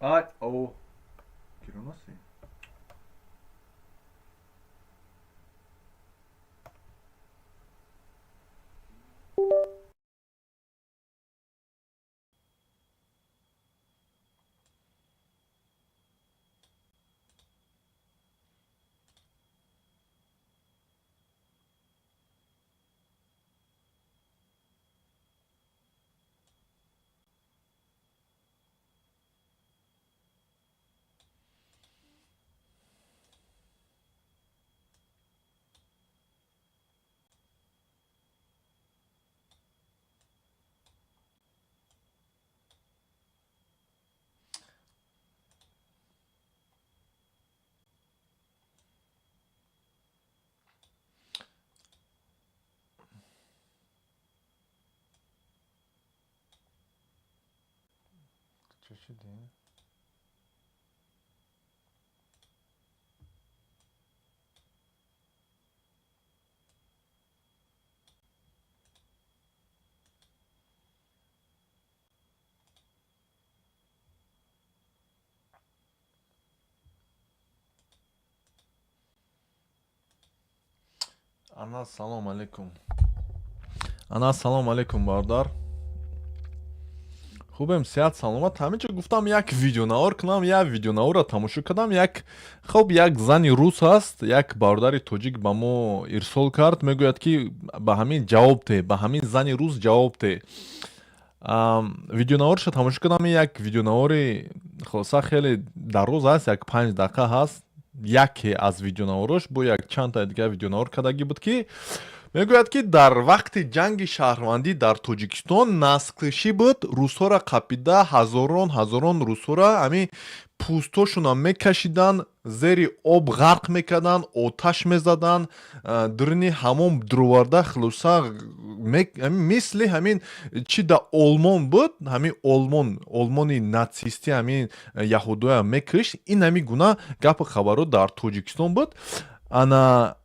Ай, о, гиронаси. Чӣ шуди? Ана, салом алейкум. Ана, салом алейкум, бародар. Хубем, сеҳат, саломат. Ҳамин ҷо гуфтам, як видеонавор кунам, як видеонаворро тамошо кардам. Як, хоб, як зани рус ҳаст, як бародари тоҷик ба мо ирсол кард, мегӯяд, ки ба ҳамин ҷавоб те, ба ҳамин зани рус ҷавоб те. Видеонаворша тамошо кардам, як видеонавори, хулоса, хеле дароз аст, як 5 дақиқа ҳаст. Яке аз видеонаворош, бо як чандта дигар видеонавор кардагӣ буд, ки мегӯяд, ки дар вақти ҷанги шаҳрвандӣ дар Тоҷикистон наслкушӣ буд, русҳоро қапида, ҳазорон ҳазорон русҳоро ҳамин пӯстошонро мекашиданд, зери об ғарқ мекарданд, оташ мезаданд, дуруни ҳамон дуруварда. Хулоса, мисли ҳамин чи да Олмон буд, ҳамин Олмон, Олмони натсистӣ ҳамин яҳудоя мекушт, ин ҳамин гуна гапу хабарҳо дар Тоҷикистон буд. Ана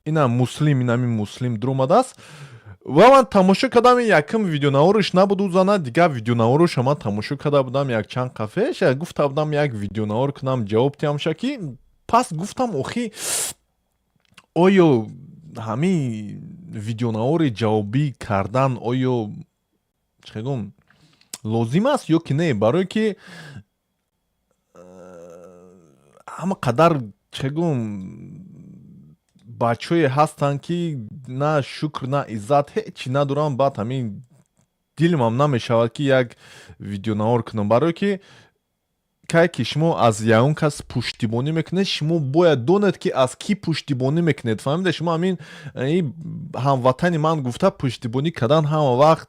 ина Муслим, ин ҳамин Муслим дуромадааст ва ман тамошо кардам. Якум видеонавораш набуд ӯ зана, дигар видеонавороша ман тамошо карда будам якчанд қафеш. Гуфта будам, як видеонавор кунам, ҷавоб диҳамша, ки пас гуфтам: охи, оё ҳамин видеонавори ҷавобӣ кардан, оё, чӣ гум, лозим аст ё ки не? Барое ки ҳама қадар, чӣ гум, бачаҳое ҳастанд, ки на шукр, на иззат, ҳечи надоранд. Баъд ҳамин дилмам намешавад, ки як видеонавор кунам, барое ки кай ки шумо аз ягон кас пуштибонӣ мекунед, шумо бояд донед, ки аз кӣ пуштибонӣ мекунед. Фаҳмида шумо, ҳамин ҳамватани ман гуфта пуштибонӣ кардан ҳама вақт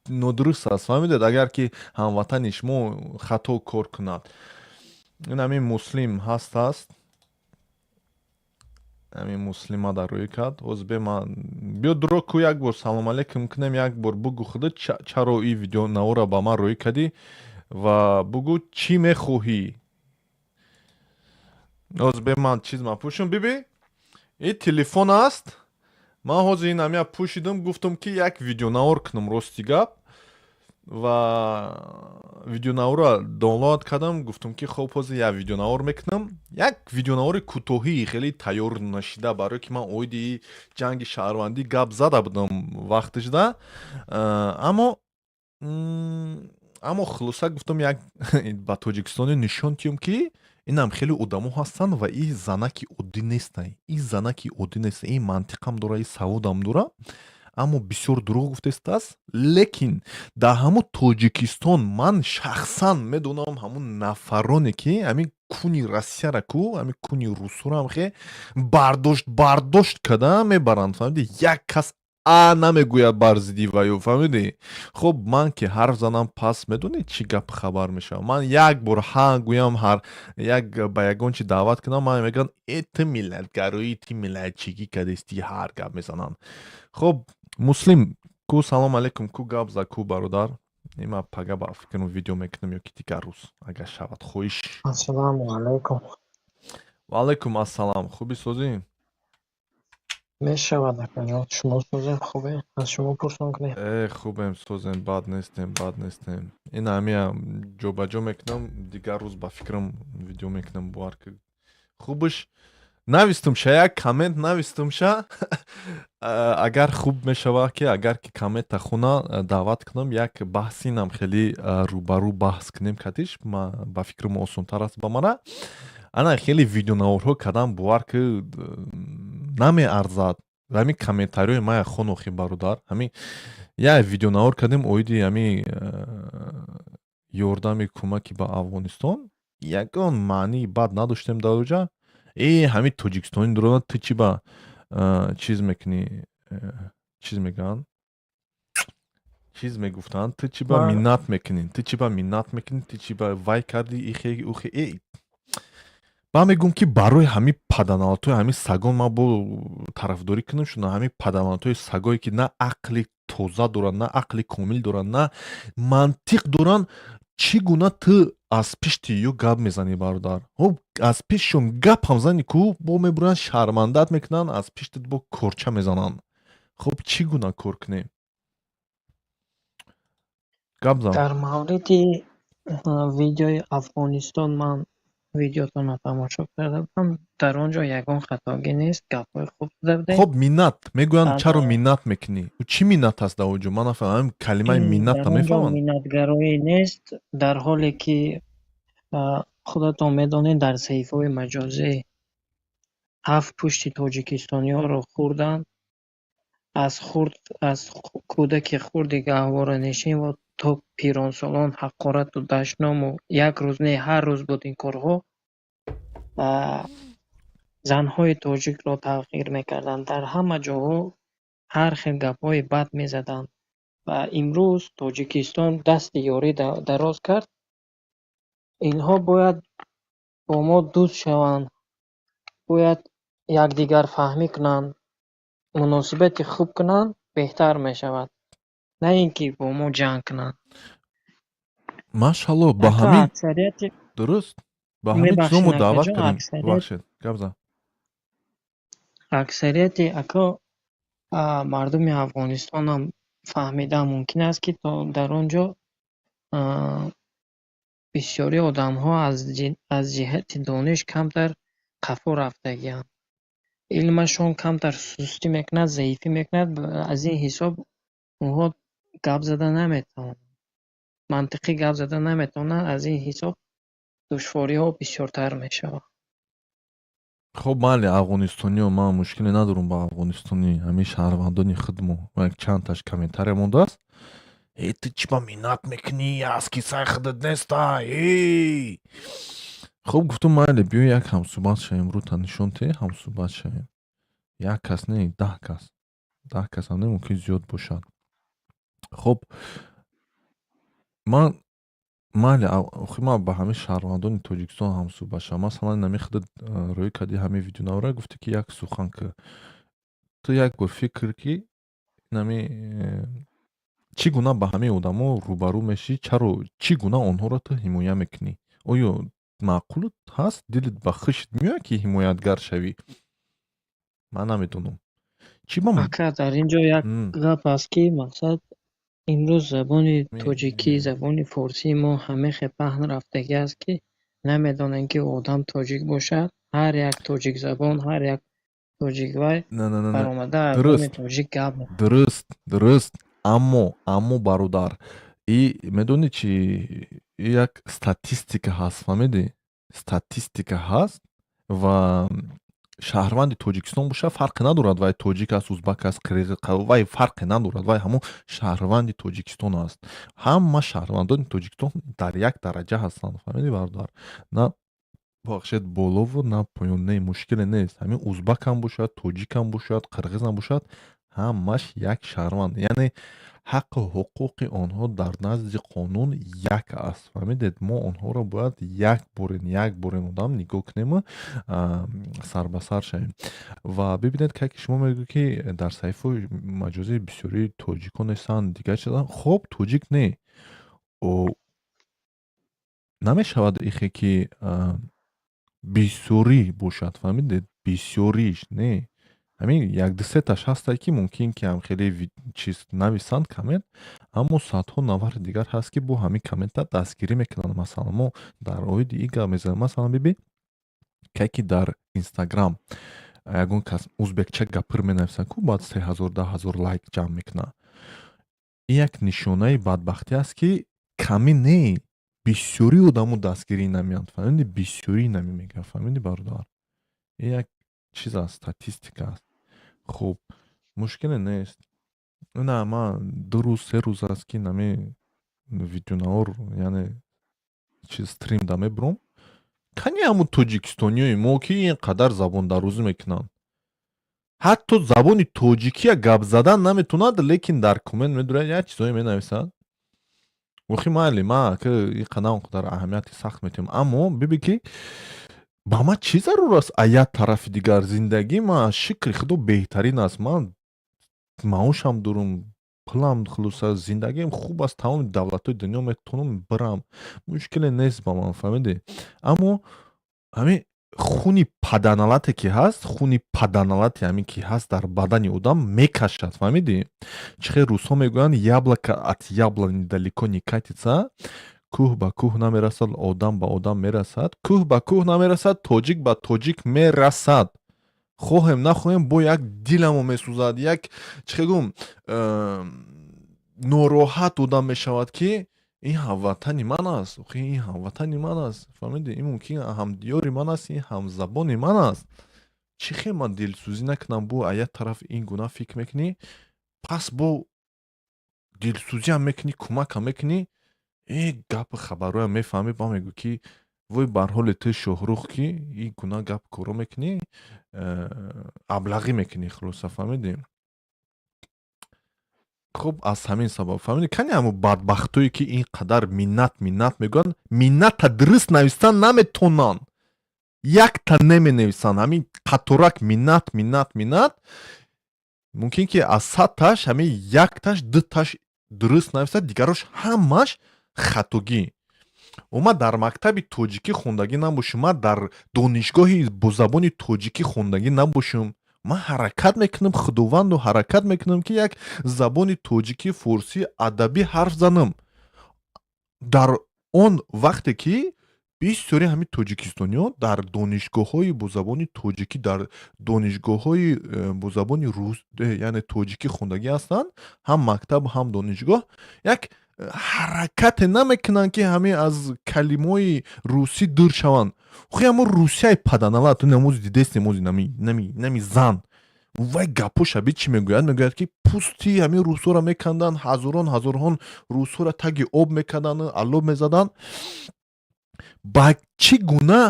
нодуруст аст, фаҳмидед? Агар ки ҳамватани шумо хато кор кунад. Ин ҳамин Муслим ҳаст аст, ҳамин Муслима дар рӯй кард. Ҳозир бе ман биё дуро ку, як бор салом алейкум кунем, як бор бугӯ худат, чаро ин видеонаворро ба ман рӯй кардӣ ва бугӯ, чӣ мехоҳӣ. Ҳозир бе ман чиз мапӯшам. Биби, ин телефон аст. Ман ҳозир ин ҳамия пӯшидам, гуфтам, ки як видеонавор кунам, рости гап, ва видеонаворро download кардам. Гуфтам, ки хоб, ҳозир як видеонавор мекунам, як видеонавори кӯтоҳӣ, хеле тайёр нашида, барое ки ман оиди ҷанги шаҳрвандӣ гап зада будам вақташда. Аммо хулоса, гуфтам, як ба тоҷикистони нишон диҳам, ки инам хеле одамо ҳастанд ва ин занаки оддӣ нестанд, ин занаки оддӣ нест, ин мантиқам дора, ин саводам дора, аммо бисёр дурӯғ гуфтааст. Лекин дар ҳамун Тоҷикистон ман шахсан медонам ҳамун нафароне, ки ҳамин куни Россияра ку, ҳамин куни русуро хе бардошт бардошт карда мебаранд, фаҳмиди? Як кас а намегӯяд бар зидди ваю, фаҳмидӣ? Хуб, ман ки ҳарф занам, пас медонед, чӣ гап хабар мешавад. Ман як бор ҳа гӯям, ҳар як ба ягон чи даъват кунам, ман мегӯянд: «Э, ту миллатгароӣ, ту миллатчигӣ кардести», ҳар гап мезананд. Хуб, Муслим ку, салом алейкум ку, гап за ку, бародар. Има пага ба фикрам видео мекунам ё ки дигар рӯз, агар шавад, хоҳиш. Ассалому алайкум. Ва алайкум ассалам. Хуби, созӣ? Мешавад, акаҷон, шумо созем, хубе? Аз шумо пурсон кунем. Э, хубем, созем, бад нестем, бад нестем. Ин ҳамия ҷобаҷо мекунам, дигар рӯз ба фикрам видео мекунам, бовар ки хубаш навистумша, як коммент навистумша. Агар хуб мешавад, ки агар ки коммента хуна даъват кунам, як баҳсинам хеле рӯбарӯ баҳс кунем катиш, ба фикрам осонтар аст ба мана. Ана хеле видеонаворҳо кардам, бовар ки намеарзад. Ҳамин комментариҳои мая хон, охи бародар. Ҳамин як видеонавор кардем оиди ҳамин ёрдами кӯмаки ба Афғонистон, ягон маънии бад надоштем дар оҷа. Э, ҳамин тоҷикистони дурона, ту чӣ ба чиз мекунӣ, чиз мегӯянд, чиз мегуфтанд, ту чӣ ба миннат мекунӣ, ту чӣ ба миннат мекунӣ, ту чӣ ба вай кардӣ, ихе, ухе. Э, ман мегӯм, ки барои ҳамин паданалатҳои ҳамин сагон ман бо тарафдорӣ кунам шуна, ҳамин паданалатҳои сагое, ки на ақли тоза доранд, на ақли комил доранд, на мантиқ доранд. Чӣ гуна ту аз пишти ё гап мезанӣ, бародар? Хоб, аз пишшон гап ҳам зани ку, бо мебуранд, шармандат мекунанд, аз пиштат бо корча мезананд. Хоб, чӣ гуна кор кунем? Гап зан. Дар мавриди видеои Афғонистон ман видеотонро тамошо карда будам. Дар он ҷо ягон хатогӣ нест, гапҳои хуб зада будед. Хоб, миннат мегӯянд, чаро миннат мекунӣ? Чӣ миннат аст дар он ҷо? Ман нафаҳмам калимаи миннатро. Дар он ҷо мефаҳманд. Миннатгароӣ нест, дар ҳоле ки худатон медонед, дар саҳифаҳои маҷозӣ ҳафт пушти тоҷикистониҳоро хӯрданд. Аз хурд, аз кӯдаки хурди гаҳворанишин ва то пиронсолон ҳақорату дашному як рӯз не, ҳар рӯз буд ин корҳо. Занҳои тоҷикро таҳқир мекарданд. Дар ҳама ҷоҳо ҳар хел гапҳои бад мезаданд. Ва имрӯз Тоҷикистон дасти ёрӣ дароз кард. Инҳо бояд бо мо дӯст шаванд, бояд якдигарфаҳмӣ кунанд, муносибати хуб кунанд, беҳтар мешавад. На ин ки бо мо ҷанг кунанд. Машалло, ба Ака, ҳамин аксарияти дуруст, ба ҳамин чизо мо Мебахшед, даъват акаҷон, кардем. аксарият Бубахшед, гап зан. Аксарияти, ако, мардуми Афғонистонам фаҳмидан мумкин аст, ки то дар он ҷо бисёри одамҳо аз ҷиҳати дониш камтар қафо рафтагианд. Илмашон камтар сустӣ мекунад, заифӣ мекунад, аз ин ҳисоб онҳо гап зада наметавонанд. Мантиқӣ гап зада наметавонанд, аз ин ҳисоб душвориҳо бисёртар мешавад. Хоб, майли, афғонистониё, ман мушкиле надорам ба афғонистонӣ. Ҳамин шаҳрвандони худмо як чандташ комментария мондааст: «Э, ту чӣ ба миннат мекунӣ, аз кисаи худат неста, э?» Хоб, гуфтум, майли, биё, як ҳамсӯҳбат шавем, рӯта нишон те, ҳамсӯҳбат шавем. Як кас не, 10 кас, 10 касам не, мумкин зиёд бошад. Хоб, ман майли, охи ман ба ҳамин шаҳрвандони Тоҷикистон ҳамсӯҳбат шавам. Масалан, ҳамин худат рӯй кардӣ ҳамин видеонавора, гуфтӣ, ки як сухан ки ту як бор фикр ки нами чӣ гуна ба ҳамин одамо рӯбарӯ мешӣ, чаро, чӣ гуна онҳоро ту ҳимоя мекунӣ? Оё маъқул ҳаст, дилат ба хушт меояд, ки ҳимоятгар шавӣ? Ман намедонам, чӣ ба Ака, дар ин ҷо як гап аст, ки мақсад имрӯз забони тоҷикӣ, забони форсии мо ҳамехе паҳн рафтагӣ аст, ки намедонем, ки одам тоҷик бошад, ҳар як тоҷикзабон, ҳар як тоҷиквай Не, не, не, не. баромада аз Дуруст. номи тоҷик гап мезанад. Дуруст, аммо, бародар, и медонӣ чи, як статистика ҳаст, фаҳмидӣ? Статистика ҳаст ва шаҳрванди Тоҷикистон бошад, фарқе надорад, вай тоҷик аст, узбак аст, қирғиз, вай фарқе надорад, вай ҳамон шаҳрванди Тоҷикистон аст. Ҳама шаҳрвандони Тоҷикистон дар як дараҷа ҳастанд, фаҳмидӣ, бародар? На, бахшед, болову на поён, не, мушкиле нест. Ҳамин узбакам бошад, тоҷикам бошад, қирғизам бошад, ҳамаш як шаҳрванд, яъне ҳаққу ҳуқуқи онҳо дар назди қонун як аст, фаҳмидед? Мо онҳоро бояд як борин одам нигоҳ кунему сарбасар шавем. Ва бибинед, ки шумо мегӯед, ки дар саҳифаҳои маҷозӣ бисёри тоҷикон нестанд, дигар чиза. Хоб, тоҷик не, намешавад ихе, ки бисёрӣ бошад, фаҳмидед? Бисёриш не. Ҳамин як дусеташ ҳастае, ки мумкин ки ҳам хеле чиз нависанд, коммент, аммо садҳо нафари дигар ҳаст, ки бо ҳамин коммента дастгирӣ мекунанд. Масалан, мо дар оиди ин гап мезанем. Масалан, биби, кай ки дар Инстаграм ягон кас узбекча гапир менависад ку, баъд 3000, 10 000 лайк ҷамъ мекунад. Ин як нишонаи бадбахтӣ аст, ки камӣ не, бисёри одамо дастгирӣ намеянд, фаҳмиди? Бисёрӣ нами мегӯяд, фаҳмиди, бародар? Ин як чиз аст, статистика аст. Хуб, мушкиле нест. На, ман 2 рӯз, 3 рӯз аст, ки нами видеонавор, яъне чиз, стрим да мебурам. Кани ҳамун тоҷикистониёи мо, ки ин қадар забондарӯзӣ мекунанд, ҳатто забони тоҷикия гап задан наметавонад, лекин дар коммент медурад, як чизое менависад. Охи майли, ма ки ин қадар он қадар аҳамияти сахт метиҳам, аммо биби, ки ба ман чӣ зарур аст? А як тарафи дигар, зиндагии ман, шукри Худо, беҳтарин аст. Ман маошам дорум, пулам, хулоса, зиндагиам хуб аст, тамоми давлатҳои дунё метавонам бирам, мушкиле нест ба ман, фаҳмидӣ? Аммо ҳамин хуни паданалате ки ҳаст, хуни паданалате ҳамин ки ҳаст, дар бадани одам мекашад, фаҳмидӣ? Чӣ хел русҳо мегӯянд: «Яблоко от яблони далеко не катится». Кӯҳ ба кӯҳ намерасад, одам ба одам мерасад. Кӯҳ ба кӯҳ намерасад, тоҷик ба тоҷик мерасад. Хоҳем, нахоҳем, бо як диламо месӯзад, як, чӣ хел гӯм, нороҳат одам мешавад, ки ин ҳамватани ман аст. Охи, ин ҳамватани ман аст, фаҳмидӣ? Ин мумкин ҳамдиёри ман аст, ин ҳамзабони ман аст. Чӣ хел ман дилсӯзӣ накунам? Бо аз як тараф ин гуна фикр мекунӣ, пас бо дилсӯзиам мекунӣ, кӯмакам мекунӣ, э гапу хабарҳоям мефаҳмӣ, ба мегӯ, ки вой бар ҳоли ту, Шоҳрух, ки ин гуна гап коро мекунӣ, аблағӣ мекунӣ, хулоса, фаҳмидӣ? Хуб, аз ҳамин сабаб, фаҳмидӣ, кани ҳамун бадбахтое, ки ин қадар миннат, миннат мегӯянд, минната дуруст нависан наметонанд, якта неменависанд. Ҳамин қаторак миннат, миннат, миннат. Мумкин ки аз 100-таш ҳамин якташ, дуташ дуруст нависад, дигарош ҳамаш хатогӣ. Ман дар мактаби тоҷикӣ хондагӣ набошам, ман дар донишгоҳи бо забони тоҷикӣ хондагӣ набошам, ман ҳаракат мекунам, Худованду, ҳаракат мекунам, ки як забони тоҷикӣ, форсӣ, адабӣ ҳарф занам. Дар он вақте ки бисёри ҳамин тоҷикистониҳо дар донишгоҳҳои бо забони тоҷикӣ, дар донишгоҳҳои бо забони рус, яъне тоҷикӣ хондагӣ ҳастанд, ҳам мактаб, ҳам донишгоҳ, як ҳаракате намекунанд, ки ҳамин аз калимаҳои русӣ дур шаванд. Охи, ҳамон русияи паданала ту намози дидест, намози нами зан вай гапоша би чӣ мегӯяд? Мегӯяд, ки пӯсти ҳамин русҳоро меканданд, ҳазорон ҳазорҳон русҳоро таги об мекарданд, аллоб мезаданд. Ба чӣ гуна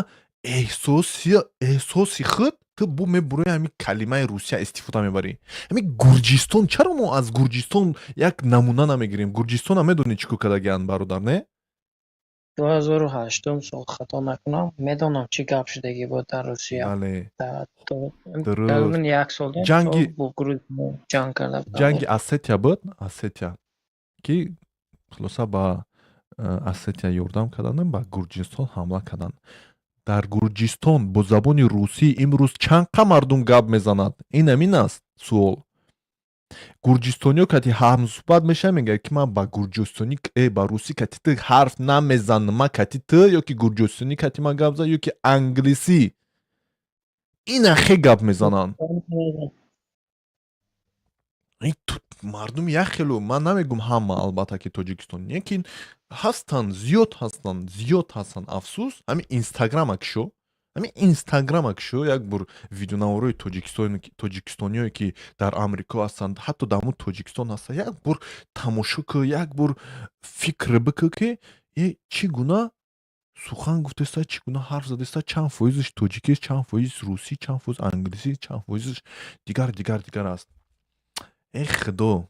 эҳсоси худ ту бо мебурои ҳамин калимаи Русия истифода мебарӣ? Ҳамин Гурҷистон, чаро мо аз Гурҷистон як намуна намегирем? Гурҷистона медонӣ, чӣ кор кардагианд, бародар, не? 2008-ум сол, хато накунам, медонам, чӣ гап шудагӣ буд дар Русия. Бале. Дуруст, як сол ҷанги бо Грузия ҷанг карда буданд. Ҷанги Осетия буд, Осетия, ки хулоса ба Осетия ёрдам карданду ба Гурҷистон ҳамла карданд. Дар Гурҷистон бо забони русӣ имрӯз чанд қа мардум гап мезанад? Ин ҳамин аст суол. Гурҷистониё кати ҳамсӯҳбат мешавад, мегӯяд, ки ман ба гурҷистонӣ, ба русӣ кати ту ҳарф намезанам, ман кати ту ё ки гурҷистонӣ кати ман гап зан, ё ки англисӣ. Ина хе гап мезананд. Мардум як хело, ман намегӯм ҳама, албатта, ки тоҷикистон, лекин ҳастанд, зиёд ҳастанд, зиёд ҳастанд, афсӯс. Ҳамин Инстаграма кишо, ҳамин Инстаграма кишо, як бор видеонаворҳои тоҷикистониое, ки дар Амрико ҳастанд, ҳатто дар ҳамун Тоҷикистон ҳастанд, як бор тамошо кӯ, як бор фикр бикӯ, ки э чӣ гуна сухан гуфтеста, чӣ гуна ҳарф задеста, чанд фоизаш тоҷикист, чанд фоиз русӣ, чанд фоиз англисӣ, чанд фоизаш дигар, дигар, дигар аст. Э Худо!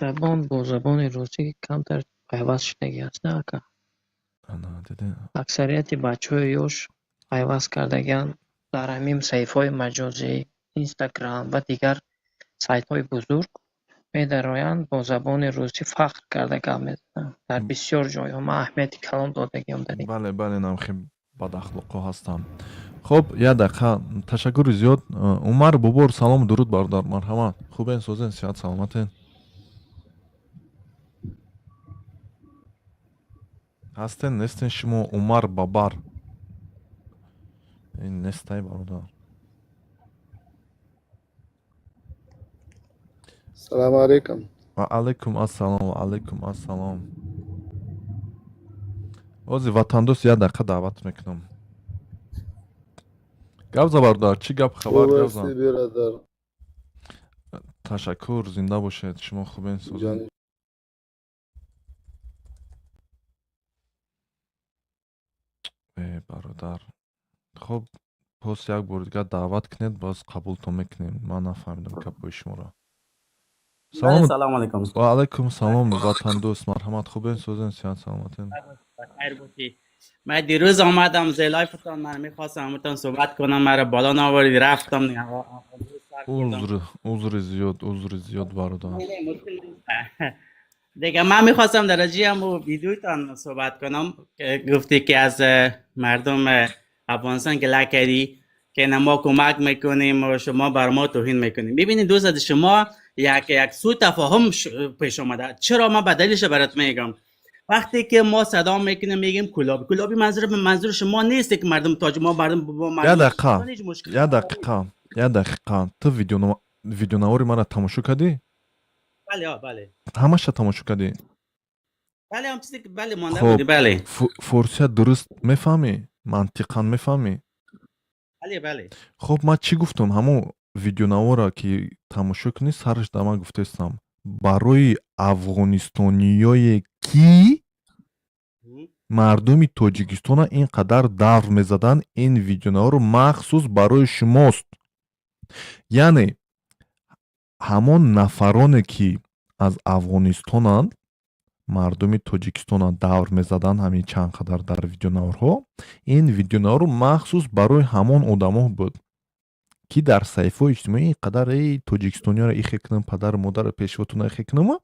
Забон бо забони русӣ камтар пайваст шудагӣ аст, на, ака? Аксарияти бачаҳои ёш пайваст кардагианд дар ҳамин саҳифаҳои маҷозӣ, Инстаграм ва дигар сайтҳои бузург медароянд, бо забони русӣ фахр карда гап мезананд. Дар бисёр ҷойҳо ман аҳамияти калон додагиам дар ин. Бале, бале, намхи. Бадахлоқҳо ҳастанд. Хуб, як дақиқа, ташаккури зиёд. Умар Бобор, салому дуруд, бародар, марҳамат. Хубен, созен, сиҳат, саломатен? Ҳастен, нестен шумо, Умар Бабар? Ин нестай, бародар. Салому алейкум. Ва алайкум ассалом, ва алайкум ассалом. Ози ватандӯст як дақиқа даъват мекунам. Гап за, бародар, чӣ гап, хабар? Хуб Гап зан. ҳастӣ, бародар? Ташаккур, зинда бошед. Шумо хубен, созен? Ҷони. Э, бародар, хуб, боз як бори дигар даъват кунед, боз қабултон мекунем. Ман нафаҳмидам гапҳои шуморо. Бале, Салому салом алейкум. Ва алайкум салом, ватандӯст, марҳамат. Хубен, созен, сиҳат, саломатен? Хайр бошӣ. Ман дирӯз омадам зе лайфтон, ман мехостам ҳаматон суҳбат кунам, маро боло наовардӣ, рафтам. Узр, узри зиёд, узри зиёд, бародар. Дига ман мехостам дар раҷи ҳаму видеойтон суҳбат кунам. Гуфтӣ ки аз мардум Афғонистон гила кардӣ ки на мо кӯмак мекунем ва шумо бар мо توهین мекунем. бибинед дӯст, аз шумо як сӯ тафоҳум пеш омада. Чаро? Ман ба далелش барат мегам. Вақте ки мо садо мекунем, мегем кулоби, кулоби манзур шумо нест ки мардум тоҷ мо мардум бо Як мардум дақиқа, ҳеҷ мушкил. як дақиқа, як дақиқа. Ту видеонавори маро тамошо кардӣ? Бале, бале. Ҳамаша тамошо кардӣ? Бале, ҳам чизе ки бале монда Хуб. буди, бале. Форсия дуруст мефаҳмӣ? Мантиқан мефаҳмӣ? Бале, бале. Хуб, ман чӣ гуфтам? Ҳамон видеонавора ки тамошо кунӣ, сараш да ман гуфтаистам барои афғонистониёе ки мардуми Тоҷикистона ин қадар давр мезаданд, ин видеонаворо махсус барои шумост. Яъне ҳамон нафароне ки аз Афғонистонанд, мардуми Тоҷикистона давр мезаданд ҳамин чанд қадар дар видеонаворҳо, ин видеонаворо махсус барои ҳамон одамо буд, ки дар саҳифаҳои иҷтимоӣ ин қадар эй тоҷикистониёро ихе кунам, падару модару пешвотуна ихе кунам,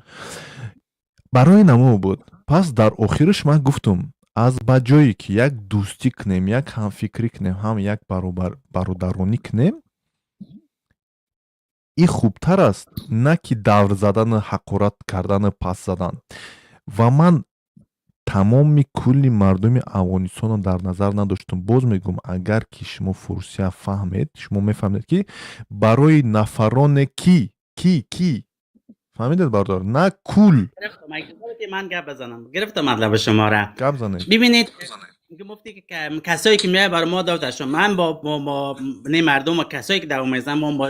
барои намо буд. Пас дар охираш ман гуфтам, аз ба ҷое ки як дӯстӣ кунем, як ҳамфикрӣ кунем, ҳам як бародаронӣ кунем, ин хубтар аст, на ки давр задану ҳақорат кардану пас задан. Ва ман тамоми кулли мардуми Афғонистонро дар назар надоштам. Боз мегӯм, агар ки шумо фурсия фаҳмед, шумо мефаҳмед, ки барои нафароне ки фаҳмидед, бародар, на кул. Гирифтам, ман гап бизанам. Гирифтам матлаби шуморо. Гап занед. бибинед, гуфти ки касое ки меояд бар мо дод, ман бо не мардум ва касое ки дар мезанам, мо бо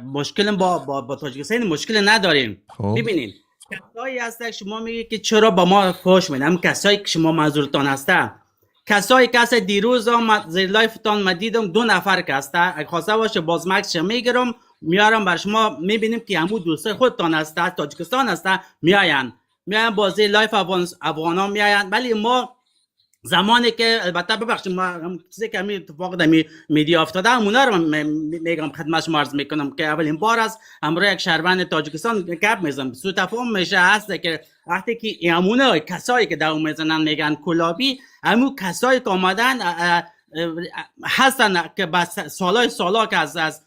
мушкил бо тоҷикистон мушкил надорем. Хуб. бибинед, касایی هست شما میگی که چرا با ما فوش میدن، هم کسایی که شما منظورتان هسته، کسایی که هست دیروز آمد زیر لایفتان، ما دیدم دو نفر که هسته. اگه خواسته باشه باز مکسش میگیرم میارم بر شما، میبینیم که همون دوستای خودتان هسته، از تاجیکستان هسته، میاین بازی live افغان میاین. ولی ما زمانی که البته ببخشید، ما هم چیزی که همین اتفاق در media افتاده، همونا رو من میگم، خدمت شما عرض میکنم که اولین بار است همراه یک شهروند تاجیکستان گپ میزنم. سوء تفاهم میشه هست که وقتی که همونه کسایی که دو میزنن میگن کلابی، همون کسایی که آمدن هستن که بس سالای سالا که از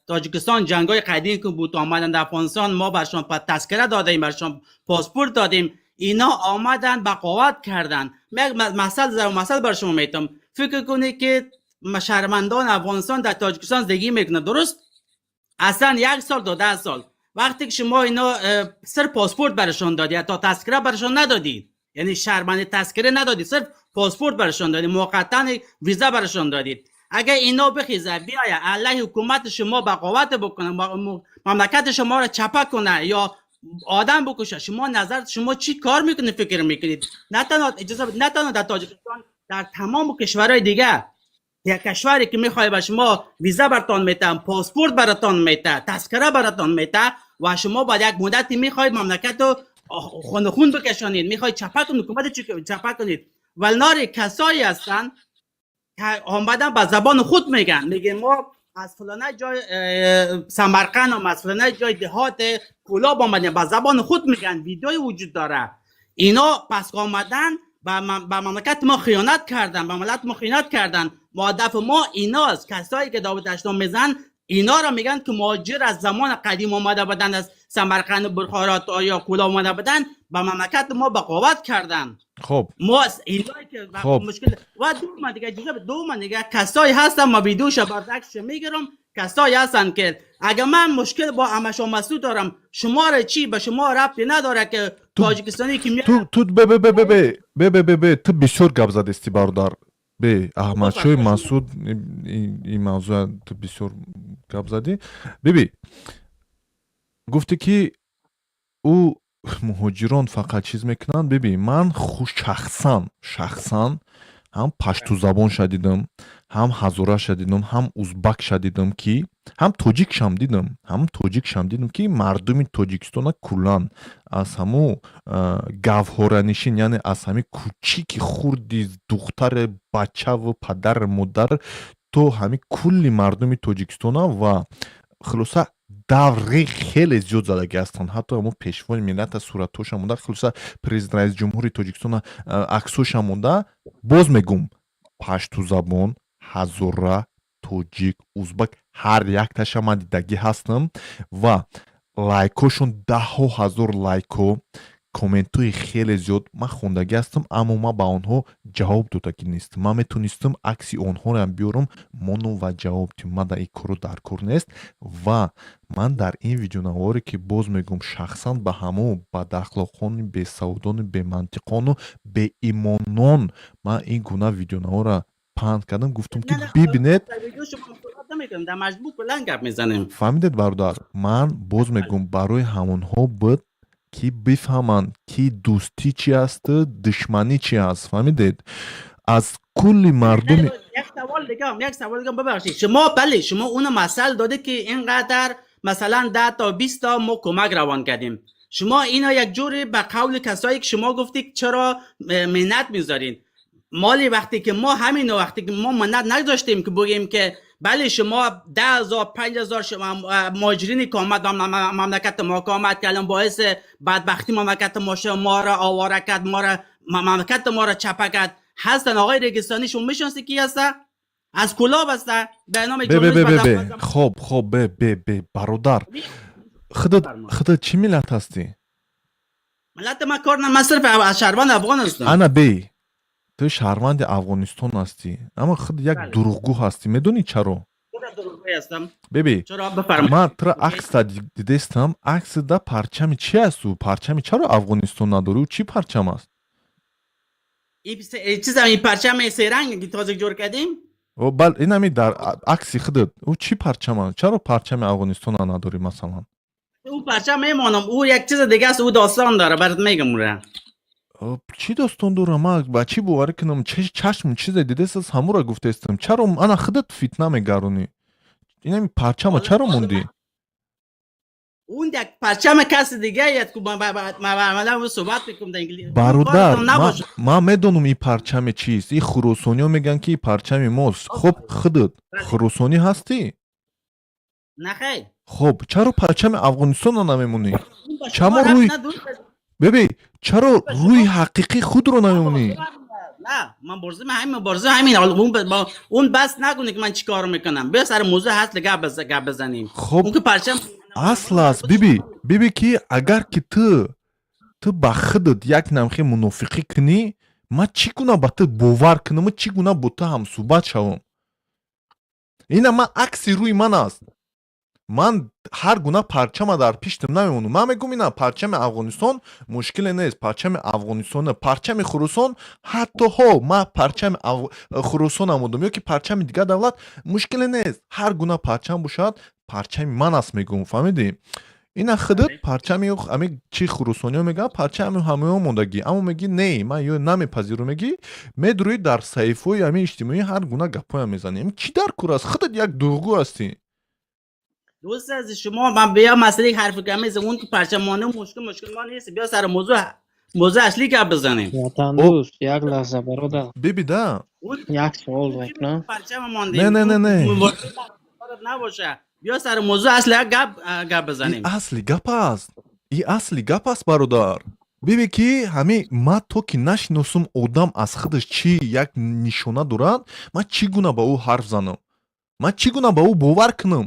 تاجیکستان جنگای قدیم که بود آمدن در افغانستان، ما برشان تذکره دادیم، برشان پاسپورت دادیم، اینا آمدن بغاوت کردن. من یک مثال زدم، مثال بر شما میتم. فکر کنید که شهروندان افغانستان در تاجیکستان زندگی میکنن، درست؟ اصلا یک سال تا 10 سال. وقتی که شما اینا صرف پاسپورت برشان دادی، تا تذکره برشان ندادید، یعنی شهروند تذکره ندادید، صرف پاسپورت برشان دادید، موقتا ویزا برشان دادید، اگر اینا بخیزه بیایه علیه حکومت شما بغاوت بکنه، مملکت شما را چپه کنه یا آدم بکشه، شما نظر شما چی کار میکنید؟ فکر میکنید نه تنها اجازه نه تنها در تاجیکستان، در تمام کشورهای دیگه، یک کشوری که میخوای به شما ویزا برتان میته، پاسپورت براتان میته، تذکره براتان میته و شما بعد یک مدتی میخواید مملکت رو خون خون بکشانید، میخواید چپه کنید، حکومت چپه کنید. ولناری کسایی هستن که آمدن به زبان خود میگن، میگن ما از فلانه جای سمرقند هم از فلانه جای دهات کولاب آمدن، به زبان خود میگن، ویدیوی وجود داره. اینا پس آمدن. به مملکت ما خیانت کردن، به ملت ما خیانت کردن. هدف ما ایناست. کسایی که دعوت دشنام میزن، اینا را میگن که مهاجر از زمان قدیم آمده بودن، از سمرقند و بخارا یا کولاب آمده بودن، به مملکت ما بغاوت کردن. خب. ما از اینایی که خب. مشکل و دو من دیگه، اجازه بده، دو من دیگه کسایی هستن، ما ویدیوش بعد میگیرم. کسایی هستن که اگه من مشکل با احمد مسعود دارم، شما را چی؟ به شما ربطی نداره که تاجیکستانی که میاد. Ту бе бе бе бе бе бе бе бе бе, ту бисёр гап задести, бародар. Бе Аҳмадшоҳи Масуд, ин мавзӯа ту бисёр гап задӣ. Биби, гуфтӣ, ки ӯ муҳоҷирон фақат чиз мекунанд. Биби, ман шахсан ҳам паштузабонша дидам, ҳам ҳазораша дидам, ҳам узбакша дидам, ки ҳам тоҷикшам дидам, ки мардуми Тоҷикистона куллан аз ҳаму гавҳоранишин, яъне аз ҳами кӯчики хурди духтари бачаву падар модар то ҳами кулли мардуми Тоҷикистона ва хулоса даври хеле зиёд задагӣ ҳастанд. Ҳатто ҳамо пешвои миллата суратҳоша монда, хулоса президент, раиси ҷумҳури Тоҷикистона аксоша монда. Боз мегум, паштузабон, ҳазора, тоҷик, узбак, ҳар якташа ман дидагӣ ҳастам ва лайкошон даҳҳо ҳазор лайко, комментҳои хеле зиёд ман хондагӣ ҳастам, аммо ман ба онҳо ҷавоб додагӣ нестам. Ман метонистам акси онҳоам биёрам, мону ва ҷавоб дим. Ман дар ин корро дар кор нест. Ва ман дар ин видеонаворе, ки боз мегӯм, шахсан ба ҳамо бадахлоқони, бесаводону бемантиқону беимонон ман ин гуна видеонаворро паҳн кардам, гуфтам, ки бибинед. Дар маҷмӯъ куллан гап мезанем. Фаҳмидед, бародар? Ман боз мегӯм, барои ҳамонҳо буд, ки бифаҳманд, ки дӯстӣ чи асту душманӣ чи аст. Фаҳмидед? Аз кулли мардуми Як савол дигам, як савол дигам, бибахшед. Шумо, бале, шумо уно масъал додед, ки инқадар масалан 10 تا 20 تا ما کمک روان کردیم. شما اینا یک جوری به قول کسایی که شما گفتید، چرا منت میذارین مالی؟ وقتی که ما همین، وقتی که ما منت نگذاشتیم که بگیم که بله، شما 10,000، 5,000 شما مهاجرینی که آمد مملکت ما، که آمد، که الان باعث بدبختی مملکت ما شد، ما را آواره کرد، ما را مملکت ما را چپه کرد هستن. آقای رگستانی شما میشناسی کی هسته؟ از کولاب هسته به نام бе бе бе бе бе хоб, хоб, бе бе бе бародар, худат чӣ миллат ҳастӣ? ملت ما کار نه، من صرف از شهروند افغان هستم. Ана, бе, ту шаҳрванди Афғонистон ҳастӣ, аммо худ як дурӯғгӯ ҳастӣ. Медонӣ чаро? Беби, ман тура акста дидестам. Аксида парчами чи асту? Парчами чаро Афғонистон надорӣ? Чӣ парчам аст? چیزم این پرچم سه رنگ که تازه جور کردیم. Бал, инами дар акси худат ӯ чӣ парчам аст? Чаро парчами Афғонистона надорӣ, масалан? او پرچم میمانم، او یک چیز دیگه است، او داستان داره، برات میگم اون. Чӣ достон дорам? Ман ба чӣ боварӣ кунам? Чашм чизе дидестас, ҳамура гуфтаистам. Чаро ана худат фитна мегаронӣ? Инами парчама чаро мондӣ? اون یک پرچم کس دیگه است که ما صحبت میکنم در انگلیسی. Бародар, ман медонам ин парчами чист. Ин хуросониҳо мегӯянд, ки ин парчами мост. Хуб, худат хуросонӣ ҳастӣ? نه خیر. Хуб, чаро парчами Афғонистонро намемонӣ? Чамо рӯи бибин, чаро рӯи ҳақиқии худро намемонӣ? نه، من برزه همین مبارزه همین. حالا اون با اون بس نکنه که من چیکار میکنم. بیا سر موضوع هست گپ بزنیم. Хуб. اون که پرچم Асл аст. Биби, биби, ки агар ки ту ба худат як намхе мунофиқӣ кунӣ, ман чӣ гуна ба ту бовар кунаму чӣ гуна бо ту ҳамсӯҳбат шавам? Ина, ман акси рӯи ман аст. Ман ҳар гуна парчама дар пиштам намемонам. Ман мегӯм, ина парчами Афғонистон мушкиле нест, парчами Афғонистон, парчами Хурусон, ҳатто ҳо ман парчами Хурусона мондам ё ки парчами дигар давлат, мушкиле нест. Ҳар гуна парчам бошад, парчами ман аст, мегӯм. Фаҳмидӣ? Ина худат парчами ами чи хурусониҳо мегӯянд, парчами ҳамаё мондагӣ, аммо мегӣ: «Не, ман ё намепазиру». Мегӣ, медурӯӣ, дар саҳифаҳои ҳамин иҷтимоӣ ҳар гуна гапҳоям мезанӣ. Чӣ дар кор аст? Худат як дурӯғгӯ ҳастӣ. دوست از شما، من بیا مسئله حرف کمی اون تو پرچم مانه، مشکل ما نیست. بیا سر موضوع اصلی گپ بزنیم. Ватандӯст, як лаҳза, бародар. Биби да. Як суол мекунам. پرچم مانده. Не, не, не, не. نباشه، بیا سر موضوع اصلی گپ И بزنیم. асли гап аст, и асли гап аст, бародар. Биби, ки ҳами ман то ки нашиносум, одам аз худаш чӣ як нишона дорад, ман чӣ гуна ба ӯ ҳарф занам, ман чӣ гуна ба ӯ бовар кунам?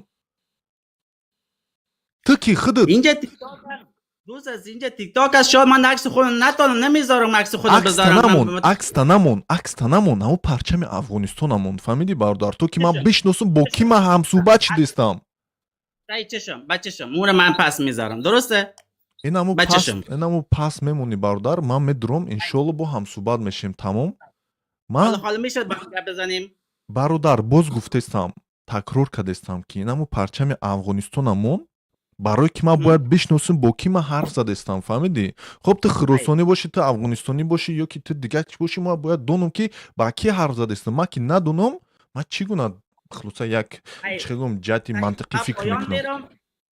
Ту ки худат اینجا تیک تاک است. دوست است، اینجا تیک تاک است. شاید من عکس خودم نتونم، نمیذارم عکس خودم Акста بذارم. намон, акста намон, акста намон, ҳамо парчами Афғонистон намон. Фаҳмидӣ, бародар? То ки ман бишносум, бо кӣ ман ҳамсӯҳбат шидистам. چشم بچشم، اون رو من پس میذارم، درسته؟ Инаму пас. Бачашам. Инаму пас мемонӣ, бародар. Ман медурам, иншолло, бо ҳамсӯҳбат мешем, тамом. Ман حالا حالا میشد با هم گپ بزنیم؟ Бародар, боз гуфтестам, такрор кардестам, ки инаму парчами Афғонистонамон, барое ки ман бояд бишносум, бо кӣ ман ҳарф задестам. Фаҳмидӣ? Хоб, ту хуросонӣ бошӣ, ту афғонистонӣ бошӣ ё ки ту дигар чӣ бошӣ, ман бояд донам, ки ба кӣ ҳарф задестам. Ман ки надонам, ман чӣ гуна, хулоса, як чӣ гум ҷиҳати мантиқӣ من фикр پایان мекунам? میرم،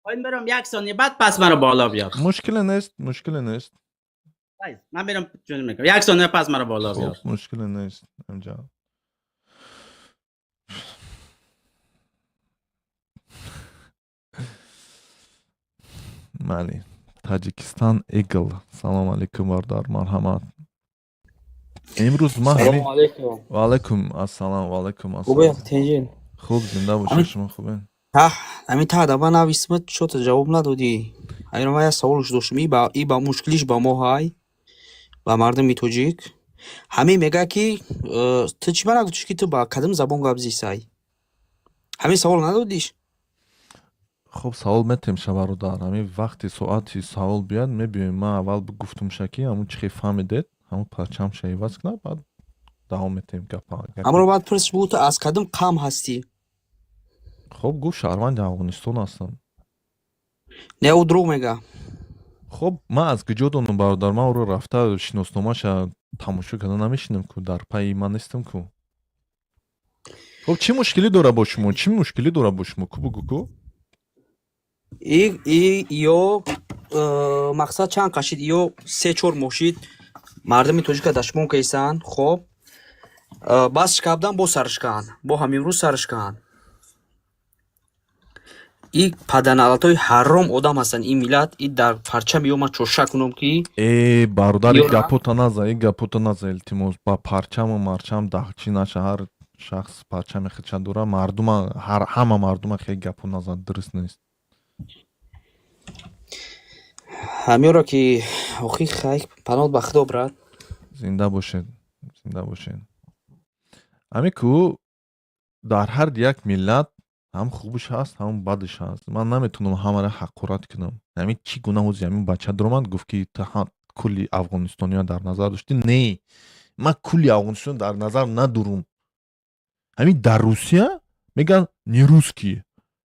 پایین برم، یک ثانیه بعد پس مرا بالا بیار. Мушкиле нест, мушкиле нест. من میرم چون میکنم، یک ثانیه پس مرا بالا Хоб. بیار. Мушкиле нест инҷа. Майли, Таҷикистан Игл, салом алейкум, бародар, марҳамат. Имрӯз ман ҳамин Салому алейкум. Ва алайкум ассалом, ва алайкум Хубе, ассалом. тинҷин? Хуб, зинда бошед, шумо хубен? Ҳа, ҳамин та даба нависмат, чо-то ҷавоб надодӣ. Айро ман як саволш доштум. И ба мушкилиш ба мо ҳай, ба мардуми тоҷик. Ҳамин мега, ки ту чӣ ба нагуфтиш, ки ту ба кадом забон гап зисай? Ҳамин савол надодиш? Хуб, савол метем ша, бародар. Ҳамин вақти соати савол биёяд, мебиёем. Ман аввал гуфтумша, ки ҳамун чӣ хел фаҳмидед, ҳамун парчамша иваз кунад, баъд давом метем гапа. Ҳамро баъд пурсиш, бугӯ, ту аз кадом қавм ҳастӣ? Хуб, гуфт, шаҳрванди Афғонистон ҳастам. Не, ӯ дурӯғ мега. Хуб, ман аз куҷо донам, бародар? Ман ӯро рафта шиносномаша тамошо карда намешинам ку, дар пайи ман нестам ку. Хуб, чӣ мушкилӣ дора бо шумо? Чӣ мушкилӣ дора бо шумо, ку, бугӯ ку. И ё мақсад чанд қашид, ё 3-4 моҳ шид, мардуми тоҷика дашмон кайсанд. Хоб, бас шикабдан, бо саршикаанд, бо ҳамин рӯз саршикаанд. И паданалатҳои ҳаром одам ҳастанд, ин миллат, и дар парчами ё ман чоша кунам, ки Э, бародар, Ё гапота наза, и гапота наза, илтимос. Ба парчаму марчам дахчӣ наша. Ҳар шахс парчами худша дора. Мардума, ҳама мардума хеле гапо наза, дуруст нест. Ҳамёро ки охи хай, паноҳ ба худо, брат. Зинда бошед, зинда бошед. Ҳамин ку дар ҳар як миллат ҳам хубиш ҳаст, ҳам бадиш ҳаст. Ман наметавонам ҳамаро ҳақорат кунам. Ҳамин чӣ гуна ҳози ҳамин бача дуромад, гуфт, ки ту кулли афғонистониё дар назар доштӣ. Не, ман кулли Афғонистон дар назар надорум. Ҳамин дар Русия мегӯянд не русский,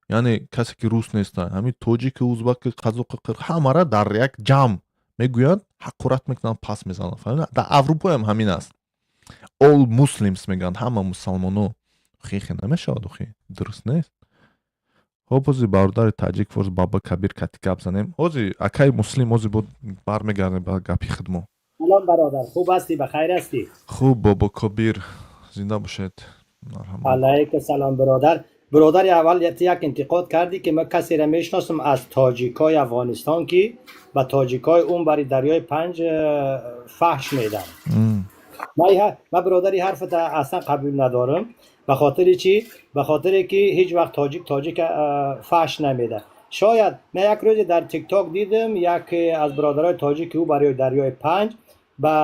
яъне касе ки рус неста. Ҳамин тоҷики, узбаки, қазоқи, ҳамара дар як ҷамъ мегӯянд, ҳақорат мекунанд, пас мезананд. Фаҳмида? Дар Аврупоям ҳамин аст, all muslims мегӯянд, ҳама мусалмоно. Хехе намешавад, охи, дуруст нест. Хоб, ҳози бародари таҷик форс Баба Кабир кати гап занем. Ҳози акаи Муслим, ҳози бо бармегардем ба гапи худмо. Салом, бародар, хуб ҳастӣ, ба хайр ҳастӣ? Хуб, Бобо Кобир, зинда бошед, марҳамат. Алайка салом, бародар. Бародар, аввал як интиқод кардӣ, ки ман касеро мешиносам аз тоҷикои Афғонистон, ки ба тоҷикои он бари дарёи Панҷ фаҳш медам. Ман, бародари, ҳарфата аслан қабул надорам. Ба хотири чӣ? Ба хотире ки ҳеҷ вақт тоҷик тоҷика фаҳш намеда. Шояд ман як рӯзе дар Тикток дидам, яке аз бародарои тоҷик, ки ӯ барои дарёи Панҷ ба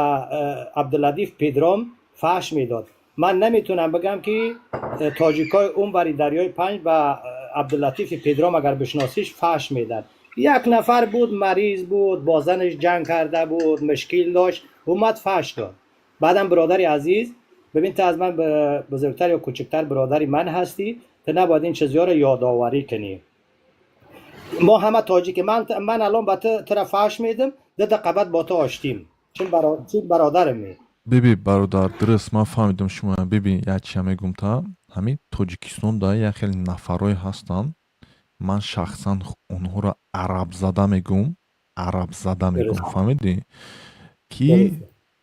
Абдуллатиф Педром фаҳш медод. Ман наметавонам бигам, ки тоҷикои он бари дарёи Панҷ ба Абдуллатифи Педром, агар бишносиш, фаҳш медад. Як нафар буд, мариз буд, бо занаш ҷанг карда буд, мушкил дошт, омад, фаҳш дод. Баъдам, бародари азиз, бибин, ту аз ман бузургтар ё кучиктар бародари ман ҳастӣ, ту набояд ин чизҳоро ёдоварӣ кунӣ. Мо ҳама тоҷики. Ман алон ба ту, тура фаҳш медам, ду дақиқа баъд бо ту оштим, чун бародараме. Биби, бародар, дуруст, ман фаҳмидам шумо. Биби, як чия мегум та: ҳамин Тоҷикистон да як хеле нафарое ҳастанд, ман шахсан онҳоро арабзада мегум, арабзада мегум. Фаҳмидӣ, ки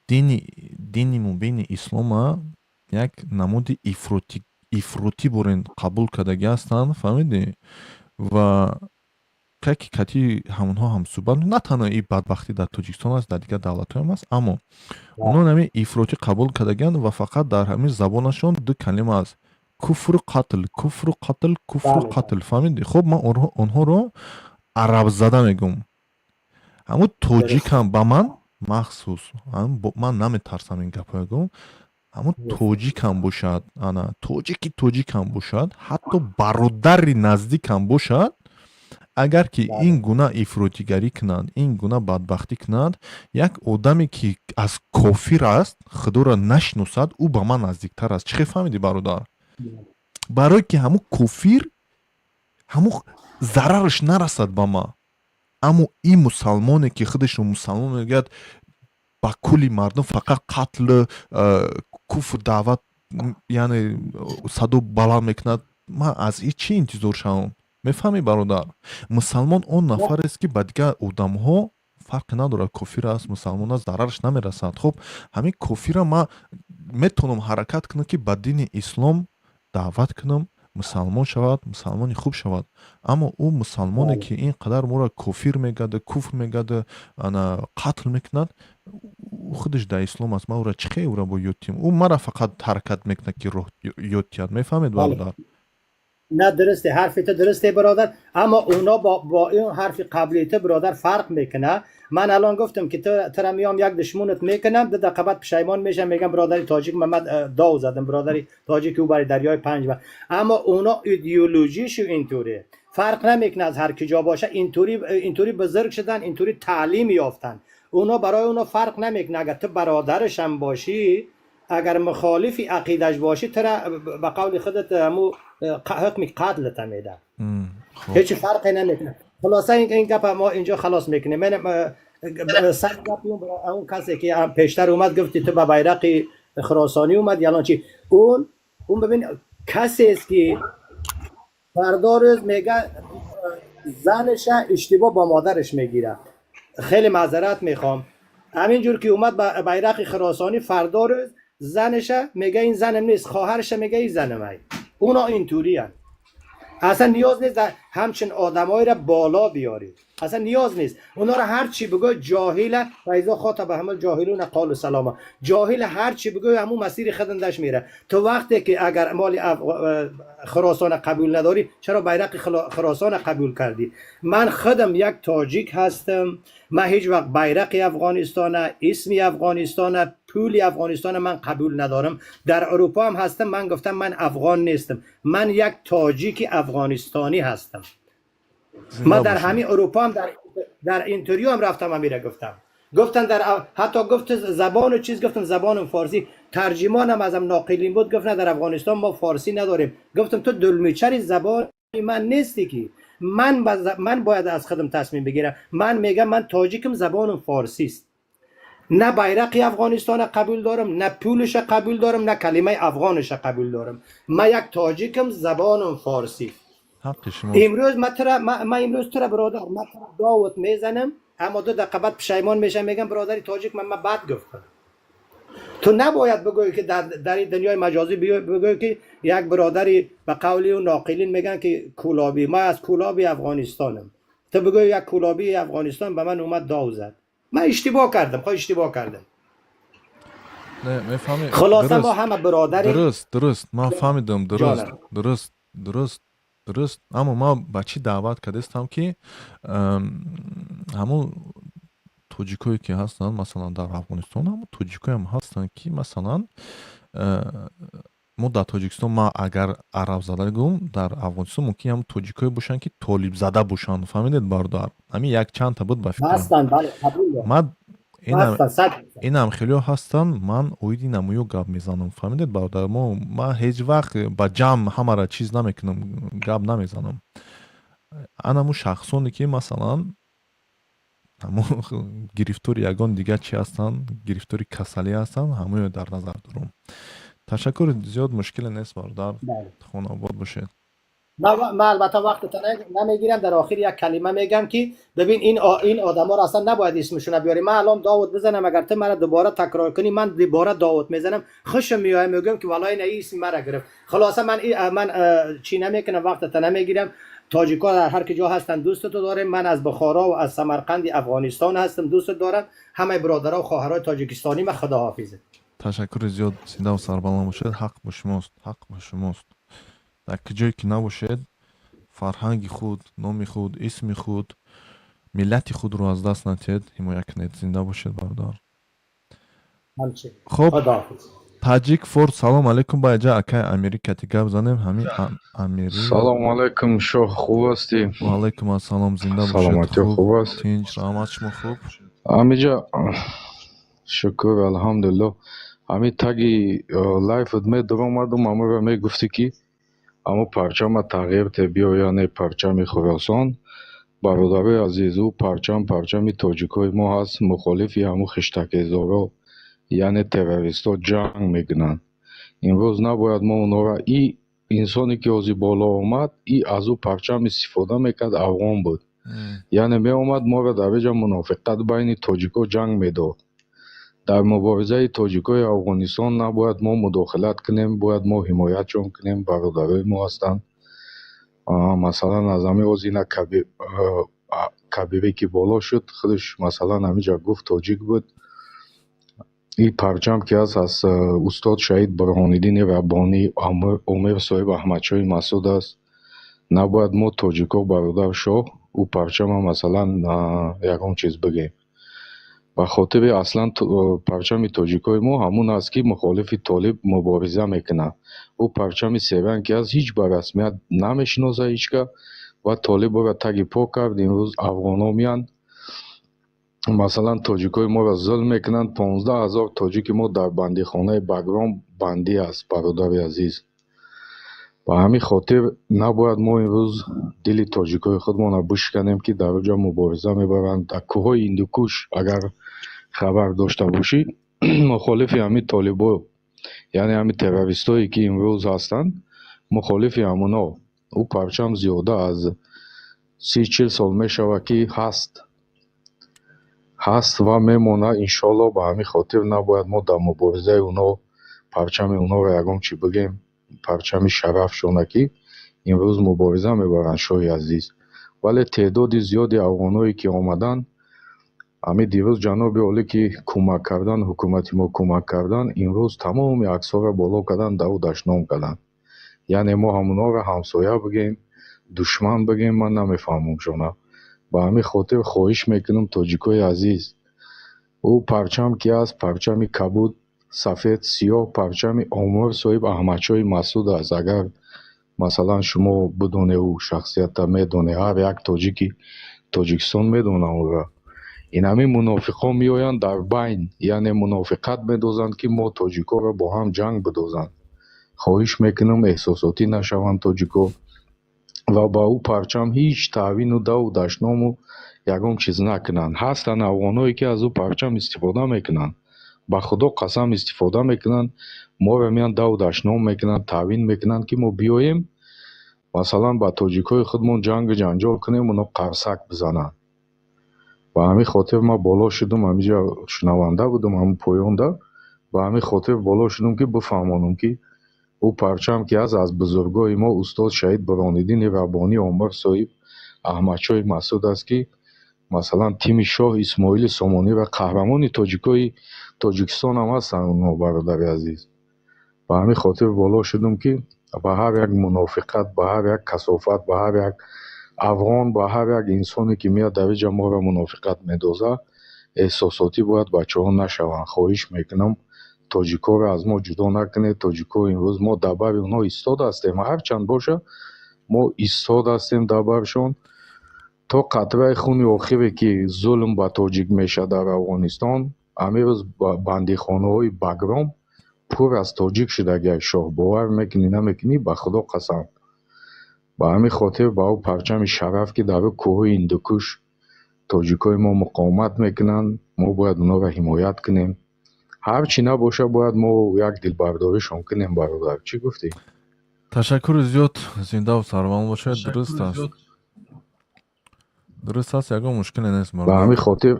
дини мубини ислома як намуди ифротӣ бурен қабул кардагӣ ҳастанд, фаҳмидӣ? Ва Яке кати ҳамонҳо ҳамсӯҳбат, на танҳо и бадбахтӣ дар Тоҷикистон аст, дар дигар давлатҳоям аст, аммо онҳо ҳамин ифротӣ қабул кардагианд ва фақат дар ҳамин забонашон ду калима аст: куфру қатл, куфру қатл, куфру қатл. Фаҳмидӣ? Хуб, ман онҳоро арабзада мегӯм. Ҳамун тоҷикам ба ман махсус, ман наметарсам ин гапҳоя гӯм, ҳамун тоҷикам бошад, ана тоҷики тоҷикам бошад, ҳатто бародари наздикам бошад, агар ки ин гуна ифротигарӣ кунанд, ин гуна бадбахтӣ кунанд, як одаме ки аз кофир аст, худоро нашиносад, ӯ ба ман наздиктар аст. Чӣ хел фаҳмидӣ, бародар? Барое ки ҳамун кофир ҳамун зарараш нарасад ба ман, аммо ин мусалмоне ки худашро мусалмон мегӯяд, ба кулли мардум фақат қатлу куфр даъват, яъне садо баланд мекунад, ман аз ин чӣ интизор шавам? Мефаҳмӣ, бародар? Мусалмон он нафарест, ки ба дигар одамҳо фарқе надорад, кофир аст, мусалмон аст, зарараш намерасад. Хуб, ҳамин кофира ман метавонам ҳаракат кунам, ки ба дини ислом даъват кунам, мусалмон шавад, мусалмони хуб шавад, аммо ӯ мусалмоне ки ин қадар моро кофир мегӯяд, куфр мегӯяд, ана қатл мекунад, ӯ худаш дар ислом аст, ман ӯра чӣ хел ӯра бо ёд тиҳам? Ӯ мара фақат ҳаракат мекунад, ки роҳ ёд тиҳад. Мефаҳмед, бародар? Не, дурусте, ҳарфи ту дурусте, бародар, аммо اونا با این حرف قبلی تو، برادر، فرق میکنه. من الان گفتم که تو ترا میام یک دشمونت میکنم، 2 دقیقه بعد پشیمان میشم، میگم برادری تاجیک محمد داو زدم، برادری تاجیک او برای دریای پنج. و اما اونا ایدئولوژیشو اینطوره، فرق نمیکنه از هر کجا باشه، اینطوری اینطوری بزرگ شدن، اینطوری تعلیم یافتن. اونا برای اونا فرق نمیکنه، اگر تو برادرش هم باشی، اگر مخالفی عقیدش باشی، ترا به قول خودت همو حکم قتل میده. خب. هیچ فرقی نمیکنه. خلاصه این گپ ما اینجا خلاص میکنیم. من سر گپ اون کسی که هم پیشتر اومد، گفتی تو به بیرق خراسانی اومد یالان چی، اون ببین، کسی است که فردا روز میگه زنش اشتباه با مادرش میگیره. خیلی معذرت میخوام، همینجور که اومد با بیرق خراسانی، فردا روز زنش میگه این زنم نیست، خواهرش میگه این زنم. اونا اینطوری هن. اصلا نیاز نیست همچین آدمایی را بالا بیاری، اصلا نیاز نیست. اونا را هر چی بگو جاهل، وإذا خاطبهم الجاهلون قالوا سلاما. جاهل هر چی بگو همون مسیر خدندش میره. تو وقتی که اگر مال خراسان قبول نداری، چرا بیرق خراسان قبول کردی؟ من خودم یک تاجیک هستم. من هیچ وقت بیرق افغانستان، اسمی افغانستان، پول افغانستان من قبول ندارم. در اروپا هم هستم، من گفتم من افغان نیستم، من یک تاجیک افغانستانی هستم. زنده من در باشید. همین اروپا هم در interview هم رفتم، همیره گفتم. گفتن در حتی گفت زبان و چیز، گفتم زبان فارسی. ترجمانم ازم ناقلین بود، گفت نه، در افغانستان ما فارسی نداریم. گفتم تو دلمیچری زبان من نیستی که من باید از خودم تصمیم بگیرم. من میگم من تاجیکم، زبانم فارسی است. نه بیرق افغانستان قبول دارم، نه پولش قبول دارم، نه کلمه افغانش قبول دارم. من یک تاجیکم، زبانم فارسی. حق شماست. امروز من امروز تو را، برادر، من تو را داوت میزنم، اما 2 دقیقه بعد پشیمان میشم، میگم برادری تاجیک من بد گفتم. تو نباید بگویی که در این دنیای مجازی بگویی که یک برادری به قولی و ناقلین میگن که کولابی، ما از کولابی افغانستانم، تو بگوی یک کولابی افغانستان به من اومد داو زد. من اشتباه کردم، خواهی اشتباه کردم. Не, мефаҳмед. خلاصه ما Дуруст. همه برادری. Дуруст, ман фаҳмидам, дуруст. Ҷонам. Дуруст, аммо ман ба чӣ даъват кардастам, ки ҳамун тоҷикое ки ҳастанд, масалан, дар Афғонистон, ҳамун тоҷикоям ҳастанд, ки масалан мо дар Тоҷикистон, ман агар арабзада гӯм, дар Афғонистон мумкин ҳамун тоҷикое бошанд, ки толибзада бошанд. Фаҳмидед, бародар? Ҳамин як чандта буд ба фикрам. هستن، بله، قبول دارم. Ман инам هستن، 100%. Инам хелеҳо ҳастанд. Ман оиди намоё гап мезанам, фаҳмидед, бародар? Мо ман ҳеҷ вақт ба ҷамъ ҳамаро чиз намекунам, гап намезанам. Анаму шахсоне ки масалан ҳамун гирифтори ягон дигар чи ҳастанд, гирифтори касалӣ ҳастанд, ҳамоё дар назар дорам. Ташаккури зиёд, мушкиле нест, бародар. بله. Хонаобод бошед. من البته وقت نمیگیرم. در آخر یک کلمه میگم که ببین، این آدما رو اصلا نباید اسمشون رو بیاری. من الان داوود بزنم، اگر تو مرا دوباره تکرار کنی، من دوباره داوود میزنم، خوشم میاد، میگم که والله این اسم مرا گرفت. خلاصه من چی نمیکنم، وقت تا نمیگیرم. Тоҷикҳо дар ҳар ки ҷо ҳастанд, дӯстатон дорем. Ман аз Бухоро ва аз Самарқанди Афғонистон ҳастам, дӯстат дорам ҳамаи бародаро ва хоҳарои тоҷикистонӣ ма. Худоҳофиз. Ташаккури зиёд, зиндаву сарбаланд бошед. Ҳақ бо шумост, ҳақ бо шумост. Дар куҷое ки набошед, фарҳанги худ, номи худ, исми худ, миллати худро аз даст натиҳед, ҳимоя кунед. Зинда бошед, бародар. Ҳамчунин. Хуб. Худоҳофиз. Таҷик Форд, салом алейкум. Ба иҷа акай Америкати гап занем, ҳами Амери. Салому алайкум, Шоҳ, хуб ҳастӣ? Ва алайкум ассалом, зинда бошед. Саломатиё. Хуб. Хуб аст? Тинҷ, раҳмат, шумо хуб? Ҳамиҷа шукр, алҳамдулилло. Ҳами таги лайфат медаромадум, ҳамаро мегуфтӣ, ки амо парчама тағйир те, биё, яъне парчами Хуросон. Бародарои азиз, ӯ парчам парчами тоҷикои мо ҳаст. Мухолифи ҳамун хиштакезоро, яъне террористҳо, ҷанг мекунанд. Имрӯз набояд мо онҳоро. И инсоне ки ҳозир боло омад, и аз ӯ парчам истифода мекард, афғон буд. Яъне меомад, моро дар иҷа мунофиқат байни тоҷико ҷанг медод. Дар муборизаи тоҷикои Афғонистон набояд мо мудохилат кунем, бояд мо ҳимоятшон кунем, бародарои мо ҳастанд. Масалан, аз ҳамин ҳозир ина Кабире ки боло шуд, худаш, масалан, ҳамиҷа гуфт, тоҷик буд. И парчам ки ҳаст, аз устод шаҳид Бурҳониддини Раббонӣ, Омир соҳиб Аҳмадшоҳи Масъуд аст. Набояд мо тоҷико, бародар Шоҳ, ӯ парчама, масалан, ягон чиз бигем. Ба хотири аслан парчами тоҷикои мо ҳамун аст, ки мухолифи толиб мубориза мекунад. Ӯ парчами серанг ки ҳаст, ҳеҷ ба расмият намешиносад ҳеҷ кас ва толибро таги по кард. Имрӯз афғонҳо меянд, масалан, тоҷикои моро зулм мекунанд. 15 000 тоҷики мо дар бандихонаи Багром бандӣ аст, бародари азиз. Ба ҳамин хотир набояд мо имрӯз дили тоҷикои худмонро бишканем, ки дар оҷа мубориза мебаранд. Дар кӯҳҳои Ҳиндукуш, агар хабар дошта бошӣ, мухолифи ҳамин толибо, яъне ҳамин террористҳое ки имрӯз ҳастанд, мухолифи ҳамуно. Ӯ парчам зиёда аз 30-40 сол мешавад, ки ҳаст, ҳаст ва мемонад, иншоалло. Ба ҳамин хотир набояд мо дар муборизаи оно парчами онҳоро ягон чӣ бигем. Парчами шарафшона, ки имрӯз мубориза мебаранд, шоҳи азиз. Вале теъдоди зиёди афғонҳое ки омаданд, ҳамин дирӯз ҷаноби олӣ ки кӯмак кардан, ҳукумати мо кӯмак кардан, имрӯз тамоми аксҳоро боло кардан, даву дашном карданд. Яъне мо ҳамонҳоро ҳамсоя бигем, душман бигем, ман намефаҳмам шона. Ба ҳамин хотир хоҳиш мекунам, тоҷикои азиз, ӯ парчам ки ҳаст, парчами кабуд, сафед, сиёҳ, парчами Омир соҳиб Аҳмадшоҳи Масъуд аст. Агар, масалан, шумо бидоне, ӯ шахсията медоне, ҳар як тоҷики Тоҷикистон медона ӯро. Ин ҳамин мунофиқҳо меоянд дар байн, яъне мунофиқат медозанд, ки мо тоҷикҳоро бо ҳам ҷанг бидозанд. Хоҳиш мекунам, эҳсосотӣ нашаванд тоҷико ва ба ӯ парчам ҳеҷ таъвину даву дашному ягон чиз накунанд. Ҳастанд афғонҳое, ки аз ӯ парчам истифода мекунанд, ба Худо қасам, истифода мекунанд. Моро меянд, даву дашном мекунанд, таъвин мекунанд, ки мо биёем, масалан, ба тоҷикҳои худмон ҷангу ҷанҷол кунем, оно қарсак бизананд. Ба ҳамин хотир ман боло шудум, ҳаминҷа шунаванда будум, ҳамин поёнда. Ба ҳамин хотир боло шудум, ки бифаҳмонам, ки ӯ парчам ки ҳаст, аз бузургоҳи мо устод шаҳид Бурҳониддини Раббонӣ, Омир соҳиб Аҳмадшоҳи Масъуд аст, ки, масалан, тими шоҳ Исмоили Сомонӣ ва қаҳрамони тоҷикои Тоҷикистон ҳам ҳастанд онҳо, бародари азиз. Ба ҳамин хотир боло шудум, ки ба ҳар як мунофиқат, ба ҳар як касофат, ба ҳар як афғон, ба ҳар як инсоне, ки меяд дар иҷа моро мунофиқат медозад, эҳсосотӣ бояд бачаҳо нашаванд. Хоҳиш мекунам, тоҷикҳоро аз мо ҷудо накунед. Тоҷикҳо, имрӯз мо дар бари онҳо истода ҳастем, ҳарчанд боша, мо истода ҳастем дар баршон то қатраи хуни охире, ки зулм ба тоҷик мешавад дар Афғонистон. Ҳамин рӯз бандихонаҳои Багром пур аз тоҷик шудагиак, шоҳ, бовар мекунӣ, намекунӣ, ба Худо қасам. Ба ҳамин хотир ба ӯ парчами шараф, ки дар ӯ кӯҳҳои Ҳиндукуш тоҷикҳои мо муқовимат мекунанд, мо бояд онҳоро ҳимоят кунем. Ҳар чӣ набоша, бояд мо як дилбардоришон кунем. Бародар, чӣ гуфтӣ? Ташаккури зиёд, зиндаву сарбаланд бошед. Дуруст аст, дуруст аст, ягон мушкиле нест. Ба ҳамин хотир.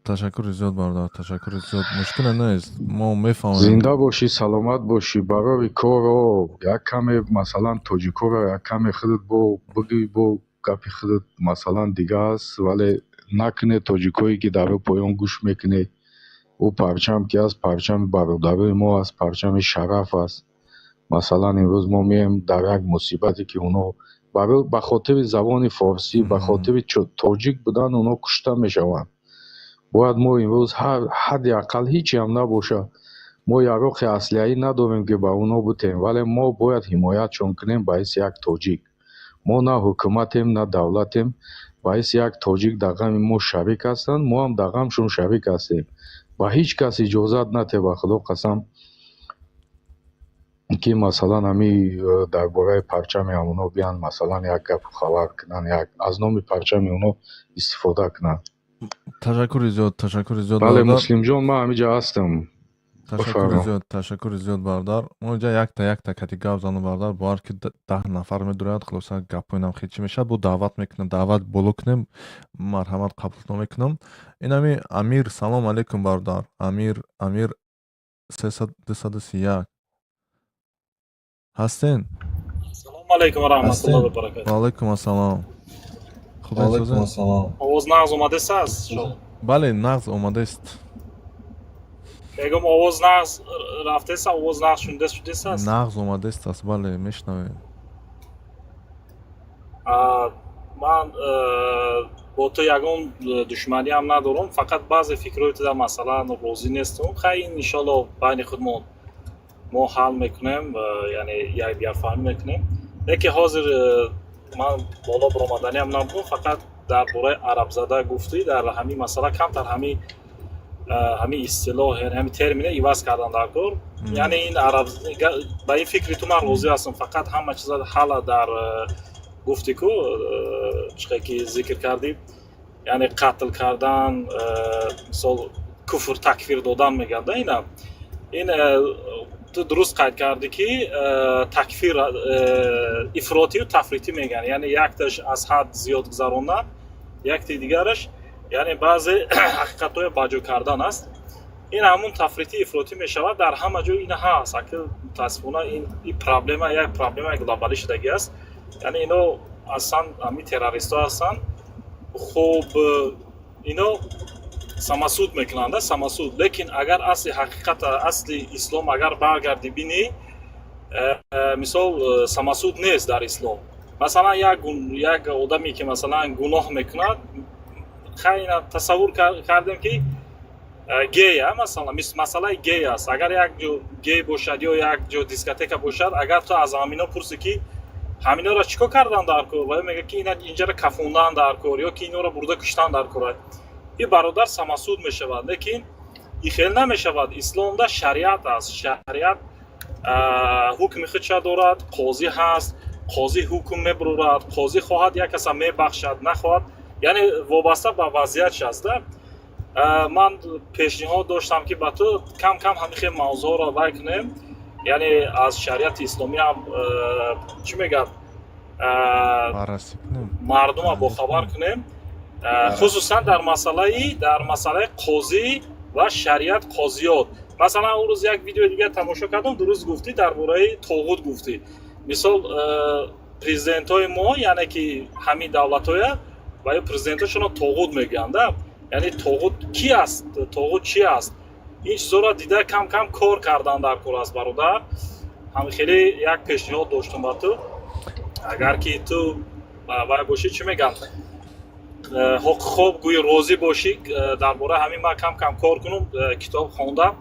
Ташаккури зиёд, бародар, ташаккури зиёд. Мушкиле нест, мо мефаҳмем. Зинда бошӣ, саломат бошӣ, барори корро. Як каме, масалан, тоҷикоро як каме худат бо бигӯй, бо гапи худат, масалан, дига аст, вале накунед, тоҷикое ки дар поён гӯш мекунед. Ӯ парчам ки аст, парчами бародарои мо аст, парчами шараф аст. Масалан, имрӯз мо меоем дар як мусибате, ки онҳо ба хотири забони форсӣ, ба хотири тоҷик будан онҳо кушта мешаванд. Бояд мо имрӯз ҳадди ақал ҳичиам набошад, мо яроқи аслиҳаӣ надорем, ки ба онҳо бутем, вале мо бояд ҳимоятшон кунем ба ҳайси як тоҷик. Мо на ҳукуматем, на давлатем. Ба ҳайси як тоҷик дар ғами мо шарик ҳастанд, мо ҳам дар ғамшон шарик ҳастем. Ба ҳеҷ кас иҷозат натед, ба Худо қасам, ки, масалан, ҳами дар бораи парчами ҳамонҳо биёянд, масалан, як гапу хабар кунанд, як аз номи парчами онҳо истифода кунанд. Ташаккури зиёд, ташаккури зиёд. Бале, Муслимҷон, ман ҳамиҷа ҳастам. Ташаккури зиёд, ташаккури зиёд, бародар. Мо инҷа якта якта кати гап занам, бародар, бовар ки 10 нафар медурад. Хулоса, гапҳои хел чӣ мешавад, бо даъват мекунам, даъват боло кунем, марҳамат, қабултон мекунам. Инами Амир, салом алейкум, бародар Амир. Амир 231 ҳастен? Салому алайкум ва раҳматуллоҳи ва баракатуҳ. Ва алайкум ассалом. Хуб, ассалом. Овоз нағз омадест аст? Бале, нағз омадест. Мегӯм, овоз нағз рафтест, овоз нағз шунида шудест аст? Нағз омадест аст, бале, мешунавем. Ман бо ту ягон душманиам надорам, фақат баъзе фикрҳои ту дар масъала розӣ нестам. Хай, ин иншоалло байни худмон мо ҳал мекунем, яъне якдигарфаҳмӣ мекунем. Лекин ҳозир ман боло баромаданиам набудам, фақат дар бораи арабзада гуфтӣ, дар ҳамин масъала камтар ҳамин истилоҳ, яъне ҳамин термина иваз кардан дар кор. Яъне ин араб, ба ин фикри ту ман розӣ ҳастам, фақат ҳама чиза ҳала дар гуфтӣ ку, чӣ ки зикр кардӣ, яъне қатл кардан, мисол, куфр, такфир додан мегӯянд ина. Ин ту дуруст қайд кардӣ, ки такфир ифротию тафритӣ мегӯянд, яъне якташ аз ҳад зиёд гузарондан, якти дигараш, яъне баъзе ҳақиқатҳое баҷо кардан аст. Ин ҳамун тафритӣ, ифротӣ мешавад. Дар ҳама ҷо ин ҳаст. Аки мутаассифона ин проблема як проблемаи глобалӣ шудагӣ аст. Яъне ино аслан ҳамин террористҳо ҳастанд. Хуб, ино самосуд мекунанд, самосуд. Лекин агар асли ҳақиқата, асли ислом агар баргардӣ бинӣ, мисол, самосуд нест дар ислом. Масалан, як одаме ки, масалан, гуноҳ мекунад, хайна тасаввур кардем, ки гей, масалан, масъалаи гей аст. Агар як ҷо гей бошад ё як ҷо дискотека бошад, агар ту аз ҳамино пурсӣ, ки ҳаминоро чӣ кор кардан дар кор, ва мегӯяд, ки инҷаро кафондан дар кор ё ки инора бурда куштан дар кор, ин бародар самосуд мешавад. Лекин ин хел намешавад. Исломда шариат аст. Шариат ҳукми худша дорад, қозӣ ҳаст, қозӣ ҳукм мебурад. Қозӣ хоҳад, як каса мебахшад, нахоҳад, яъне вобаста ба вазъиятш аст. Ман пешниҳод доштам, ки ба ту кам кам ҳамин хел мавзӯъро вай кунем, яъне аз шариати исломӣ ҳам, чӣ мегӯяд, мардума бохабар кунем, хусусан дар масъалаи қозӣ ва шариат, қозиёт. Масалан, он рӯз як видеои дигар тамошо кардам, дуруст гуфтӣ, дар бораи тоғут гуфтӣ. Мисол, президентҳои мо, яъне ки ҳамин давлатҳоя ва ё президентҳошонро тоғут мегӯянд. Яъне тоғут ки аст, тоғут чи аст, ин чизҳоро дида кам кам кор кардан дар кор аст, бародар. Ҳам хеле як пешниҳод доштум ба ту, агар ки ту вай бошӣ, чӣ мегӯянд, хоб гӯи, розӣ бошӣ, дар бораи ҳамин ман кам кам кор кунам, китоб хондам,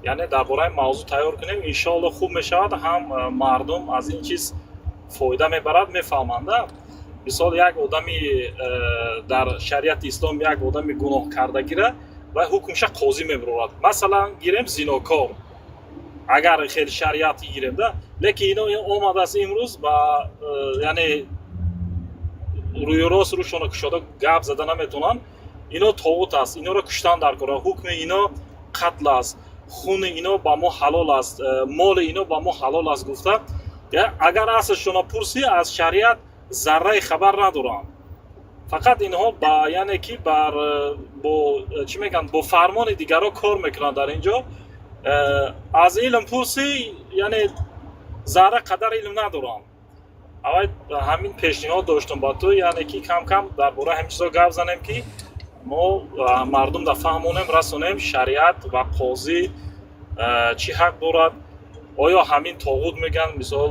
яъне дар бораи мавзӯъ тайёр кунем. Иншоалло, хуб мешавад, ҳам мардум аз ин чиз фоида мебарад, мефаҳманд. Мисол, як одами дар шариати ислом як одами гуноҳкардагира ва ҳукмша қозӣ мебурад. Масалан, гирем зинокор, агар хеле шариат гирем да. Лекин ино омадааст имрӯз ба яъне рӯи рост рӯшона кушода гап зада наметавонанд. Ино тоғут аст, иноро куштан дар кора, ҳукми ино қатл аст, хуни ино ба мо ҳалол аст, моли ино ба мо ҳалол аст гуфта, агар аслшона пурсӣ, аз шариат зарраи хабар надоранд. Фақат инҳо ба, яъне ки бар бо чӣ мегӯянд, бо фармони дигарро кор мекунанд дар ин ҷо. Аз илм пурсӣ, яъне зарра қадар илм надоранд. Аввал ҳамин пешниҳод доштум ба ту, яъне ки кам кам дар бораи ҳамин чизо гап занем, ки мо мардум да фаҳмонем, расонем, шариат ва қозӣ чӣ ҳақ дорад. Оё ҳамин тоғут мегӯянд, мисол,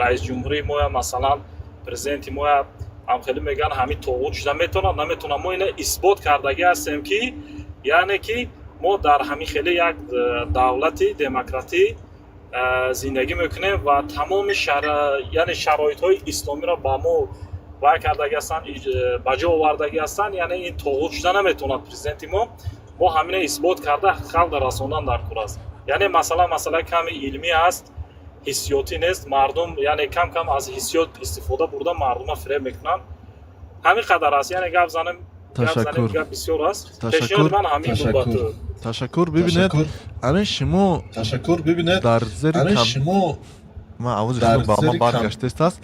раисҷумҳурии моя, масалан, президенти моя ҳамхеле мегӯянд, ҳамин тоғут шуда метавонад, наметавонад? Мо ина исбот кардагӣ ҳастем, ки яъне ки мо дар ҳамин хеле як давлати демократӣ зиндагӣ мекунем ва тамоми яъне шароитҳои исломиро ба мо вай кардагӣ ҳастанд, ба ҷо овардагӣ ҳастанд. Яъне ин тоғут шуда наметавонад президенти мо. Мо ҳамина исбот карда, халқ расондан дар кор аст. Яъне масъала масъалаи ками илмӣ аст, ҳиссиётӣ нест. Мардум, яъне, кам кам аз ҳиссиёт истифода бурда, мардума фиреб мекунанд. Ҳамин қадар аст, яъне гап занем, Ташаккур. гап бисёр аст. Ташаккур. Пешниҳоди ман ҳамин буд ба ту. Ташаккур. Бибинед, ана шумо Ташаккур. Бибинед, дар зери ана шумо ман овози дар худам ба ман зери баргаштааст.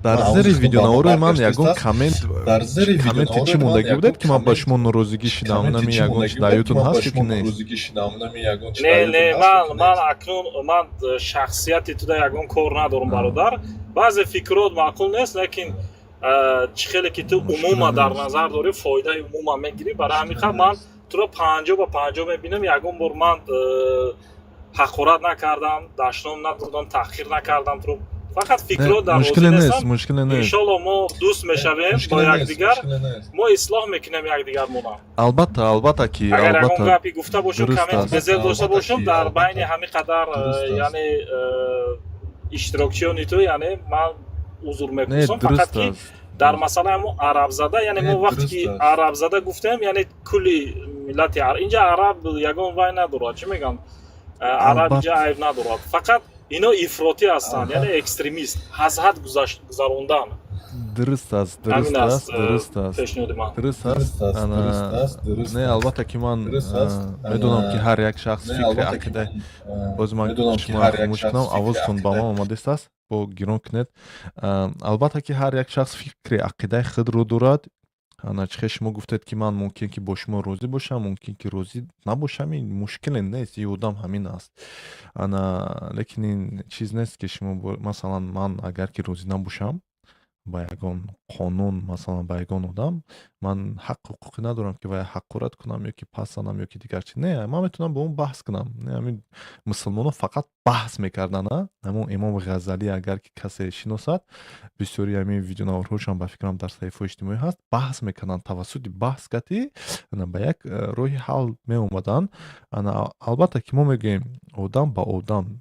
Дар Ман зери овози худам ба ман видеонаворои ман баргаштааст. ягон коммент, Дар зери комменти чӣ видеонаворои ман мондагӣ ягон будед, ки ман ба коммент шумо норозигӣ шидам? комменти Нами чӣ ягон мондагӣ чи дар будед, ки ёдтон ман ба ҳаст ё ки шумо нест? норозигӣ шидам? Нами ягон чи Не, дар не, ёдтон ҳаст ман ё ки ман нест? акнун ман шахсияти туда ягон кор надорам, бародар. Баъзе фикрот маъқул нест, лекин чӣ хеле ки ту Мушкиле умума дар нест. назар дорӣ, фоидаи умума мегирӣ. Барои ҳамин қадр ман туро 50 ба 50 мебинам. Ягон бор ман ҳақорат накардам, дашном надодам, таҳқир накардам туро. Фақат фикрот дар розӣ Мушкиле нест. нестам. Мушкиле нест. Иншолло, мо дӯст мешавем бо Мушкиле нест, якдигар, мушкиле нест. мо ислоҳ мекунем якдигармона. Албатта, албатта ки Агар ягон албатта гапи гуфта бошем, дуруст коммент аст. безеб дошта Албатта бошем, ки, дар албатта. байни ҳамин қадар Дуруст аст. яъне иштирокчиёни ту, яъне ман узр Не, мепурсам. Фақат дуруст ки аст. дар масъалаи ҳамо арабзада, яъне Не, мо вақте дуруст ки аст. арабзада гуфтем, яъне кулли миллати инҷа араб ягон вай надорад, чӣ мегӯям, араб инҷа айб надорад, фақат ино ифротӣ ҳастанд, яъне экстремист, аз ҳад гузарондан. Дуруст аст, дуруст Ҳамин аст, аст дуруст аст. пешниҳоди ман. Дуруст аст. Дуруст аст, Ана дуруст аст, дуруст не, аст. албатта ки ман Дуруст аст. медонам, Ана ки ҳар як шахс не, фикри албатта ки ақида ман боз ман медонам, ки шуморо ҳар як хомӯш шахс кунам, фикри овозтон ба ақида ман омадааст, аст, бо гирон кунед. Албатта ки ҳар як шахс фикри ақидаи худро дорад. Ана чӣ хел шумо гуфтед, ки ман мумкин ки бо шумо розӣ бошам, мумкин ки розӣ набошам, ин мушкиле нест, ин одам ҳамин аст. Ана лекин ин чиз нест, ки шумо, масалан, ман агар ки розӣ набошам ба ягон қонун, масалан, ба ягон одам, ман ҳақ ҳуқуқӣ надорам, ки вай ҳақорат кунам ё ки пас занам ё ки дигар чи. Не, ман метавонам бо он баҳс кунам. Не, ҳамин мусулмонон фақат баҳс мекарданд. А ҳамон имом Ғазалӣ, агар ки касе шиносад, бисёри ҳамин видеонаворҳошам, ба фикрам, дар саҳифаҳои иҷтимоӣ ҳаст, баҳс мекарданд, тавассути баҳс кати ана ба як роҳи ҳал меомаданд. Ана албатта ки мо мегӯем, одам ба одам,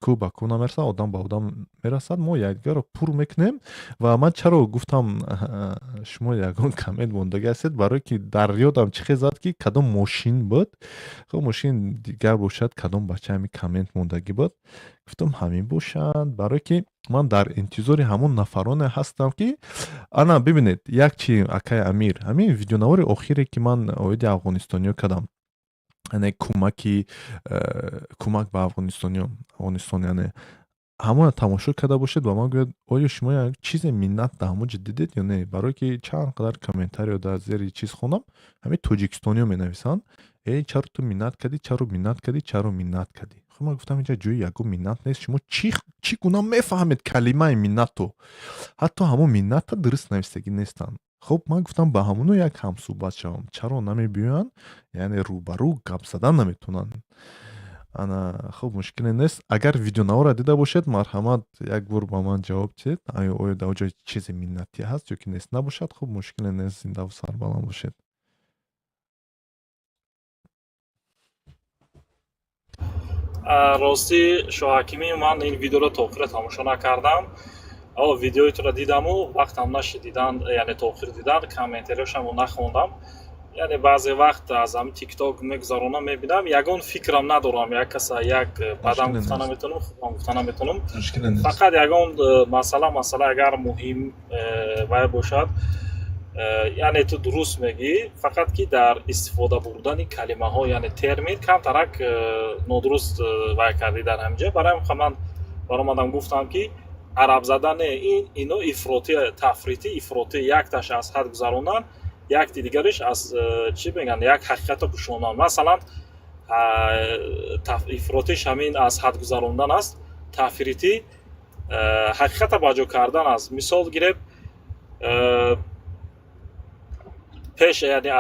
кӯ ба кӯ намерасад, одам ба одам мерасад. Мо якдигарро пур мекунем. Ва ман чаро гуфтам, шумо ягон коммент мондагӣ ҳастед, барое ки дар ёдам чӣ хел зад, ки кадом мошин буд. Хоб, мошин дигар бошад, кадом бача ҳамин коммент мондагӣ буд, гуфтам, ҳамин бошанд, барое ки ман дар интизори ҳамон нафароне ҳастам, ки ана бибинед, як чи, акай Амир, ҳамин видеонавори охире, ки ман оиди афғонистониё кардам, яъне кӯмаки кӯмак ба афғонистониё, Афғонистон, яъне ҳамона тамошо карда бошед, ба ман гӯяд, оё шумо як чизе миннат дар ҳамон ҷо дидед ё не? Барое ки чанд қадар комментариё дар зери чиз хондам, ҳамин тоҷикистониё менависанд: «Э, чаро ту миннат кардӣ, чаро миннат кардӣ, чаро миннат кардӣ?» Хуб, ман гуфтам, инҷа ҷои ягон миннат нест. Шумо чӣ гуна мефаҳмед калимаи миннату? Ҳатто ҳамон минната дуруст навистагӣ нестанд. Хуб, ман гуфтам, ба ҳамоно як ҳамсӯҳбат шавам, чаро намебиёянд, яъне рӯбарӯ гап задан наметавонанд? Ана хуб, мушкиле нест. Агар видеонаворро дида бошед, марҳамат, як бор ба ман ҷавоб диҳед, оё дар ҷои чизе миннатӣ ҳаст ё ки нест. Набошад, хуб, мушкиле нест, зиндаву сарбаланд бошед. Ростӣ, Шоҳакимӣ, ман ин видеоро то охира тамошо накардам. О, видеои туро дидаму вақтам нашид дидан, яъне то охир дидан, комментариёшамро нахондам. Яъне баъзе вақт аз ҳамин ТикТок мегузаронам, мебинам, ягон фикрам надорам, як каса як бадам Мушкиле гуфта нест. наметавонам, хубам гуфта наметавонам. Мушкиле нест. Фақат ягон масъала агар муҳим вай бошад, яъне ту дуруст мегӯӣ, фақат ки дар истифода бурдани калимаҳо, яъне термин, камтарак нодуруст вай кардӣ дар ҳамин ҷо. Барои ҳамин ман баромадам, гуфтам, ки Арабзада не, ин ино ифротӣ, тафритӣ, ифротӣ. Якташ аз ҳад гузарондан, якти дигариш аз чӣ мегӯянд, як ҳақиқатро пӯшондан. Масалан, ифротиш ҳамин аз ҳад гузарондан аст, тафритӣ ҳақиқата баҷо кардан аст. Мисол гиреб, пеш, яъне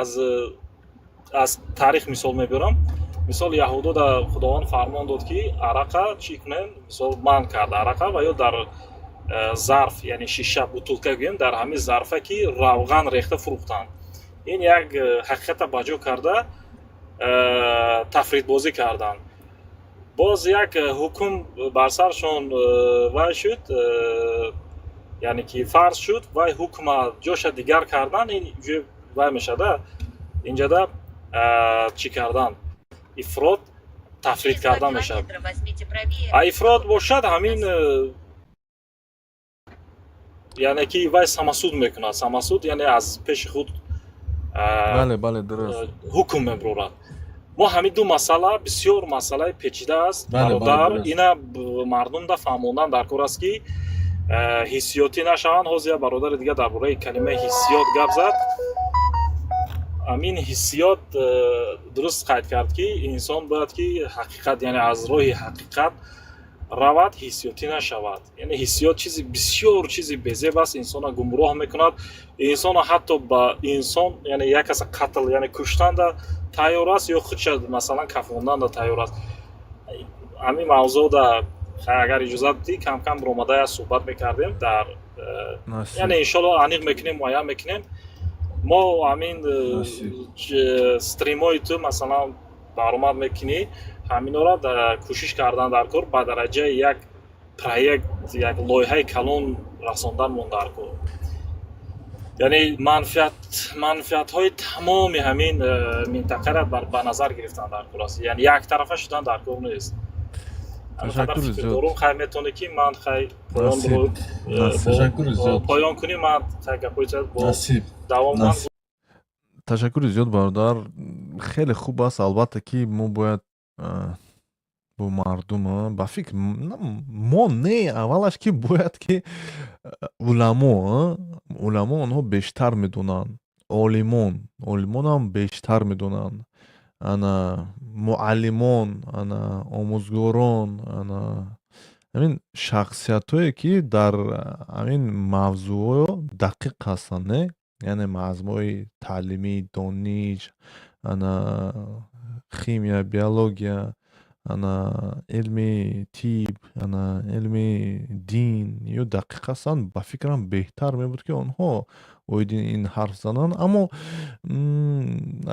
аз таърих мисол мебиёрам. Мисол, яҳудода Худованд фармон дод, ки арақа чӣ кунем, мисол, манъ кард арақа ва ё дар зарф, яъне шиша, бутулка гӯем, дар ҳамин зарфа ки равған рехта фурӯхтанд. Ин як ҳақиқата баҷо карда, тафритбозӣ карданд. Боз як ҳукм бар саршон вай шуд, яъне ки фарз шуд, вай ҳукма ҷоша дигар кардан. Ин вай мешада, инҷада чӣ кардан, ифрот, тафрит кардан мешавад. А ифрот бошад, ҳамин, яъне ки вай самосуд мекунад, самосуд, яъне аз пеши худ Бале, бале, дуруст. ҳукм мебурад. Мо ҳамин ду масъала бисёр масъалаи печида аст, бародар. Ина мардумда фаҳмондан дар кор аст, ки ҳиссиётӣ нашаванд. Ҳозир як бародари дигар дар бораи калимаи ҳиссиёт гап зад. Ҳамин ҳиссиёт, дуруст қайд кард, ки инсон бояд ки ҳақиқат, яъне аз роҳи ҳақиқат равад, ҳиссиётӣ нашавад. Яъне ҳиссиёт чизи бисёр чизи безеб аст, инсонро гумроҳ мекунад, инсонро ҳатто ба инсон, яъне як каса қатл, яъне куштанда тайёр аст ё худша, масалан, кафонданда тайёр аст. Ҳамин мавзӯъда, агар иҷозат бидӣ, кам-кам ромада як суҳбат мекардем дар яъне иншолло аниқ мекунем, муайян мекунем. Мо ҳамин стримҳои ту, масалан, баромад мекунӣ, ҳаминора кӯшиш кардан дар кор, ба дараҷаи як проект, як лоиҳаи калон расондан мон дар кор, яъне манфиатҳои тамоми ҳамин минтақаро ба назар гирифтан дар кор аст, яъне яктарафа шудан дар кор нест. Фикр хай, метавонӣ ки ман хай поён кунӣ, ман хай гапҳои давом. Ташаккури зиёд, бародар, хеле хуб аст. Албатта ки мо бояд бо мардум ба фикр мо не, аввалаш ки бояд ки уламо, онҳо бештар медонанд, олимон, олимонам бештар медонанд, ана муаллимон, ана омӯзгорон, ана ҳамин шахсиятҳое ки дар ҳамин мавзӯъҳо дақиқ ҳастанд, не, яъне мавзӯъҳои таълимӣ, дониш, ана химия, биология, ана илми тиб, ана илми дин ё дақиқ ҳастанд. Ба фикрам, беҳтар мебуд, ки онҳо оиди ин ҳарф зананд, аммо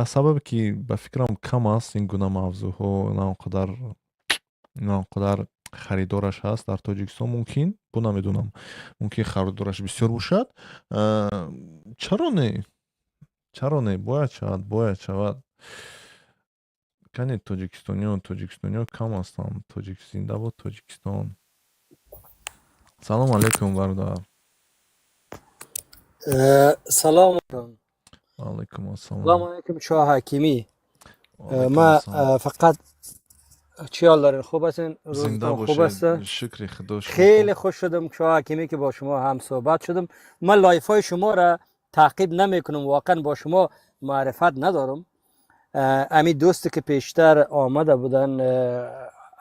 аз сабабе ки ба фикрам кам аст ин гуна мавзӯъҳо, на он қадар харидораш ҳаст дар Тоҷикистон. Мумкин бу, намедонам, мумкин харидораш бисёр бошад. Чаро не, чаро не, бояд шавад, бояд шавад. Кани тоҷикистониён? Тоҷикистониён кам ҳастанд. Зинда бод Тоҷикистон! Салому алайкум, бародар. Салом. Алайкум ассалом. Салом алайкум, шоҳ Ҳакимӣ. Ма фақат چی حال دارین؟ خوب هستین؟ روزتون خوب است؟ شکر خدا. خیلی خوش شدم شاه حکیمی که با شما هم صحبت شدم. من live های شما را تعقیب نمی کنم، واقعا با شما معرفت ندارم. امی دوستی که پیشتر آمده بودن،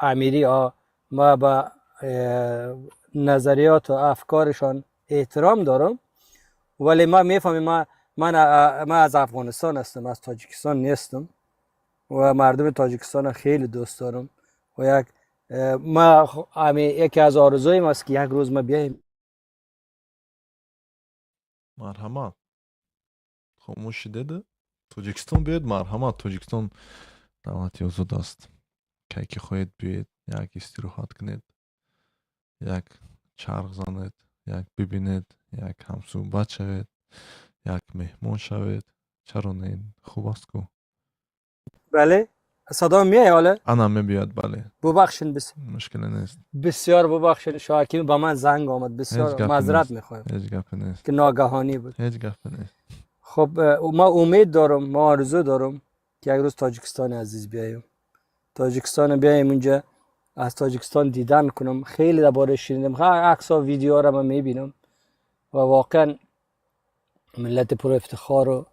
امیری ها، ما با نظریات و افکارشان احترام دارم، ولی ما میفهمیم ما از افغانستان هستم، از تاجیکستان نیستم و مردم تاجیکستان خیلی دوست دارم و یک ما یکی از آرزویم است که یک روز ما بیاییم. Марҳамат, хомӯш шидеду Тоҷикистон биёед, марҳамат. Тоҷикистон давлати озод аст. Кай ки хоҳед, биёед, як истироҳат кунед, як чарх занед, як бибинед, як ҳамсӯҳбат шавед, як меҳмон шавед. Чаро не, хуб аст ку. Бале, صدا میای حالا؟ Ана мебиёд, бале. ببخشین بس. Мушкиле нест. بسیار ببخشین شاه حکیمی، با من زنگ آمد، بسیار معذرت میخوایم ҳеҷ гапе нест. که ناگهانی بود. ҳеҷ гапе нест. خب، ما امید دارم، ما آرزو دارم که یک روز تاجیکستان عزیز بیایم، تاجیکستان بیایم. اونجا از تاجیکستان دیدن کنم. خیلی درباره شنیدم، عکس ها، ویدیو را من میبینم و واقعا ملت پر افتخار و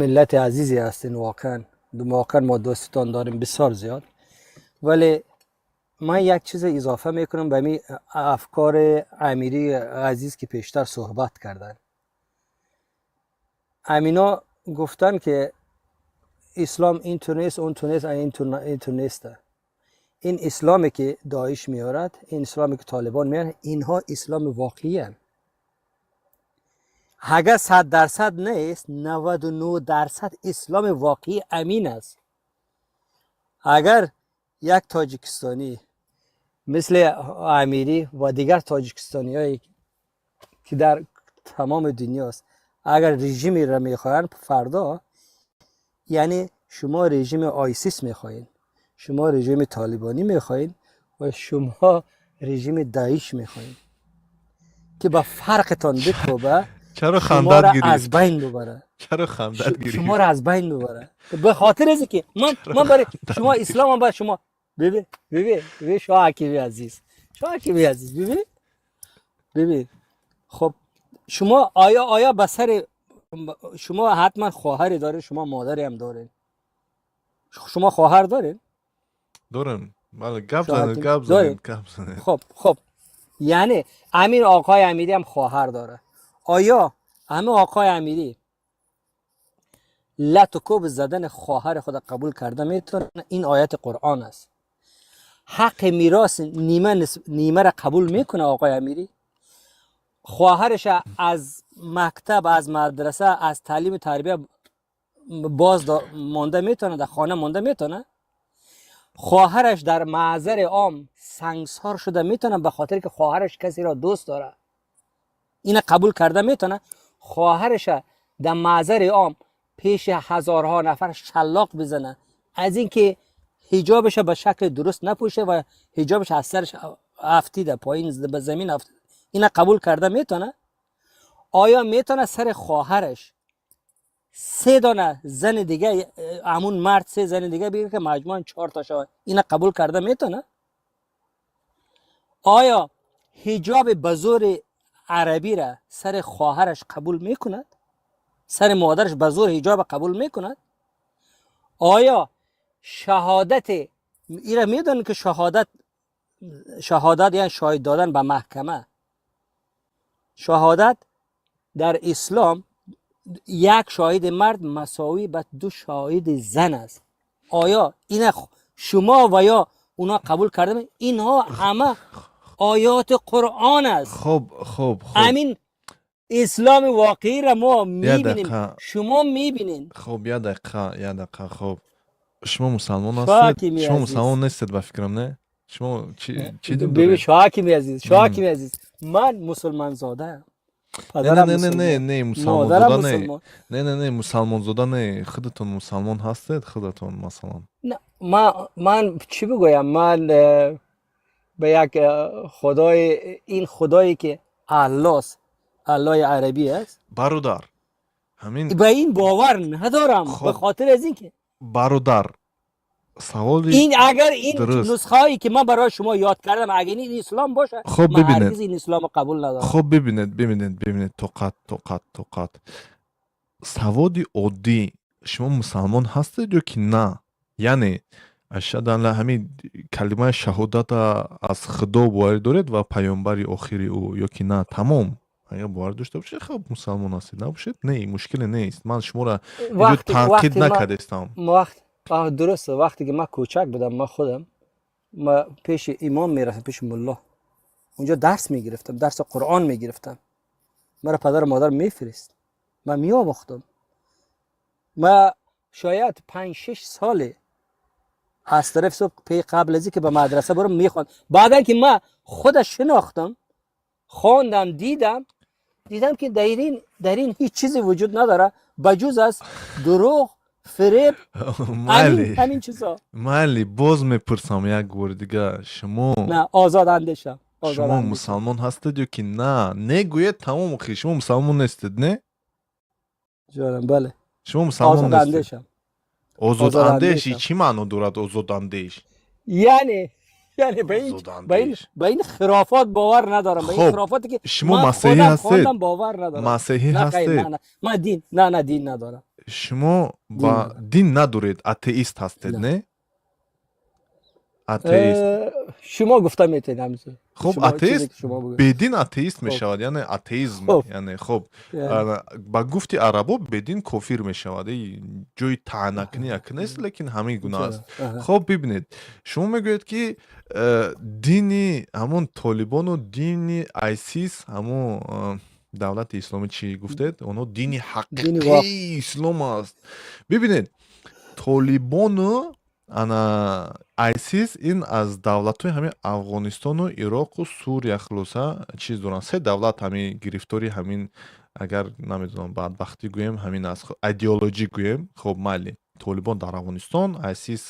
ملت عزیزی هستین. واقعا واقعا ما دوستتان داریم بسیار زیاد. ولی من یک چیز اضافه میکنم به می افکار امیری عزیز که پیشتر صحبت کردن. امینا گفتن که اسلام این تو نیست، اون تو نیست، این تو نیست. این اسلامی که داعش میارد، این اسلامی که طالبان میارد، اینها اسلام واقعی هن. اگر 100% نیست، 99% اسلام واقعی امین است. اگر یک تاجیکستانی مثل امیری و دیگر تاجیکستانی هایی که در تمام دنیاست، اگر رژیمی را میخواهند فردا، یعنی شما رژیم ISIS میخواین، شما رژیم طالبانی میخواین و شما رژیم داعش میخواین که با فرقتان بکوبه. چرا شما خندت را گرفت؟ از بین ببره. چرا خندت گرفت؟ شما را از بین ببره، به خاطر از که من برای شما اسلام هم برای شما. ببین ببین ببین، شاه حکیمی عزیز، شاه حکیمی عزیز، ببین ببین. خب شما آیا به سر شما حتما خواهری داره، شما مادری هم دارین، شما خواهر دارین؟ دارم، بله. گپ شاه زنید. حکیم گپ دارین؟ زنید، گپ زنید. خب، یعنی امیر آقای امیری هم خواهر داره. آیا همه آقای امیری لت و کوب زدن خواهر خود قبول کرده میتونه؟ این آیت قرآن است. حق میراث نیمه را قبول میکنه آقای امیری؟ خواهرش از مکتب، از مدرسه، از تعلیم تربیه باز مانده میتونه؟ در خانه مانده میتونه؟ خواهرش در محضر عام سنگسار شده میتونه به خاطر که خواهرش کسی را دوست داره؟ این قبول کرده میتونه؟ خواهرش در محضر عام پیش هزارها نفر شلاق بزنه از اینکه حجابش به شکل درست نپوشه و حجابش از سرش افتیده پایین، به زمین افتیده، این قبول کرده میتونه؟ آیا میتونه سر خواهرش سه دانه زن دیگه، همون مرد سه زن دیگه بگیره که مجموعا چهار تا شود؟ این قبول کرده میتونه؟ آیا حجاب بزور عربی را سر خواهرش قبول میکند؟ سر مادرش بزور حجاب قبول میکند؟ آیا شهادت ایره میدونن که شهادت یعنی شاهد دادن به محکمه، شهادت در اسلام یک شاهد مرد مساوی به دو شاهد زن است. آیا این شما و یا اونا قبول کرده؟ اینها همه آیات قرآن است. خب. همین اسلام واقعی را ما میبینیم. دقیقه. شما میبینین. خب، یه دقیقه، یه دقیقه. خب، شما مسلمان شاه هستید؟ حکیمی شما عزیز. مسلمان نیستید به فکرم، نه؟ شما چی دین ببین دارید؟ شاه حکیمی عزیز، شاه حکیمی عزیز، من مسلمان زاده نه. پدرم نه نه نه نه. مسلمان، نه، مسلمان مادرم زاده نه. مسلمان. نه نه نه، مسلمان زاده نه. خودتون مسلمان هستید خودتون مثلا؟ نه، من چی بگویم؟ من به یک خدای، این خدایی که الله است، الله عربی است. برادر، همین به این باور ندارم به خب. خاطر از اینکه برادر، سوالی این اگر این درست. نسخه هایی که من برای شما یاد کردم، اگر این اسلام باشه، خب من ببینید. هرگز این اسلام رو قبول ندارم. خب، ببینید ببینید ببینید، тоқат، тоқат، тоқат. Саволи оддӣ: шумо мусалмон ҳастед ё ки на? Яъне ашҳаду ан ла, ҳамин калимаи шаҳодата аз Худо боварӣ доред ва паёмбари охири ӯ ё ки на? Тамом. Агар боварӣ дошта бошед, хуб, мусалмон ҳастед, набошед, не, мушкиле нест. Ман шуморо инҷо танқид وقتی من накардестам. وقت درسته. وقتی که من کوچک بودم، من خودم ما پیش امام میرفتم، پیش ملا، اونجا درس میگرفتم، درس قرآن میگرفتم. مرا پدر و مادر میفرست، من میآموختم. ما شاید 5-6 ساله از طرف صبح پی قبل از که به مدرسه برم میخوند. بعدا که من خودش شناختم، خواندم، دیدم که در این هیچ چیزی وجود نداره بجز از دروغ، فریب، همین майли. همین چیزا. Майли, боз мепурсам як бори дига: шумо نه، آزاد اندیشم، آزاد шумо اندیشم. мусалмон ҳастед ё ки на? Негӯед, тамом. Охи шумо мусалмон нестед, не? جانم، بله. Шумо мусалмон آزاد нестед? اندیشم. Озодандешӣ. Озодандешам. Чӣ маъно дорад озодандеш? یعنی به این زوداندیش. به این خرافات باور ندارم، به این خب، خرافاتی که شما من مسیحی خودم هستید؟ خواندم باور ندارم. مسیحی نه خیر، هستید؟ نه نه، من دین، نه نه، دین ندارم. شما دین با ندارم. دین ندارید، атеист ҳастед؟ نه. Не, атеист. شما گفته میتونید همینطور. خب، شما چیزی атеист که شما بگید. бедин атеист خب. мешавад, яъне атеизм. خب. Яъне хоб, یعنی ана, ба гуфти арабо бедин кофир мешавад. И ҷои таънакунӣ як нест, лекин ҳамин гуна аст. Хоб, бибинед, шумо мегӯед, ки дини ҳамон толибону дини Айсис, ҳамон давлати исломӣ, чӣ гуфтед, онҳо дини дини ҳақиқии ислом аст. Бибинед, толибону ана Айсис ин аз давлатҳои ҳамин Афғонистону Ироқу Сурия, хулоса, чиз доранд. Се давлат ҳамин гирифтори ҳамин, агар намедонам, бадбахтӣ гӯем, ҳамин аст, идеологӣ гӯем. Хоб, майли, толибон дар Афғонистон, Айсис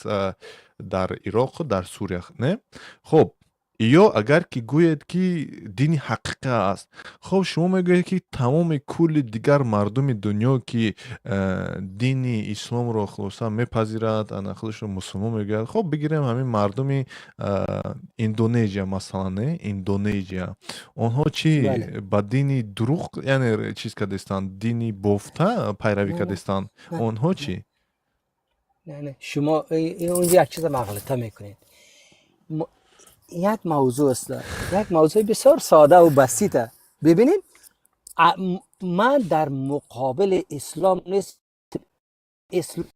дар Ироқу дар Сурия, не? Хоб, ё агар ки гӯед, ки дини ҳақиқа аст, хоб, шумо мегӯед, ки тамоми кулли дигар мардуми дунё, ки дини исломро, хулоса, мепазирад, ана худашро мусулмон мегӯяд. Хоб, бигирем ҳамин мардуми Индонезия, масалан, не, Индонезия, онҳо чӣ? بله. Ба дини дурӯғ, яъне чиз кардастанд, дини бофта пайравӣ نه نه. кардастанд. نه. Онҳо чӣ? نه نه، شما اونجا یک چیز مغلطه میکنید. یک موضوع است، یک موضوع بسیار ساده و بسیطه. ببینید، من در مقابل اسلام نیست. اسلام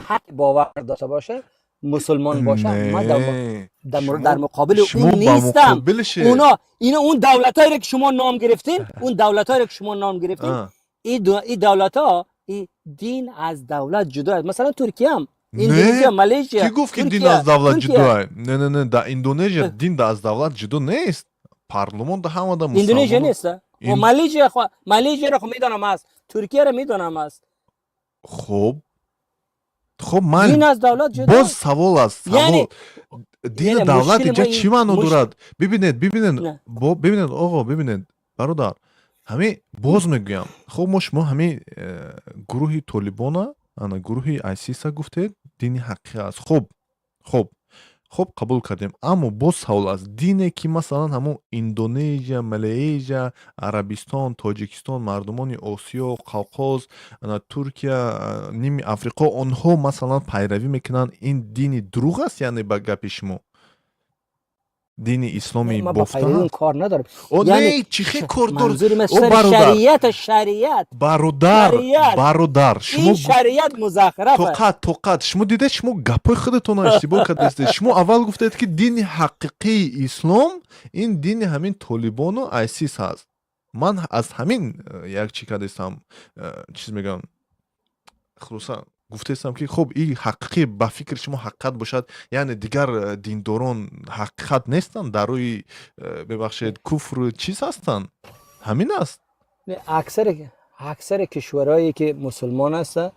حق باور داشته باشه، مسلمان باشه، من در, نه. در, شما در مقابل شما اون با نیستم. مقابلشه. اونا اینا، اون دولت که شما نام گرفتین، اون دولت که شما نام گرفتین، این دولت ها، این دین از دولت جدا است. مثلا ترکیه هم، Не. Индонезия، Малайзия، Кӣ гуфт, ки дин Туркия аз давлат Туркия. ҷудоа? Не, не, не, дар Индонезия дин аз давлат ҷудо нест. Парлумон да ҳамада Индонезия мусалмон. نیست و ин مالزیا، خو مالزیا رو خو میدانم است، ترکیه رو میدانم است. Хоб, ман دین از دولت جدا боз است. савол аст, савол. یعنی дину یعنی давлат مشکل инҷа ما чӣ این маъно مش дорад? Бибинед, бибинед. نه. Бибинед, оғо, бибинед, бародар, ҳамин боз мегӯям. Хоб, мо шумо ҳамин гурӯҳи толибона, ана гурӯҳи Айсиса гуфтед, дини ҳақиқӣ аст. Хоб, қабул кардем, аммо боз савол аст: дине, ки масалан ҳамон Индонезия, Малайзия, Арабистон, Тоҷикистон, мардумони Осиё, Қавқоз, ана Туркия, ними Африқо, онҳо масалан пайравӣ мекунанд, ин дини дурӯғ аст? Яъне ба гапи шумо, дини исломи ما با бофта پیروی اون аст? کار ندارم. О, یعنی не, чӣ хел кор дор? منظور من О, سر бародар. شریعت، شریعت. Бародар. شریعت. Бародар, шумо این شریعت مزخرف است. тоқат, тоқат. Шумо дидед, шумо гапҳои худатонро иштибоҳ кардастед. Шумо аввал гуфтед, ки дини ҳақиқии ислом ин дини ҳамин толибону Айсис ҳаст. Ман аз ҳамин як чӣ кардастам, чиз мегӯям, хулоса, гуфтаистам, ки хуб, и ҳақиқӣ ба фикри шумо ҳақиқат бошад, яъне дигар диндорон ҳақиқат нестанд, дар рӯи бебахшед, куфру чиз ҳастанд, ҳамин аст. نه، اکثر کشورهایی که مسلمان هستن،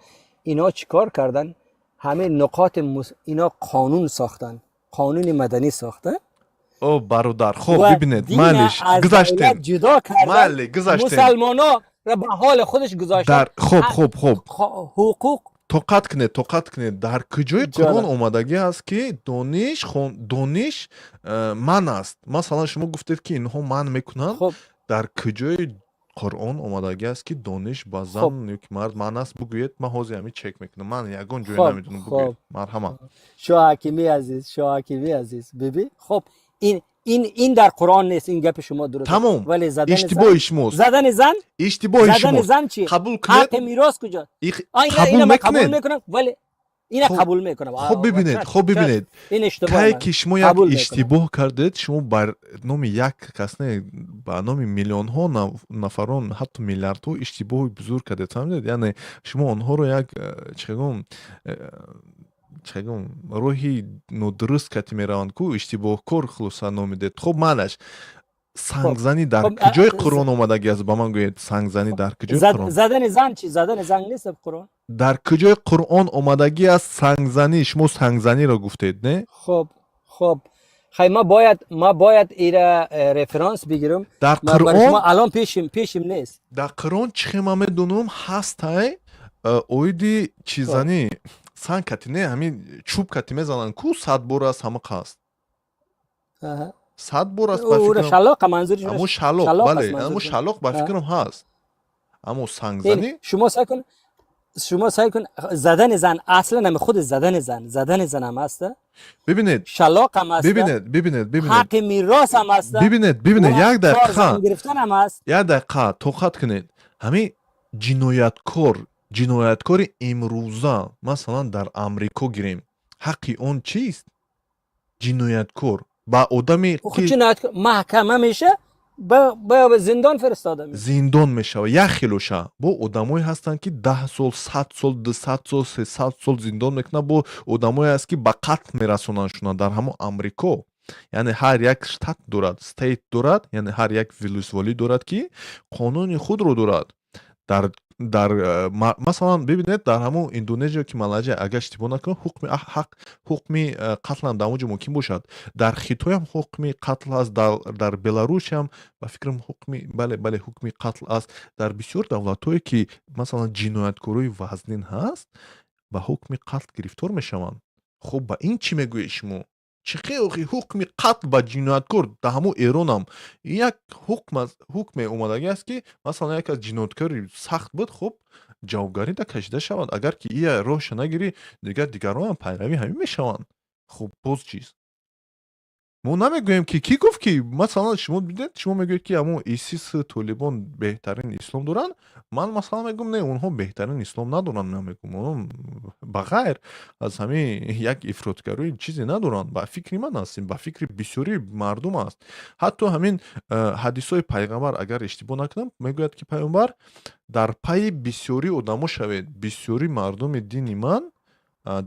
اینا چیکار کردن؟ همه نقاط اینا قانون ساختن، قانون مدنی ساختن. О, бародар, хоб, و бибинед, دین майлиш, از гузаштем. دولت جدا کردن. Майли, гузаштем. مسلمان ها را به حال خودش گذاشتن. Дар хоб. حقوق Тоқат кунед, тоқат кунед. Дар куҷои جانم. Қуръон омадагӣ аст, ки дониш дониш ман аст? Масалан, шумо гуфтед, ки инҳо манъ мекунанд. خب. Дар куҷои Қуръон омадагӣ аст, ки дониш ба خب. зан ё ки мард манъ аст? Бугӯед, ман ҳозир ҳамин чек мекунам. Ман ягон ҷое خب. намедонам, бугӯед. خب. Марҳамат. شاه حکیمی عزیز، شاه حکیمی عزیز، ببین، خب، این در قرآن نیست، این گپ شما درست است. Тамом. ولی زدن زن Иштибоҳи шумост. زدن زن Иштибоҳи زدن шумост. زن چی؟ Қабул кунед. حق میراث کجا؟ اینا қабул اینا من قبول мекунед. میکنم، ولی اینا خب. قبول میکنم. Хоб, бибинед, хоб, бибинед. این اشتباه Кае من ки шумо як قبول میکنم. иштибоҳ кардед, шумо бар номи як кас не, ба номи миллионҳо нафарон, ҳатто миллиардҳо иштибоҳи бузург кардед, фаҳмидед? Яъне шумо онҳоро як чӣ гӯм, чӣ гӯм, роҳи нодуруст кати мераванд ку, иштибоҳкор, хулоса, номидед. Хоб, майлаш, сангзанӣ дар خب куҷои Қуръон омадагӣ аст? Ба ман гӯед, сангзанӣ дар куҷои Қуръон? زدن زن چی؟ زدن زن نیست در قرآن؟ Дар куҷои Қуръон омадагӣ аст сангзанӣ? Шумо сангзаниро гуфтед, не? خب، خیلی ما باید ایرا رفرانس بگیرم. Дар ما برای شما Қуръон الان پیشم نیست. Дар Қуръон, чӣ хел ман медонам, ҳастай оиди خب. чизанӣ. Санг кати не, ҳамин чӯб кати мезананд ку, 100 бор аст, ҳама қаст. 100 бор аст, ба Ура фикрам. Шалоқа манзури. Ҳамун шалоқ. Шалоқ Бале. аст Ҳамун манзуртон. шалоқ, ба фикрам, ҳаст, аммо сангзанӣ. Шумо сай кун, шумо сай кун, задани зан аслан ҳами худ задани зан ҳам ҳаст. Бибинед. Шалоқ ҳам ҳаст. Бибинед, бибинед, бибинед. Ҳаққи мерос ҳам ҳаст. Бибинед, бибинед, як дақиқа. Зан гирифтан ҳам ҳаст. Як дақиқа тоқат кунед. Ҳамин ҷинояткор, ҷинояткори имрӯза, масалан, дар Амрико гирем, ҳаққи он чист? Ҷинояткор ба одаме Худ ки ҷиноят маҳкама меша, ба зиндон фиристода меша. Зиндон мешавад, як хелоша. Бо одамое ҳастанд, ки 10 сол, 100 сол, 200 сол, 300 сол зиндон мекунанд. Бо одамое ҳаст, ки ба қатл мерасонанд шуна дар ҳамон Амрико. Яъне ҳар як штат дорад, state дорад, яъне ҳар як вилусволӣ дорад, ки қонуни худро дорад. Дар масалан, бибинед, дар ҳамон Индонезия ки Малайзия, агар иштибоҳ накунам, ҳукми ҳақ, ҳукми қатлам дар он ҷо мумкин бошад. Дар Хитоям ҳукми қатл аст, дар Беларусиям, ба фикрам, ҳукми, бале, бале, ҳукми қатл аст. Дар бисёр давлатҳое, ки масалан ҷинояткорои вазнин ҳаст, ба ҳукми қатл гирифтор мешаванд. Хуб, ба ин чӣ мегӯед шумо? Чӣ хел ҳукми қатл ба ҷинояткор? Дар ҳамон Эронам як ҳукм аст, ҳукме омадагӣ аст, ки масалан як аз ҷинояткори сахт буд, хуб, ҷавобгарӣ да кашида шавад. Агар ки ия роҳша нагирӣ, дигар дигаронам пайравӣ ҳамин мешаванд. Хуб, боз чиз мо намегӯем, ки кӣ гуфт, ки масалан шумо бидед, шумо мегӯед, ки ҳамон ИСИС, Толибон беҳтарин ислом доранд. Ман масалан мегӯм, не, онҳо беҳтарин ислом надоранд. Ман мегӯм, онҳо ба ғайр аз ҳамин як ифротгароӣ чизе надоранд. Ба фикри ман аст, ба фикри бисёри мардум аст. Ҳатто ҳамин ҳадисҳои пайғамбар, агар иштибоҳ накунам, мегӯяд, ки пайғамбар: «Дар пайи бисёри одамо шавед, бисёри мардуми дини ман,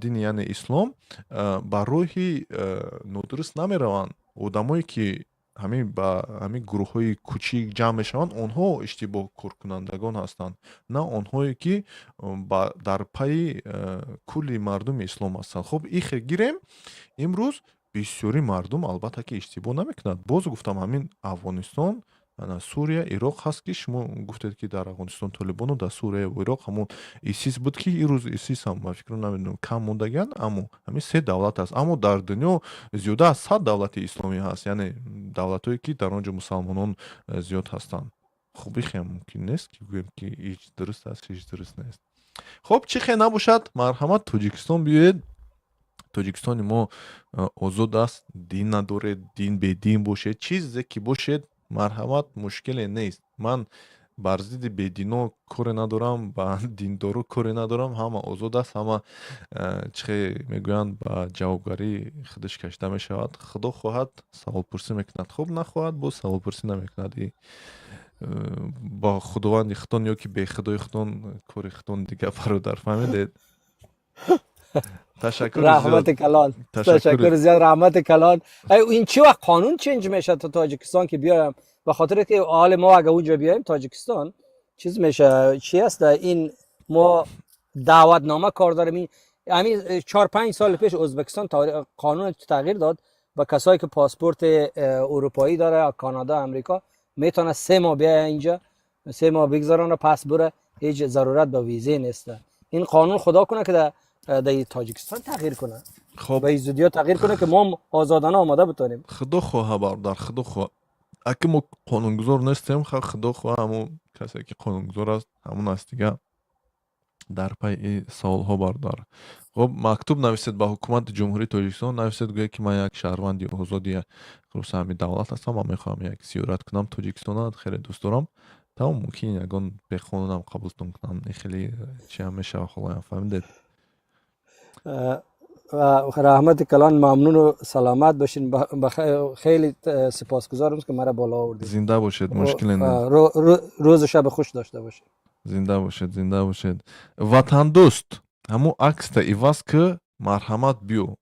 дини, яъне ислом, ба роҳи нодуруст намераванд». Одамое, ки ҳамин ба ҳамин гурӯҳҳои кучик ҷамъ мешаванд, онҳо иштибоҳкоркунандагон ҳастанд, на онҳое, ки дар пайи кулли мардуми ислом ҳастанд. Хуб, ихе гирем, имрӯз бисёри мардум, албатта, ки иштибоҳ намекунад. Боз гуфтам, ҳамин Афғонистон, Сурия, Ироқ ҳаст, ки шумо гуфтед, ки дар Афғонистон Толибону, дар Сурияву Ироқ ҳамон ИСИС буд, ки ирӯз ИСИС ҳам, ба фикрам, намедонам, кам мондагианд, аммо ҳамин се давлат аст. Аммо дар дунё зиёда аз 100 давлати исломӣ ҳаст, яъне давлатҳое, ки дар он ҷо мусалмонон зиёд ҳастанд. Хуб, ихе мумкин нест, ки гӯем, ки ҳеҷ дуруст аст, ҳеҷ дуруст нест. Хуб, чӣ хе набошад, марҳамат, Тоҷикистон биёед. Тоҷикистони мо озод аст, дин надоред, дин бедин бошед, чизе ки бошед, марҳамат, мушкиле нест. Ман бар зидди бедино коре надорам, ба диндоро коре надорам. Ҳама озод аст, ҳама, чӣ хе мегӯянд, ба ҷавобгарӣ худаш кашида мешавад. Худо хоҳад, саволпурсӣ мекунад, хуб, нахоҳад, боз саволпурсӣ намекунад. Бо худованди худон ё ки бехудои худон, кори худон дига, бародар, фаҳмидед? Ташаккур. Раҳмати калон, ташаккур зиёд, раҳмати калон. Ин чӣ вақт қонун change мешавад то Тоҷикистон ки биёям? Ба хотире ки ҳоли мо агар унҷо биёем, Тоҷикистон чиз меша, чӣ аст ин, мо даъватнома кор дорем. Ин ҳамин 4-5 сол пеш Ӯзбекистон қонун тағйир дод ба касое ки паспорт اروپایی داره، کانادا، امریکا، میتونه 3 ماه بیاید اینجا، 3 ماه بگذارانه، پس بره، هیچ ضرورت به ویزه نیست. این قانون خدا کنه که در تاجیکستان تغییر کنه. خب. به زودی تغییر کنه که ما آزادانه آماده بتونیم. Худо хоҳа, бародар, худо хоҳа. Аки мо қонунгузор нестем, худо хоҳа, ҳамон касе, ки қонунгузор аст, ҳамон аст дига дар пайи саволҳо. Бародар, хуб, мактуб нависед ба ҳукумати Ҷумҳурии Тоҷикистон, нависед, гӯед, ки ман як шаҳрванди озоди ҳами давлат ҳастам, ман мехоҳам як зиёрат кунам Тоҷикистона, хеле дӯст дорам. Тамом, мумкин ягон беқонунам қабултон кунам, хеле чиам мешава, холоям, фаҳмидед? Раҳмати калон, мамнуну саломат бошин. Хеле сипосгузорам, ки мара боло овардед. Зинда бошед, мушкиле нест. Рӯзу шаби хуш дошта бошед. Зинда бошед, зинда бошед. Ватандӯст, ҳамун акста иваз ки, марҳамат, биё.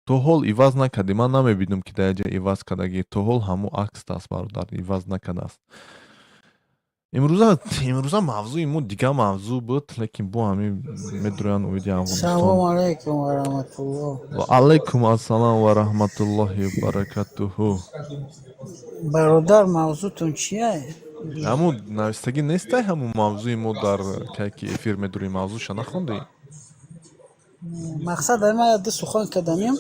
То ҳол иваз накардӣ, ман намебинам, ки дар ҷа иваз кардагӣ. То ҳол ҳамун акста аст, бародар, иваз накардааст. Имрӯза мавзӯи мо дигар мавзӯъ буд, лекин бо ҳамин медурӯянд оиди Афғонистон. Салому алайкум ва раҳматуллоҳ. Ва алайкум ассалом ва раҳматуллоҳи баракатуҳу. Бародар, мавзӯътон чия? Ҳамун навистагӣ нестай, ҳамун мавзӯи мо дар кай ки эфир медурӣ, мавзӯъша нахондӣ? Мақсад, ма ду сухан кардамем,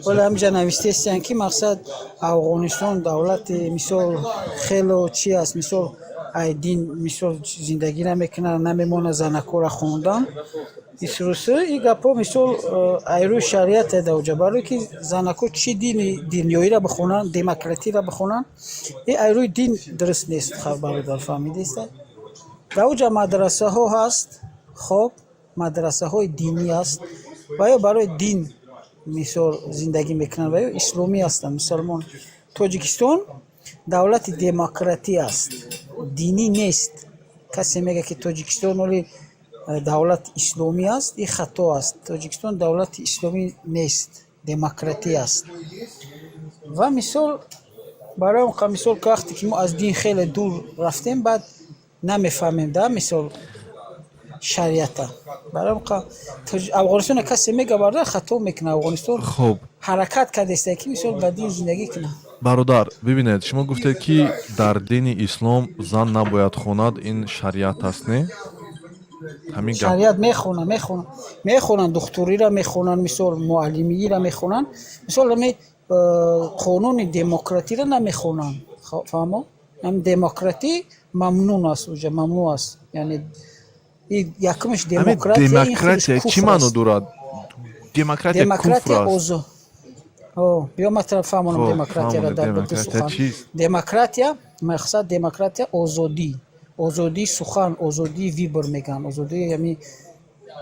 вале ҳамҷа навистестиян, ки мақсад Афғонистон давлати, мисол, хело чи аст, мисол, ай дин, мисол, зиндагӣ намекунад, намемонад занакора хондан исрусы. И гапҳо, мисол, ай рӯи шариат даоҷа, барое ки занако чӣ дини дунёиро бихонанд, демократиро бихонанд, и ай рӯи дин дуруст нест. Бародар, фаҳмидеста? Даоҷа мадрасаҳо ҳаст, хоб, мадрасаҳои динӣ аст ва ё барои дин, мисол, зиндагӣ мекунанд ва ё исломӣ ҳастанд, мусалмон. Тоҷикистон давлати демократӣ аст, динӣ нест. Касе мегӯяд, ки Тоҷикистон оли давлати исломӣ аст, ин хато аст. Тоҷикистон давлати исломӣ нест, демократӣ аст. Ва мисол, барои он, мисол, вақте ки мо аз дин хеле дур рафтем, баъд намефаҳмем да, мисол, шариата. Барои он Афғонистона касе мега, бародар, хато мекунад. Афғонистон Хуб. ҳаракат кардааст, ки, мисол, ба дин зиндагӣ кунад. Бародар, бибинед, шумо гуфтед, ки дар дини ислом зан набояд хонад, ин шариат аст, не? Ҳамин гап. Шариат мехонанд, мехонанд, мехонанд, духтуриро мехонанд, мисол, муаллимиро мехонанд, мисол, ами қонуни демократиро намехонанд. Фаҳмо, ами демократӣ мамнун аст, уҷа мамнӯъ аст, яъне якумаш Ҳамин демократия, ин худаш демократия чӣ куфр маъно аст. дорад? Демократия куфр Демократия аст. озо О, биё, ман фаҳмонам Хоб, демократияро фаҳмонед, дар ду демократия сухан. чист? Демократия, мақсад, демократия озодӣ, озодии сухан, озодии выбор мегӯянд, озодии ами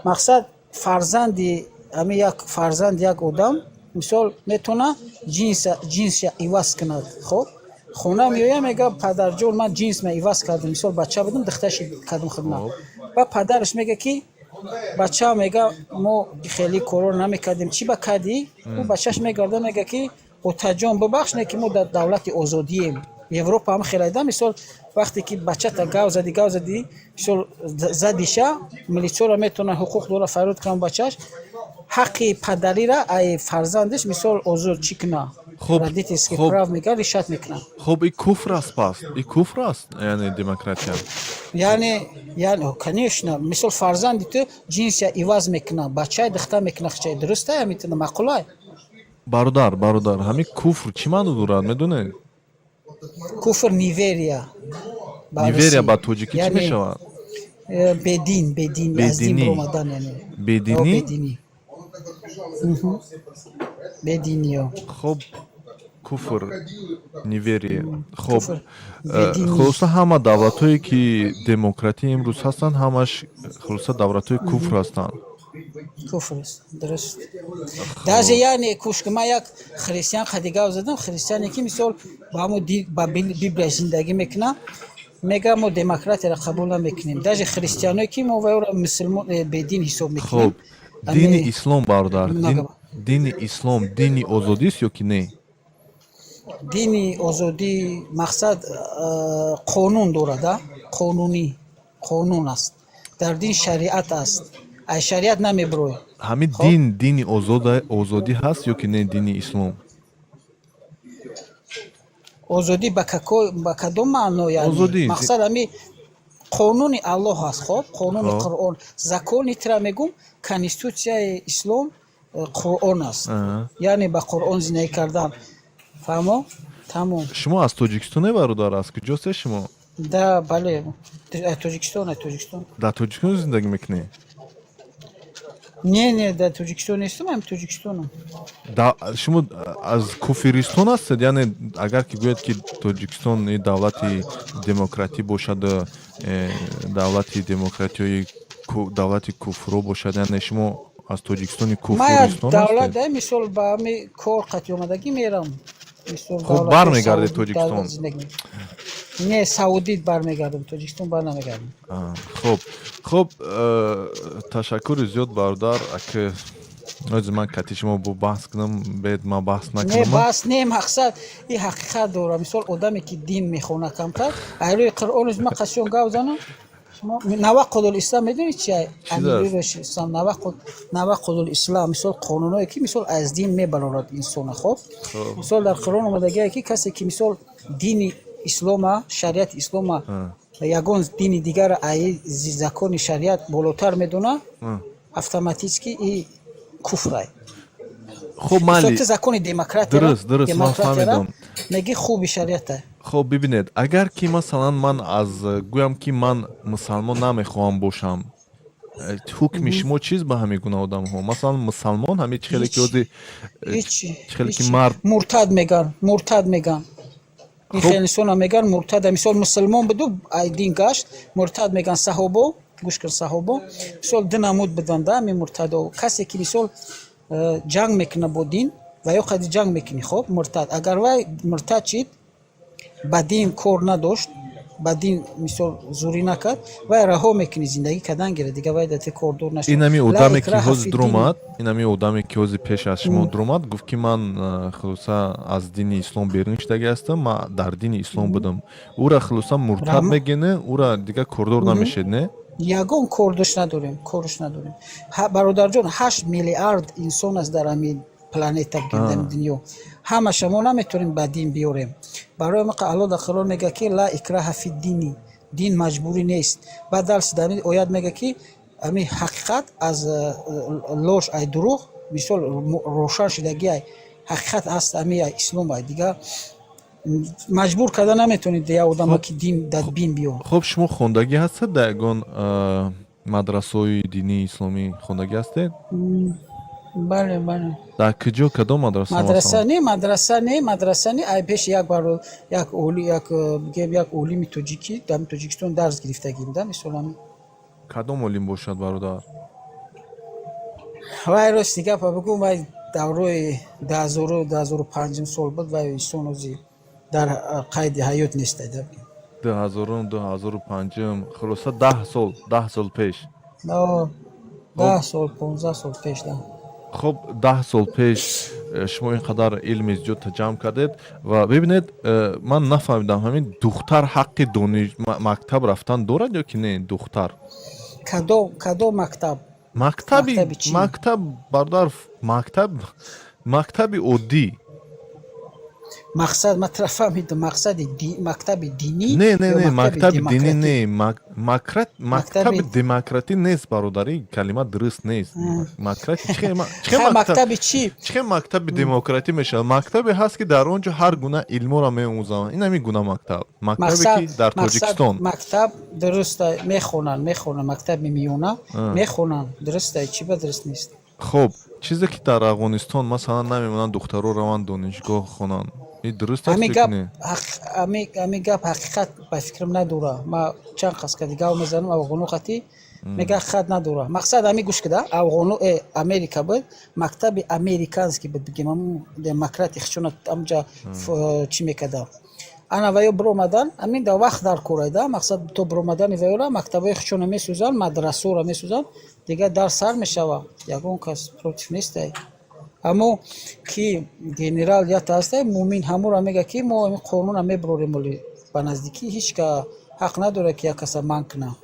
мақсад, фарзанди ами як фарзанд, як одам, мисол, метавона ҷинсша иваз кунад. Хоб, хона меояд, мега: «Падарҷон, ман ҷинсма иваз кардам, мисол, бача будам, духтарши кардам хидмат». Ба падараш мега, ки бача мега: «Мо хеле корро намекардем, чӣ ба кардӣ?» Ӯ бачаш мегарда, мега, ки отаҷон, бубахш, не ки мо дар давлати озодием. Европа ҳам хеле, мисол, вақте ки бачата гав задӣ, гав задӣ, мисол, задиша, милитсияро метавона, ҳуқуқ дора фарёд кунад бачаш, ҳаққи падарира ай фарзандаш, мисол, озод чӣ куна, Хуб, родительский хуб. прав мега, лишать мекунад. Хуб, и куфр аст пас, и куфр аст, яъне демократия. Яъне, конечно, мисол, фарзанди ту ҷинсия иваз мекунад, бачаи духтар мекунад, хчай дурустай, метавона, маъқулай? Бародар, бародар, ҳамин куфр чӣ маъно дорад, медонед? Куфр — неверие ба Неверие русӣ. ба тоҷикӣ чӣ Яъне, мешавад? Бедин, бедин, аз дин Бединӣ. баромадан, яъне. Бединӣ? О, бединӣ. Бединӣ, ё. Хуб, куфр — неверие, хуб. Куфр, бединӣ. Хулоса, ҳама давлатҳое, ки демократӣ имрӯз ҳастанд, ҳамаш, хулоса, давлатҳои куфр ҳастанд. Куфр аст, дуруст. Даже, яъне, кушки ман як христиан қади гап задам, христиане, ки, мисол, ба ҳамун ба Библия зиндагӣ мекунад, мега: «Мо демократияро қабул намекунем». Даже христианое, ки мо вайро мусулмон, бедин ҳисоб мекунем. Хуб, дини ислом, бародар, Нагава. дини ислом дини озодист ё ки не? Дини озодӣ, мақсад, қонун дорад, а қонунӣ, қонун аст дар дин, шариат аст, ай шариат намебурой. Ҳамин Хоб. дин дини озодӣ ҳаст ё ки не, дини ислом? Озодӣ ба кадом маъно, яъне? Озодӣ. Мақсад, ами қонуни Аллоҳ аст, хоб, қонуни Хоб. Қуръон, закони тира мегум, конститутсияи ислом Қуръон аст. Яъне ба Қуръон зиндагӣ кардан, фаҳмо, тамом. Шумо аз Тоҷикистоне, бародар, аз куҷосте шумо? Да, бале, аз Тоҷикистон, аз Тоҷикистон. Дар Тоҷикистон зиндагӣ мекунӣ? Не, не, дар Тоҷикистон нестам, ам Тоҷикистонам. Шумо аз куфиристон ҳастед? Яъне, агар ки гӯяд, ки Тоҷикистон и давлати демократӣ бошад, давлати демократиёи давлати куфрро бошад, яъне шумо аз Тоҷикистони Ман куфуристон давлат ҳастед? Да, мисол, ба ҳами кор қатъи омадагӣ мерам, мисол, Хуб, давлатҳои бармегардед Саудӣ Тоҷикистон? дар зиндагӣ. Не, Саудит бармегардам, Тоҷикистон бар намегардам. Хуб, хуб, ташаккури зиёд, бародар. Аки ози ман кати шумо бо баҳс кунам, бед ман баҳс Не, накунам. баҳс не, мақсад, и ҳақиқат дорам. Мисол, одаме, ки дин мехона, камтар ай рӯи Қуръон ман қасиён гап занам. Шумо навақудул ислам медонед чи? Чиз аст? Ислам, навақудул ислам, мисол, қонуное, ки, мисол, аз дин мебарорад инсона, хоб. Мисол, дар Қуръон омадагие, ки касе, ки, мисол, дини ислома, шариати ислома, ягон дини дигара ай закони шариат болотар медона, автоматически и Куфрай. Хуб, майли. Ту закони демократияро Дуруст, дуруст, ман демократияро фаҳмидам. меги, хуби шариата. Хуб, бибинед, агар ки, масалан, ман аз гӯям, ки ман мусалмон намехоҳам бошам, ҳукми шумо чиз ба ҳамин гуна одамҳо? Масалан, мусалмон ҳамин чӣ хеле ки Ҳеч. ози Ҳеч. чӣ хеле ки Ҳеч. мард Муртад меган, муртад меган. Ин Хуб. хел инсона меган муртада. Мисол, мусулмон буду, ай дин гашт, муртад меган. Саҳобо, гӯш кун, саҳобо, мисол, ду намуд буданд да ҳамин муртадо. Касе ки, мисол, ҷанг мекунад бо дин ва ё қади ҷанг мекунӣ, хоб, муртад. Агар вай муртад шид, ба дин кор надошт, ба дин, мисол, зурӣ накард, вай раҳо мекунӣ, зиндагӣ кардан гирад, дигар вай дар кордор нашуд. Ин ҳами Ла одаме ки икраҳа ҳозир фи дин. дуромад, ин ҳами одаме ки ҳозир пеш аз шумо дуромад, гуфт, ки ман хулоса аз дини ислом берун шудагӣ ҳастам, ман дар дини ислом будам, ӯра хулоса муртад мегене, ӯра дигар кордор намешед, не? Ягон кордош надорем, корш надорем. Бародарҷон, 8 миллиард инсон аст дар ҳамин планета, дар дунё. Ҳамаша мо наметавонем ба дин биёрем. Барои ҳамин Аллоҳ дар Қуръон мегӯяд, ки ла икраҳа фи дини, дин маҷбурӣ нест. Баъд дарси дар ҳамин оят мегӯяд, ки ҳамин ҳақиқат аз ложь, ай дурӯғ, мисол, рошан шудагӣ, ай ҳақиқат аст ҳамин ай ислом. Ай дигар маҷбур карда наметавонед як одама, ки дин дар бин биё. Хуб, шумо хондагӣ ҳастед дар ягон мадрасаҳои динии исломӣ хондагӣ ҳастед? Бале, бале. Дар куҷо, кадом мадраса? Мадраса Масалан? Не, мадраса не, мадраса не. Ай пеши як баро як оли, як бигем, як олими тоҷикӣ дар Тоҷикистон дарс гирифтагим да, мисол, ҳамин. Кадом олим бошад, бародар? Вай, рости гапа бигӯм, вай даврои дуҳазору 2005-ум сол буд. Вай инсон ози дар қайди ҳаёт нестай да. 2000-ум, 2005-ум, хулоса 10 сол, 10 сол пеш. 10 сол, 15 сол пеш да. Хуб, 10 сол пеш шумо ин қадар илми зиёд ҷамъ кардед ва бибинед, ман нафаҳмидам, ҳамин духтар ҳаққи дониш, мактаб рафтан дорад ё ки не, духтар? Кадом мактаб? Мактаби. Мактаби чӣ? Мактаб, бародар, мактаб, мактаби оддӣ. Мақсад ман тра фаҳмидам, мақсади мактаби динӣ Не, не. ё Не, мактаби мактаби динӣ. демократӣ? Не, мактаби Мактаби демократӣ нест, бародари, калима дуруст нест. Макрати чӣ хел Хай. Мактаб Мактаби чӣ? Чӣ хел мактаби демократӣ мешавад? Мактабе ҳаст, ки дар он ҷо ҳар гуна илморо меомӯзанд, ин ҳамин гуна мактаб, мактабе Мақсад ки дар мақсад Тоҷикистон. Мактаб дуруста, мехонанд, мехонанд, мактаби миёна мехонанд, дуруста, чӣ ба дуруст нест? Хуб, чизе ки дар Афғонистон, масалан, намемонанд духтаро раванд донишгоҳ хонанд, ин дуруст аст Ҳамин ё ки гап не? Ҳамин гап ҳақиқат ба фикрам надора. Ма чанд қас кади гап мезанам афғоно қатӣ, мега ҳақиқат надора. Мақсад ҳамин, гӯш кида, афғоно Америка буд, мактаби американский буд, бигем, ҳамун демократи хичона ҳамҷа чӣ мекарда. Ана ваё биромадан, ҳамин дар вақт дар корайда, мақсад, то биромадани ваёра мактабҳои хичона месӯзанд, мадрасаро месӯзанд, дигар дарс сар мешава, ягон кас против нестай. Аммо ки генерал ята ҳастай, Мумин, ҳамура мега, ки мо ҳамин қонунро мебарорем, оли ба наздикӣ ҳеҷ ка ҳақ надорад, ки як каса манъ кунад.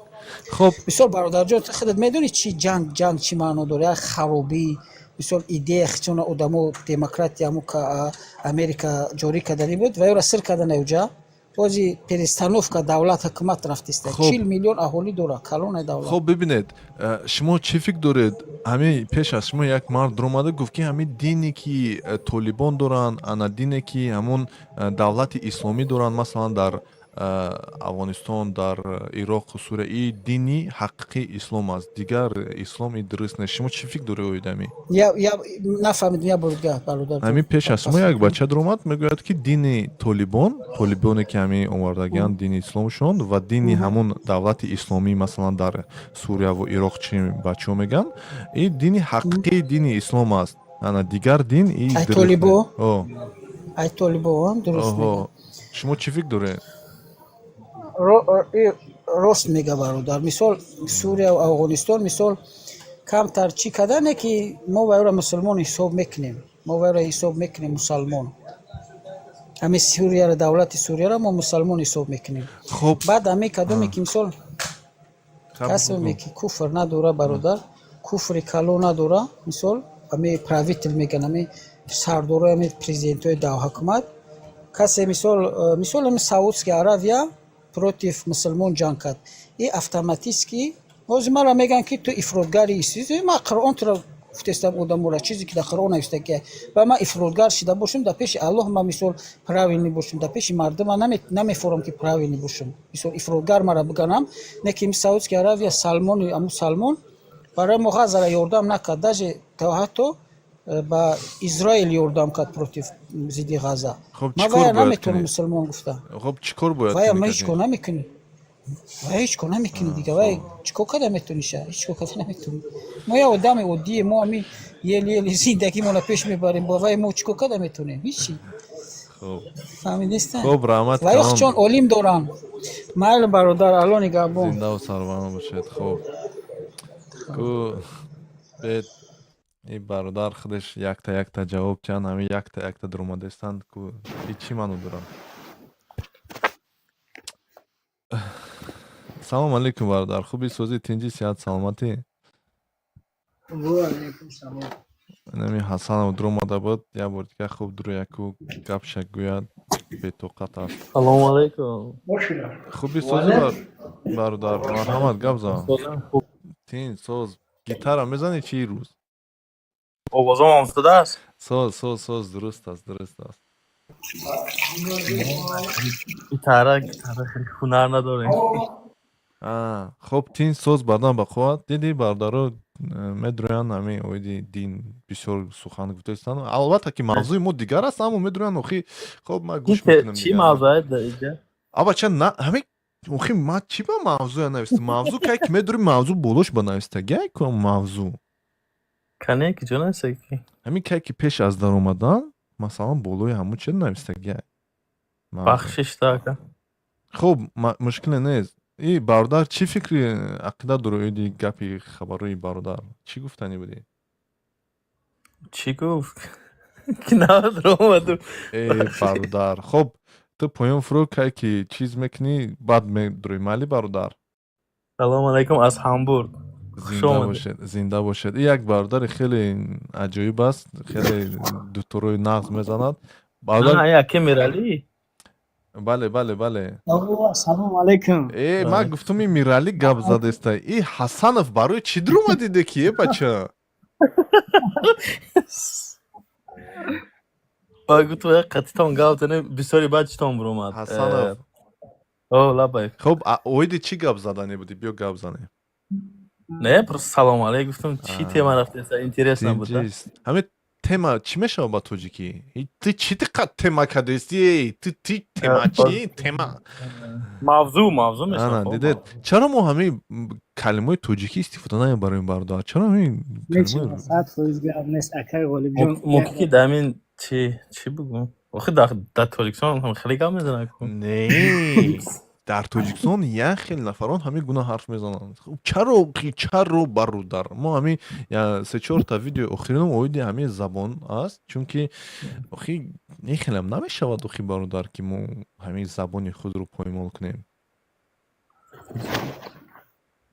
Хуб. Мисол, бародарҷон, ту худат медонӣ, чи ҷанг, ҷанг чӣ маъно дорад? Як харобӣ, мисол, идея хичона одамо, демократия ҳаму Америка ҷорӣ кардани буд ва ёра сир кардана уҷа. Бози перестановка давлат, ҳукумат рафтиста. Хуб. 40 миллион аҳолӣ дорад, калонаи давлат. Хуб, бибинед, шумо чӣ фикр доред? Ҳамин пеш аз шумо як мард омада гуфт, ки ҳамин дине ки толибон доранд, ана дине ки ҳамун давлати исломӣ доранд, масалан, дар Афғонистон, дар Ироқу Сурия, и дини ҳақиқии ислом аст, дигар ислом и дуруст нест. Шумо чӣ фикр доред оид ҳамин? Я нафаҳмидам, я бор дигар, бародарҷон. Ҳамин пеш аз шумо як бача даромад, мегӯяд, ки дини толибон, толибоне ки ҳамин овардагианд, дини исломшон ва дини ҳамун давлати исломӣ, масалан, дар Сурияву Ироқ, чи бачаҳо мегӯянд, и дини ҳақиқии дини ислом аст, ана дигар дин и Ай дуруст толибо? нест. О. Ай толибо дуруст Оҳо. мегӯяд. Шумо чӣ фикр доред? Рост мега, бародар. Мисол, Сурия ва Афғонистон, мисол, камтар чӣ кардане, ки мо вайро мусулмон ҳисоб мекунем, мо вайро ҳисоб мекунем мусалмон. Ҳамин Сурияро, давлати Сурияро мо мусалмон ҳисоб мекунем. Хуб. Баъд ҳамин кадоме ки, мисол, касоме бигӯ. ки куфр надора, бародар, куфри калон надора, мисол, ҳамин правитель мегӯянд, ҳамин сардорои, ҳамин президентҳои ҳукумат, касе, мисол, мисол, ҳамин Саудская Аравия против мусулмон ҷанг кард, и автоматически ҳозир мара мегӯянд, ки ту ифротгари исиз. Ма Қуръон туро Гуфтестам одамора чизе ки дар Қуръон навиштагия. Ва ман ифротгар шида бошам, дар пеши Аллоҳ ман мисол правильный бошам, дар пеши мардум ман намефорам ки правильный бошам. Мисол, ифротгар мара биганам, не ки Саудская Аравия, Салмони, аму Салмон барои мо Ғазара ёрдам накард, даже то ҳатто ба Израил ёрдам кард против, зидди Ғаза. Хоб, ман чӣ кор вая бояд наметавонам кунӣ? мусулмон гуфта. Хоб, чӣ кор бояд Вая кунӣ, ма ҳеҷ касе? кор намекунӣ, вая ҳеҷ кор намекунӣ дига. Вай чӣ кор карда метавониша? Ҳеҷ кор карда наметавонӣ. Мо як одами оддие, мо ҳамин ели ели зиндагимонро пеш мебарем. Бо вай мо чӣ кор карда метавонем? Ҳечи. Хоб. Фаҳмидистан? Хоб, раҳмат Ваё калон. чон олим доранд. Майли, бародар, Алло нигаҳбон. Зиндаву сарбаланд бошед. Хоб, ку бед, и бародар худаш якта якта ҷавоб чанд, ҳамин якта якта дуромадаистанд ку, и чӣ маъно дорад? Салому алейкум, бародар, хуби, созӣ, тинҷӣ, сиҳат, саломатӣ? Алейкум салом. Инами Ҳасанов дуромада буд, як бор дига хуб дуро, яку гапша гӯяд, бетоқат аст. Салому алейкум. Хуби, созӣ, бародар, марҳамат, гап зан. Тинҷ, соз. Гитара мезанӣ чи рӯз? Овозам омадааст? Соз, соз, соз, дуруст аст, дуруст аст. Гитара, гитара хеле ҳунар надорем. Хоб, тинҷ, соз, баъдан ба қувват. Диди, бародаро медурӯянд, ҳамин оиди дин бисёр сухан гуфтаистанд. Албатта ки мавзӯи мо дигар аст, аммо медурӯянд. Охи, хоб, ман гӯш мекунам. Чӣ мавзӯе дар инҷа? Абача, на ҳамин, охи, ман чӣ ба мавзӯя навистам? Мавзӯ кай ки медурӣ, мавзӯ болош ба навистагиай ку мавзӯ. Кане, киҷо навистагӣ? Ҳамин кай ки пеш аз даромадан, масалан, болои ҳамун чи навистагиай? Бахшиш така. Хуб, мушкиле нест. И бародар чӣ фикри, ақида дорӣ оиди гапи хабарои бародар? Чӣ гуфтанӣ будӣ? Чӣ гуфт? Ки навад омаду. Э, бародар, хоб, ту поён фурӯ, кай ки чиз мекунӣ, баъд медурӣ. Майли, бародар? Салому алейкум аз Ҳамбург. Хуш Зинда омадед. бошед, зинда бошед. И як бародари хеле аҷоиб аст, хеле дуторои нағз мезанад, бародар. Яке Миралӣ? Бале, бале, бале. Ассалому алайкум. Э, ман гуфтум, и Миралӣ гап задаиста. И Ҳасанов барои чӣ дуромадиде ки, э, бача? Ба гуфту як қатитон гап занем, бисёри баъд читон буромад. Ҳасанов. О, лабайк. Хоб, оиди чӣ гап заданӣ будӣ? Биё, гап занем. Не, просто салом алейк гуфтум, чӣ тема рафтеса, интересно буд. Ҳамин тема чӣ мешавад ба тоҷикӣ? Ту чӣ диққат тема кардести? Эй, ту ти тема чӣ тема? Мавзӯ, мавзӯ Ана, мешавад. дидед, чаро мо ҳамин калимаҳои тоҷикӣ истифода намебарем, бародар? Чаро ҳамин калимаҳои 100% гап нест, акай Ғолибҷон. Мумкин ки дар ҳамин чӣ бугум? Охи, дар Тоҷикистон ҳам хеле гап мезанад ку. Не, дар Тоҷикистон як хел нафарон ҳамин гуна ҳарф мезананд. Хуб, чаро, чаро, бародар, мо ҳамин се чорта видеои охиринам оиди ҳамин забон аст, чунки охи ин хелам намешавад, охи, бародар, ки мо ҳамин забони худро поймол кунем.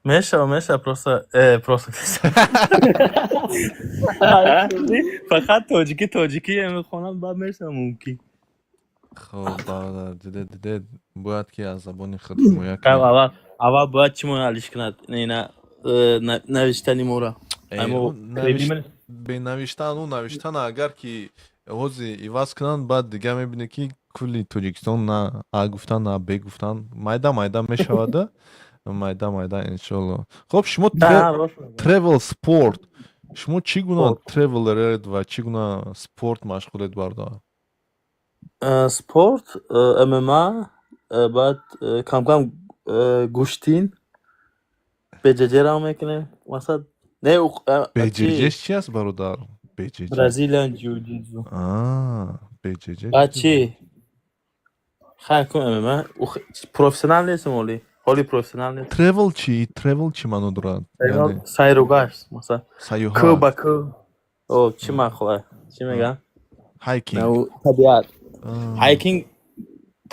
Мешава, мешава, просто просто фақат тоҷикӣ, тоҷикӣ мехонам, баъд мешава мумкин. Хоб, бародар, дидед, дидед, бояд ки аз забони худ ҳимоя кунем. Аввал, аввал бояд чӣ моро алиш кунад, ина навиштани моро. Бенавиштан, ӯ навиштан, агар ки ҳози иваз кунанд, баъд дига мебинӣ, ки кулли Тоҷикистон на а гуфтан, на б гуфтан, майда майда мешавада, майда майда, иншолло. Хоб, шумо travel, спорт, шумо чӣ гуна traveler ед ва чӣ гуна спорт машғулед, бародар? Спорт, ММА, баъд камкам гӯштин, БҶҶ мекунем, мақсад не. БҶҶ чи аст, бародар? БҶҶ? Brazilian Jiu-Jitsu. БҶҶ. Баъд чӣ, хайр кун, ММА, профессионал нестам, ҳоли ҳоли профессионал нест. Travel чи? Travel чӣ маъно дорад? Сайру гашт, масалан. Саёҳат. Кӯ ба кӯ, о, чӣ махола, чӣ мегӯям? Hiking. Табиат, hiking,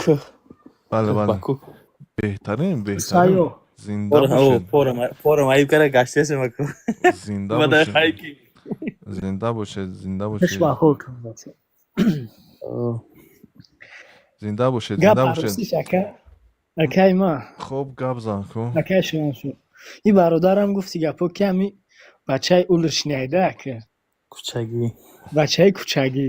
кӯ. Бале, бале, беҳтарин, беҳтарин, зинда бошед. Порам айб кара гаштесем. Зинда бошед, зинда бошед, зинда бошед, зинда бошед, зинда бошед. Акай ма. Хоб, гап зан ку. Акай, шумо шу и бародарам гуфти гапо, ки ҳами Бачаи уличный айда, ака. Кӯчагӣ. Бачаи кӯчагӣ.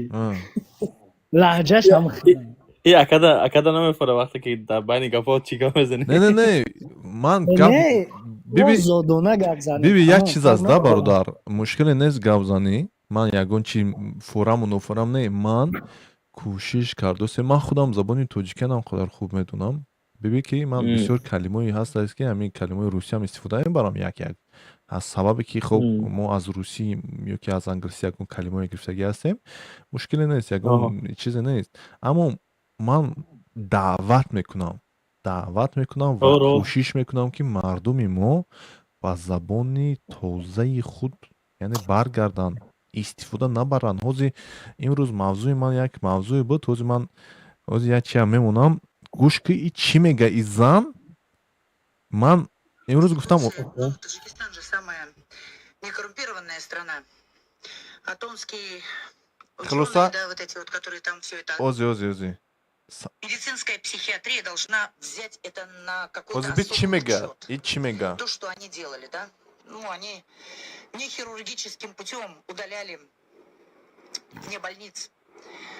Лаҳҷаш ҳам хеле. И акада намефора, вақте ки дар байни гапҳо чӣ гап мезанӣ. Не, не, не, ман гап Не, биби озодона гап занем. Биби, як Тамом, чиз аст да, фарқ надорад. бародар, мушкиле нест гап занӣ. Ман ягон чи фораму нофорам не, ман кӯшиш кардосе. Ман худам забони тоҷикиам қадар хуб медонам, биби, ки ман бисёр калимое ҳастааст, ки ҳамин калимаи русиам истифода мебарам як як, аз сабабе ки хоб мо аз русӣ ё ки аз англисӣ ягон калимое гирифтагӣ ҳастем. Мушкиле нест, ягон чизе нест, аммо ман даъват мекунам ва кӯшиш мекунам, ки мардуми мо ба забони тозаи худ, яъне, баргарданд, истифода набаранд. Ҳозир имрӯз мавзӯи ман як мавзӯе буд. Ҳозир ман ҳозир як чиам мемонам, гӯш ки, и чӣ мега и зан. Ман имрӯз гуфтам. Таджикистан же самая некоррумпированная страна. А томские Хулоса ученые, да, вот эти вот, которые там все это. Ози, ози, ози. Медицинская психиатрия должна взять это на какой-то Ози, би чӣ особый мега учет. И чӣ мега. То, что они делали, да? Ну, они не хирургическим путем удаляли вне больниц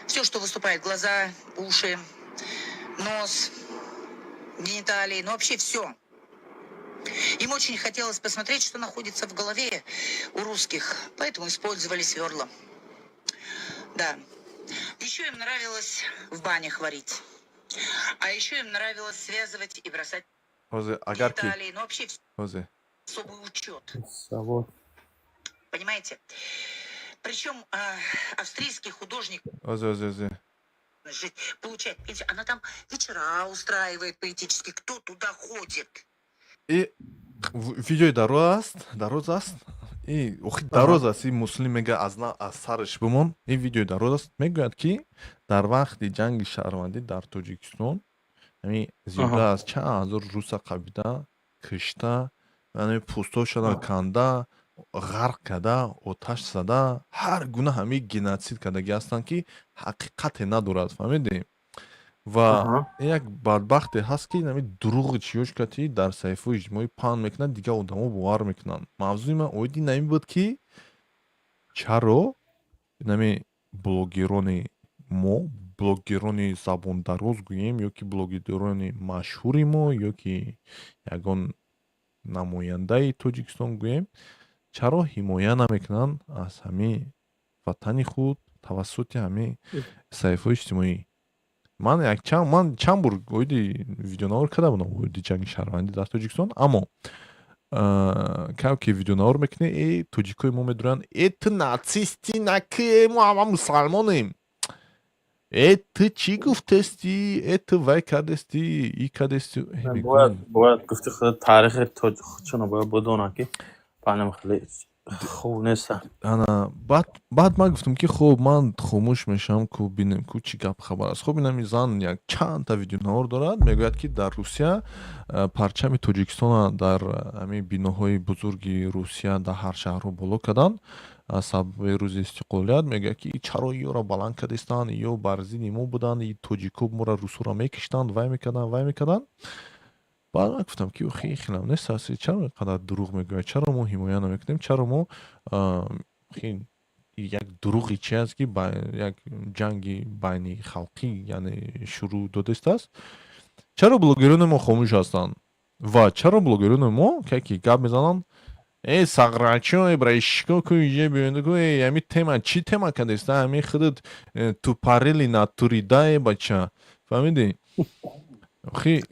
все, что выступает: глаза, уши, нос, гениталии, ну вообще все. Им очень хотелось посмотреть, что находится в голове у русских, поэтому использовали сверла. Да. Еще им нравилось в банях варить. А еще им нравилось связывать и бросать Ҳозир агар ки гениталии, ну вообще ҳозир. особый учет. Савол. Понимаете? Причем австрийский художник Ҳозир, ҳозир, ҳозир. жить, получает пенсию. Она там вечера устраивает поэтически. Кто туда ходит? И видеои дароз аст, дароз аст и охи дароз аст. И муслим мега, аз на аз сараш бимон. Ин видеои дароз аст, мегӯяд, ки дар вақти ҷанги шаҳрвандӣ дар Тоҷикистон ҳамин зиёда аз чанд ҳазор руса қабида кишта, ҳамин пӯстошона канда, ғарқ карда, оташ зада, ҳар гуна ҳамин геноцид кардагӣ ҳастанд, ки ҳақиқате надорад, фаҳмидӣ? Ва як бадбахте ҳаст, ки ҳамин дурӯғи чиёш кати дар саҳифаҳои иҷтимоӣ паҳн мекунад, дигар одамо бовар мекунанд. Мавзӯи ман оиди ин буд, ки чаро нами блогерони мо, блогерони забондароз гӯем, ё ки блогерони машҳури мо, ё ки ягон намояндаи Тоҷикистон гӯем, чаро ҳимоя намекунанд аз ҳамин ватани худ тавассути ҳамин саҳифаҳои иҷтимоӣ? Ман якчанд, ман чанд бор оиди видеонавор карда будам оиди ҷанги шаҳрвандӣ дар Тоҷикистон, аммо кам ки видеонавор мекунӣ, э, тоҷикои мо медуранд: «Э, ту нацисти, наки, мо ҳама мусалмонем, э, ту чӣ гуфтести, э, ту вай кардести, и кардести». Бояд гуфти худ, таърихи худшона бояд бидонанд, ки панам хеле хуб нест. Ана баъд ман гуфтам, ки хуб, ман хомӯш мешавам, ку бинем, ку чӣ гап хабар аст. Хуб, инами зан як чандта видеонавор дорад, мегӯяд, ки дар Русия парчами Тоҷикистона дар ҳамин биноҳои бузурги Русия, дар ҳар шаҳрҳо боло карданд аз сабаби рӯзи истиқлолият. Мегӯяд, ки чаро ёро баланд кардистанд, ё бар зидди мо буданд, и тоҷико моро, русуро мекиштанд, вай мекарданд, вай мекарданд. Баъд ман гуфтам, ки охи, хелам нест аст, чаро инқадар дурӯғ мегӯяд, чаро мо ҳимоя намекунем, чаро мо як дурӯғи чи аст, ки як ҷанги байни халқӣ, яъне, шурӯъ додистааст? Чаро блогерони мо хомӯш ҳастанд ва чаро блогерони мо ки гап мезананд: «Э, сағрачо, э, брайшико, ку иҷа биёнда, ку, э, ҳами тема чӣ тема кардеста, ҳами худат э, тупорылый натури да, э, бача», фаҳмидӣ? Охи,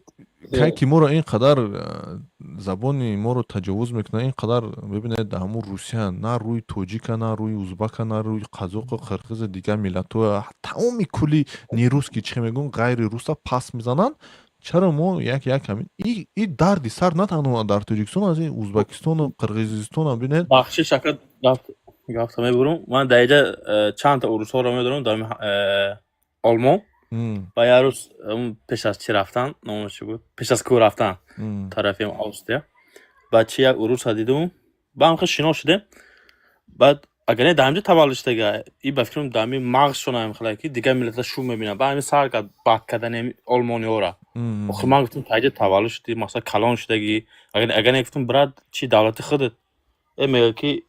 кай ки моро ин қадар забони моро таҷовуз мекунанд, ин қадар бибинед, ҳамун Русия на рӯи тоҷика, на рӯи узбака, на рӯи қазоқу қирғизу дигар миллатҳо, тамоми кулли нерусский, чӣ мегӯн, ғайри руса пас мезананд. Чаро мо як ҳамин и дарди сар на танҳо дар Тоҷикистон, аз ин Узбекистону Қирғизистонам бинед. Бахшиш, ака, гафта мебурам. Ман дар иҷа чандта урусҳоро медонам дар Олмон. Ва як рӯз пеш аз чӣ рафтан, номаш чӣ буд, пеш аз кӯ рафтан тарафи Австрия, баъд чи як уруса дидум, ба ҳам хел шинос шудем. Баъд агар не дар ҳамҷо таваллуд шудага, и ба фикрам дар ҳамин мағзшон ҳам ки дигар миллатҳо шум мебинанд, ба ҳамин сар кард бад кардани олмониҳоро. Охир ман гуфтам: «Таҷа таваллуд шудӣ, масалан, калон шудагӣ». Агар не, гуфтам, брат, чи давлати худат, э, мегӯяд, ки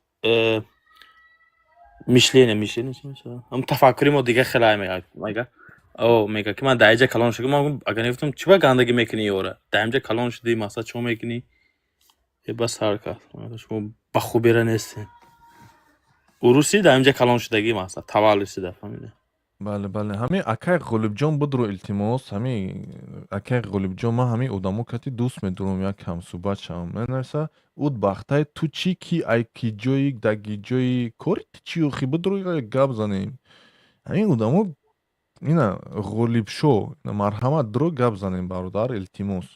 Мышление чӣ мешавад? Ҳам тафаккури мо дига хеле мега, мега. О, мега ки ман дар инҷа калон шудам, ман агар нагуфтам, чӣ ба гандагӣ мекунӣ ёра? Дар инҷа калон шудӣ, масалан, чӣ мекунӣ? Е, бас сар кард. Шумо ба хубира нестем. Уруси дар инҷа калон шудагӣ, масалан, таваллуд шуда, фаҳмидӣ? Бале, бале, ҳамин акай Ғолибҷон будро, илтимос, ҳамин акай Ғолибҷон, ман ҳамин одамо кати дӯст медорам як ҳамсӯҳбат шавам. Менависа уд бахтай ту чӣ, ки ай ки ҷои даги ҷои кори ту чӣ, охи будро, як гап занем. Ҳамин одамо ина Ғолибшо, марҳамат, дуро гап занем, бародар, илтимос.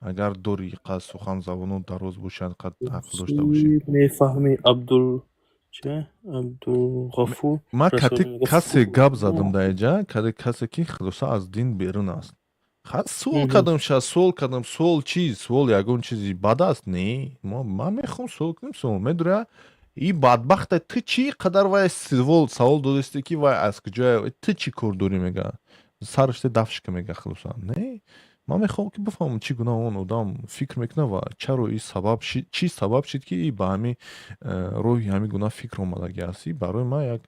Агар дори қад сухан забоно дароз бошад, қад ақл дошта бошӣ. Мефаҳмӣ, Абдул че? Абдулғафур. Ман кати касе гап задам дар инҷа, каде касе ки хулоса аз дин берун аст. Суол кардам, ша суол кардам, суол чиз, суол ягон чизи бад аст? Не, ман мехоҳам суол кунем, суол. Медонӣ, и бадбахта ту чӣ қадар вай савол савол додисте, ки вай аз куҷоя, ту чӣ кор дорӣ, мега. Сараште дафшика мега хулоса. Не, ман мехоҳам ки бифаҳмам, чӣ гуна он одам фикр мекунад ва чаро и сабаб чӣ сабаб шид, ки и ба ҳамин роҳи ҳамин гуна фикр омадагӣ аст. И барои ман як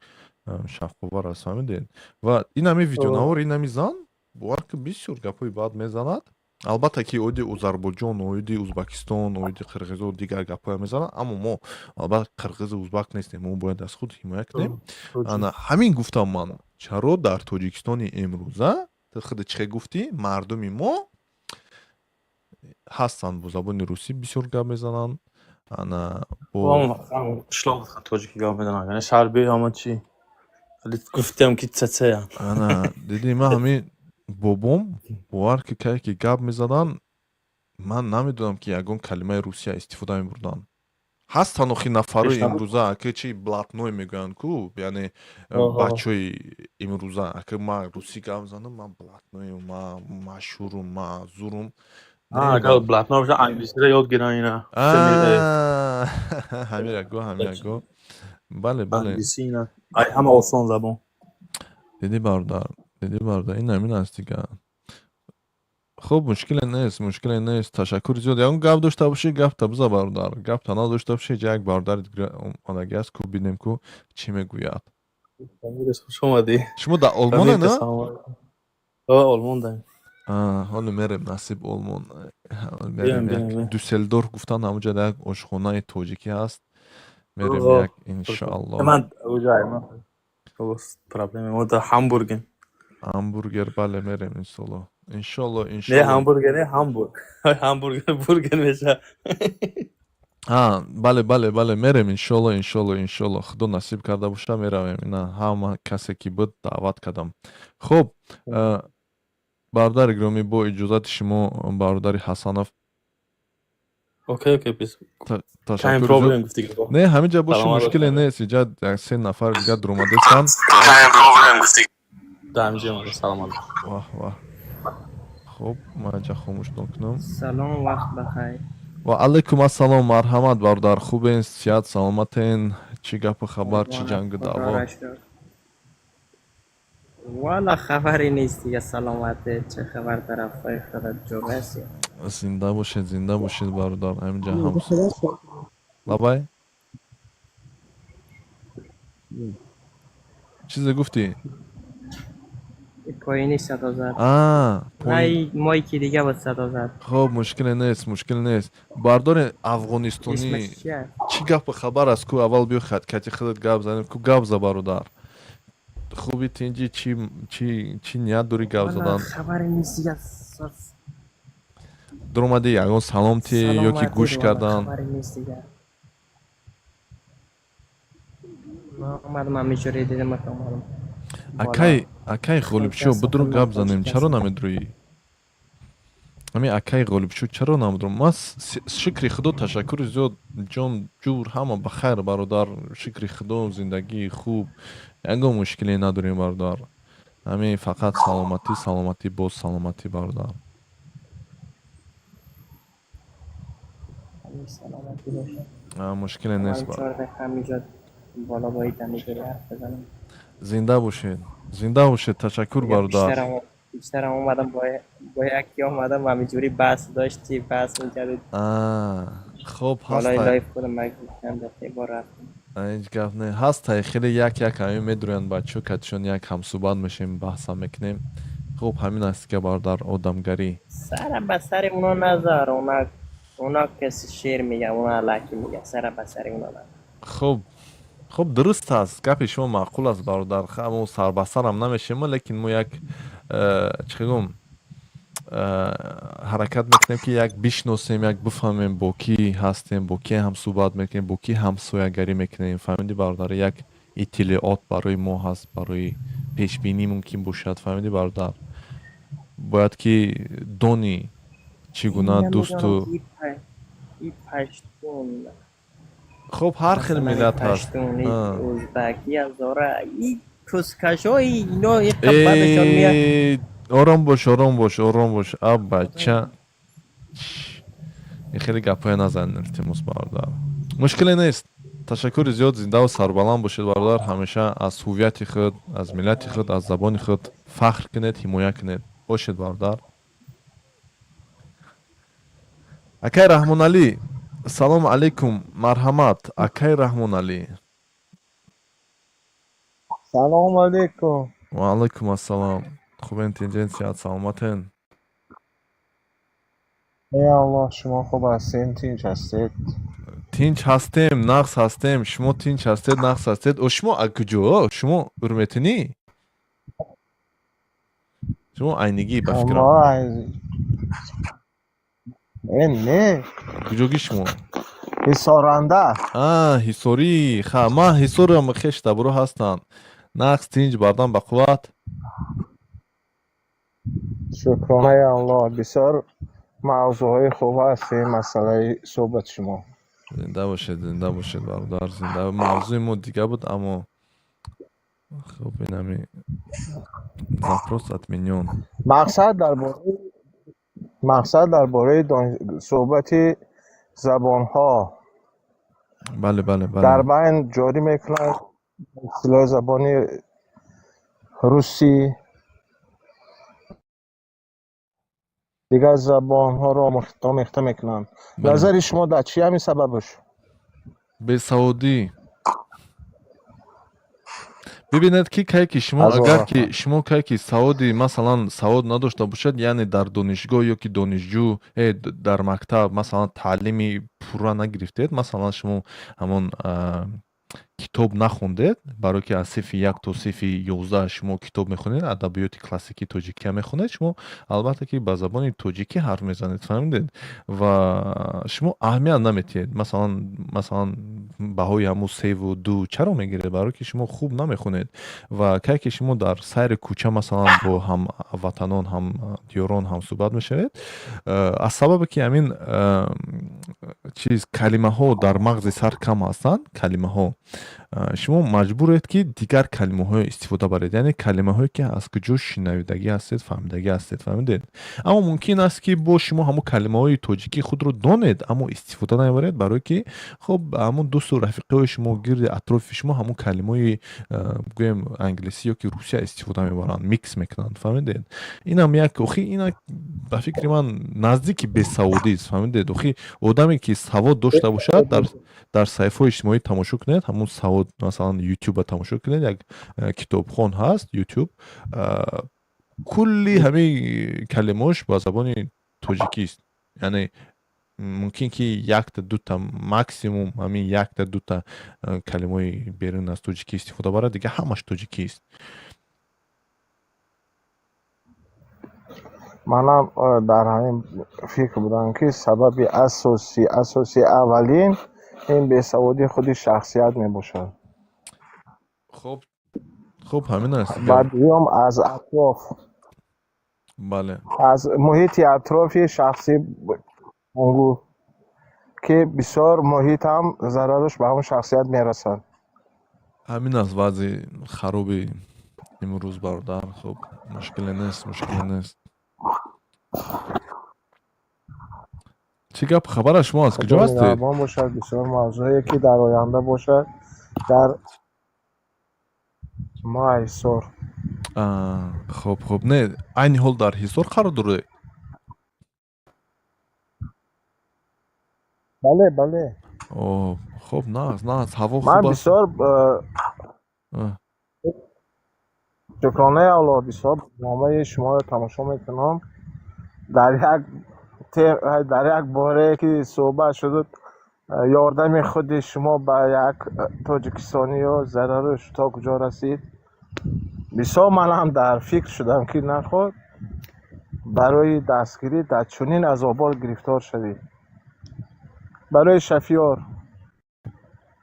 шавқовар аст, фаҳмидед? Ва ин ҳамин видеонавор, ин ҳамин зан, бовар ки, бисёр гапҳои бад мезанад. Албатта ки оиди Озарбойҷон, оиди Узбакистон, оиди қирғизо дигар гапҳоя мезанад, аммо мо албатта қирғизу узбак нестем, мо бояд аз худ ҳимоя кунем. Ана ҳамин гуфтам ман, чаро дар Тоҷикистони имрӯза, ту худат чӣ гуфтӣ, мардуми мо ҳастанд, бо забони русӣ бисёр гап мезананд, ана бо қишлоқ тоҷикӣ гап мезананд, яъне шаҳр ҳама чӣ, гуфтам ки цецея. Ана дидӣ, ман ҳамин бобом, бовар ки, кае ки гап мезаданд, ман намедонам, ки ягон калимаи русия истифода мебурданд. Ҳастанд охи нафарои имрӯза, ака, чи блатной мегӯянд ку, яъне бачаҳои имрӯза, ака, ман русӣ гап занам, ман блатноем, ман машҳурум, ман зурум. Агар блатной боша, англисиро ёд гиран ина. Ҳамира го, ҳамира го, бале, бале. Англиси ина ҳама осон забон. Дидӣ, бародар, дидӣ, бародар, ин ҳамин аст дига. Хуб, мушкиле нест, мушкиле нест. Ташаккури зиёд. Ягон гап дошта бошӣ, гапта биза, бародар. Гапта надошта бошӣ, ҷа як бародари дига омадагӣ аст ку, бинем ку чӣ мегӯяд. Хуш омадӣ. Шумо дар Олмоне, на? Олмон даем. Ҳоло мерем, насиб, Олмон мерем, як Дюссельдорф гуфтанд, ҳамонҷа як ошхонаи тоҷикӣ ҳаст, мерем як, иншоалло. Ман проблема мо дар Ҳамбургем. Ҳамбургер, бале, мерем, иншоалло, иншоалло. Не ҳамбургер, не Ҳамбург, ҳамбургер бургер меша. Бале, бале, бале, мерем, иншоалло, иншоалло, иншоалло, худо насиб карда боша, меравем. Ина ҳама касе ки буд, даъват кардам. Хуб, бародари гиромӣ, бо иҷозати шумо, бародари Ҳасанов. Окей, окей. Ташаккур. Не, ҳамин ҷа боши, мушкиле нест, иҷа се нафар дига дуромадестанд. Ваҳ, ваҳ. Хуб, ман ҷа хомӯш кунам. Салом, вақт бахайр. Ва алайкум ассалом, марҳамат, бародар, хубен, сиҳат, саломатен? Чӣ гапу хабар, чӣ ҷангу даъво? Вала, хабаре нест дига, саломате, чӣ хабар тарафҳои худат, ҷур ҳастӣ? Зинда бошед, зинда бошед, бародар, ҳаминҷа ҳам лабай чизе гуфтӣ? Поини садо зад. Майки дига буд, садо зад. Хуб, мушкиле нест, мушкиле нест. Бардори афғонистонӣ, чӣ гапу хабар аст ку? Аввал биё, кати худат гап занем ку, гап за, бародар. Хуби, тинҷи, чӣ, чӣ, чӣ ният дорӣ гап задан? Хабаре нест дига. Дуромадӣ, ягон салом ти ё ки гӯш кардан? Хабаре нест дига, омадам, ҳамиҷоре дидам, омадам. Акай, акай Ғолибшо, бидур, гап занем. Чаро намедурӣ? Ҳамин акай Ғолибшо, чаро намедурам? Ман, шукри худо, ташаккури зиёд, ҷон ҷур, ҳама ба хайр, бародар, шукри худо, зиндагии хуб, ягон мушкиле надорем, бародар. Ҳамин фақат саломатӣ, саломатӣ, боз саломатӣ, бародар. Мушкиле нест. Зинда бошед, зинда бошед, ташаккур, бародар. Пештарам омадам, бо яке омадам, ҳамиҷурӣ баҳс дошти, баҳс мекардед. Хоб, بالای ҳастай. Live خودم من چند دفعه بار رفتم. Ҳеҷ гап не, ҳастай, хеле як як ҳамин медурӯянд бачаҳо, катишон як ҳамсӯҳбат мешем, баҳсам мекунем. Хуб, ҳамин аст ки, бародар, одамгарӣ. سر به سر اونا نذار. اونا کسی شعر میگه، اونا الکی میگه. سر به سر اونا نذار. Хуб, хуб, дуруст аст, гапи шумо маъқул аст, бародар. Мо сарбасарам намешем, лекин мо як чӣ гум, ҳаракат мекунем, ки як бишносем, як бифаҳмем, бо кӣ ҳастем, бо кӣ ҳамсӯҳбат мекунем, бо кӣ ҳамсоягарӣ мекунем, фаҳмидӣ, бародар? Як иттилоот барои мо ҳаст, барои пешбинӣ мумкин бошад, фаҳмидӣ, бародар? Бояд ки донӣ чӣ гуна дӯсту ای پشتون. Хуб, ҳар хел مثلا ای миллат ҳаст. پشتون، ای ازبکی، هزاره، ای کسکشای اینا اینقدر بدشان میاد. Ором бош, ором бош, ором бош, а бача, ин хеле гапҳое назан, илтимос, бародар. Мушкиле нест, ташаккури зиёд, зиндаву сарбаланд бошед, бародар. Ҳамеша аз ҳуввияти худ, аз миллати худ, аз забони худ фахр кунед, ҳимоя кунед. Бошед, бародар. Акай Раҳмоналӣ, салому алайкум, марҳамат, акай Раҳмоналӣ. Салом алейкум. Ва алайкум ассалом. Хубен, тинҷен, сиҳат, саломатен? Эй Аллоҳ, шумо хуб ҳастед, тинч ҳастед? Тинч ҳастем, нағз ҳастем. Шумо тинч ҳастед, нағз ҳастед? О, шумо аз куҷо? Шумо урметинӣ? Шумо айнигӣ, ба фикрам. Мо аз э не. Куҷогӣ шумо? Ҳисоранда. А, ҳисорӣ. Ха, ман ҳисорам, хеш таборо ҳастанд. Нағз, тинч, бардам, бақувват. Шукронаи Аллоҳ, бисёр мавзӯъҳои хуб ҳаст ин масъалаи суҳбати шумо. Зинда бошед, зинда бошед, бародар, зинда. Мавзӯи мо дига буд, аммо хуб, инами запрос отменён. Мақсад дар бораи суҳбати забонҳо. Бале, бале, бале. Дар байн ҷорӣ мекунанд истилоҳи забони русӣ, дигар забонҳоро омехта мекунанд. Назари шумо дар чи ҳамин сабабаш? Бесаводӣ. Бибинед, ки кай ки шумо, Ҳазор агар ки раҳмат. шумо кай ки саводи, масалан, савод надошта бошад, яъне дар донишгоҳ ё ки донишҷӯ дар мактаб, масалан, таълими пурра нагирифтед, масалан, шумо ҳамон китоб нахондед, барое ки аз синфи 1 то синфи 11 шумо китоб мехонед, адабиёти классикии тоҷикия мехонед, шумо албатта ки ба забони тоҷикӣ ҳарф мезанед, фаҳмидед? Ва шумо аҳамият наметиҳед. Масалан, баҳои ҳамун 3-у 2 чаро мегиред? Барое ки шумо хуб намехонед. Ва кай ки шумо дар сайри кӯча, масалан, бо ҳамватанон, ҳамдиёрон ҳамсӯҳбат мешавед, аз сабабе ки ҳамин чиз, калимаҳо дар мағзи сар кам ҳастанд, калимаҳо, шумо маҷбуред, ки дигар калимаҳое истифода баред, яъне калимаҳое ки аз куҷо шинавидагӣ ҳастед, фаҳмидагӣ ҳастед, фаҳмидед? Аммо мумкин аст, ки бо шумо ҳамун калимаҳои тоҷикӣ худро донед, аммо истифода намебаред, барое ки хоб, ҳамун дӯсту рафиқиҳои шумо, гирди атрофи шумо ҳамун калимаҳои, гӯем, англисӣ ё ки русия истифода мебаранд, микс мекунанд, фаҳмидед? Инам як, охи, ина ба фикри ман наздики бесаводист, фаҳмидед? Охи, одаме ки савод дошта бошад, дар саҳифаҳои иҷтимоӣ тамошо кунед, ҳамун савод, масалан, ютуба тамошо кунед, як китобхон ҳаст ютуб, кулли ҳамин калимаош ба забони тоҷикист. Яъне мумкин ки якта дута, максимум ҳамин якта дута калимаҳои берун аз тоҷикӣ истифода барад, дига ҳамаш тоҷикист. Манам дар ҳамин фикр будам, ки сабаби асосии аввалин ин бесаводии худи шахсият мебошад. Хуб, ҳамин аст. Ва дуюм аз атроф. Аз муҳити атрофи шахсӣ онгу ки бисёр муҳитам зарараш ба ҳамон шахсият мерасад. Ҳамин аст вазъи хароби имрӯз, бародар. Хуб, мушкиле нест, мушкиле нест. Чӣ гап, хабара, шумо аз куҷо Худо ҳастед? нигаҳбон бошад, бисёр мавзӯе ки дар оянда бошад, дар мо Ҳисор. Хуб, не, айни ҳол дар Ҳисор қарор доред? Бале, бале. О, хуб, нағз, нағз, ҳаво Ман хуб аст. бисёр шукронаи Аллоҳ, бисёр барномаи шуморо тамошо мекунам. Дар як борае ки суҳбат шуд, ёрдами худи шумо ба як тоҷикистониё зарараш то куҷо расид, бисёр манам дар фикр шудам, ки наход барои дастгирӣ дар чунин азобот гирифтор шавӣ барои шафиёр.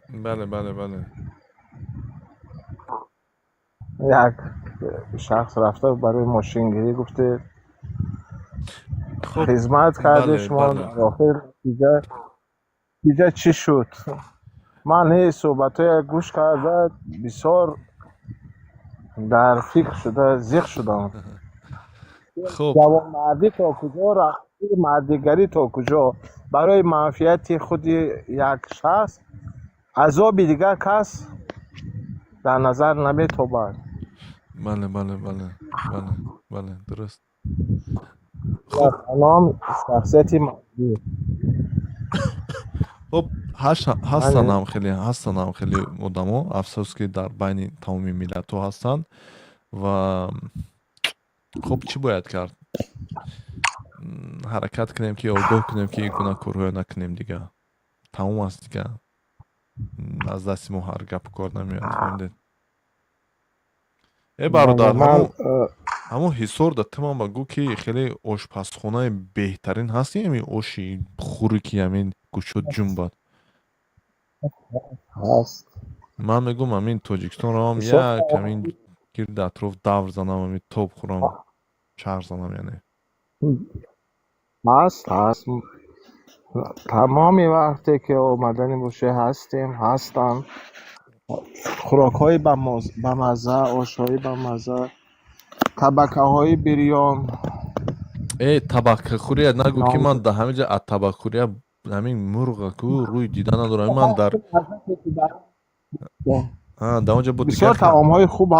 Бале, бале, бале. Як шахс рафта барои мошингирӣ гуфте, хуб хизмат карде шумо. Дар охир натиҷа чӣ шуд? Ман ҳе суҳбатҳое гӯш карда, бисёр дар фикр шуда, зиқ шудам. Хуб. Ҷавонмардӣ то куҷо рафт, мардигарӣ то куҷо? Барои манфиати худи як шахс азоби дигар кас дар назар наметобад. Бале, бале, бале, бале, бале, дуруст. Ном шахсияти мардӣ. Хуб, ҳастанд ҳам хеле, ҳастанд ҳам хеле одамо, афсӯс, ки дар байни тамоми миллатҳо ҳастанд. Ва хуб, чӣ бояд кард? Ҳаракат кунем, ки огоҳ кунем, ки ин гуна корҳоя накунем. Дига тамом аст, дига аз дасти мо ҳар гапу кор намеояд, фаҳмидед? Э, бародар, ҳамон Ҳисор да ту ман ба гӯ, ки хеле ошпазхонаи беҳтарин ҳасти, ҳамин оши хӯре, ки ҳамин гӯшот ҷунбад. Ҳаст. Ман мегӯм, ҳамин Тоҷикистон равам, як ҳамин гирди атроф давр занам, ҳамин тоб хӯрам, чарх занам, яъне. Ҳаст, ҳаст. Тамоми вақте ки омаданӣ боше, ҳастем, ҳастанд хӯрокҳои бамазза, ошҳои бамазза, табакаҳои бирён. Э, табакахӯрия нагӯ, ки ман дар ҳамин ҷа аз табакхӯрия ҳамин мурға ку рӯй дида надорам. Ман дар он ҷа бо бисёр таомҳои хуб.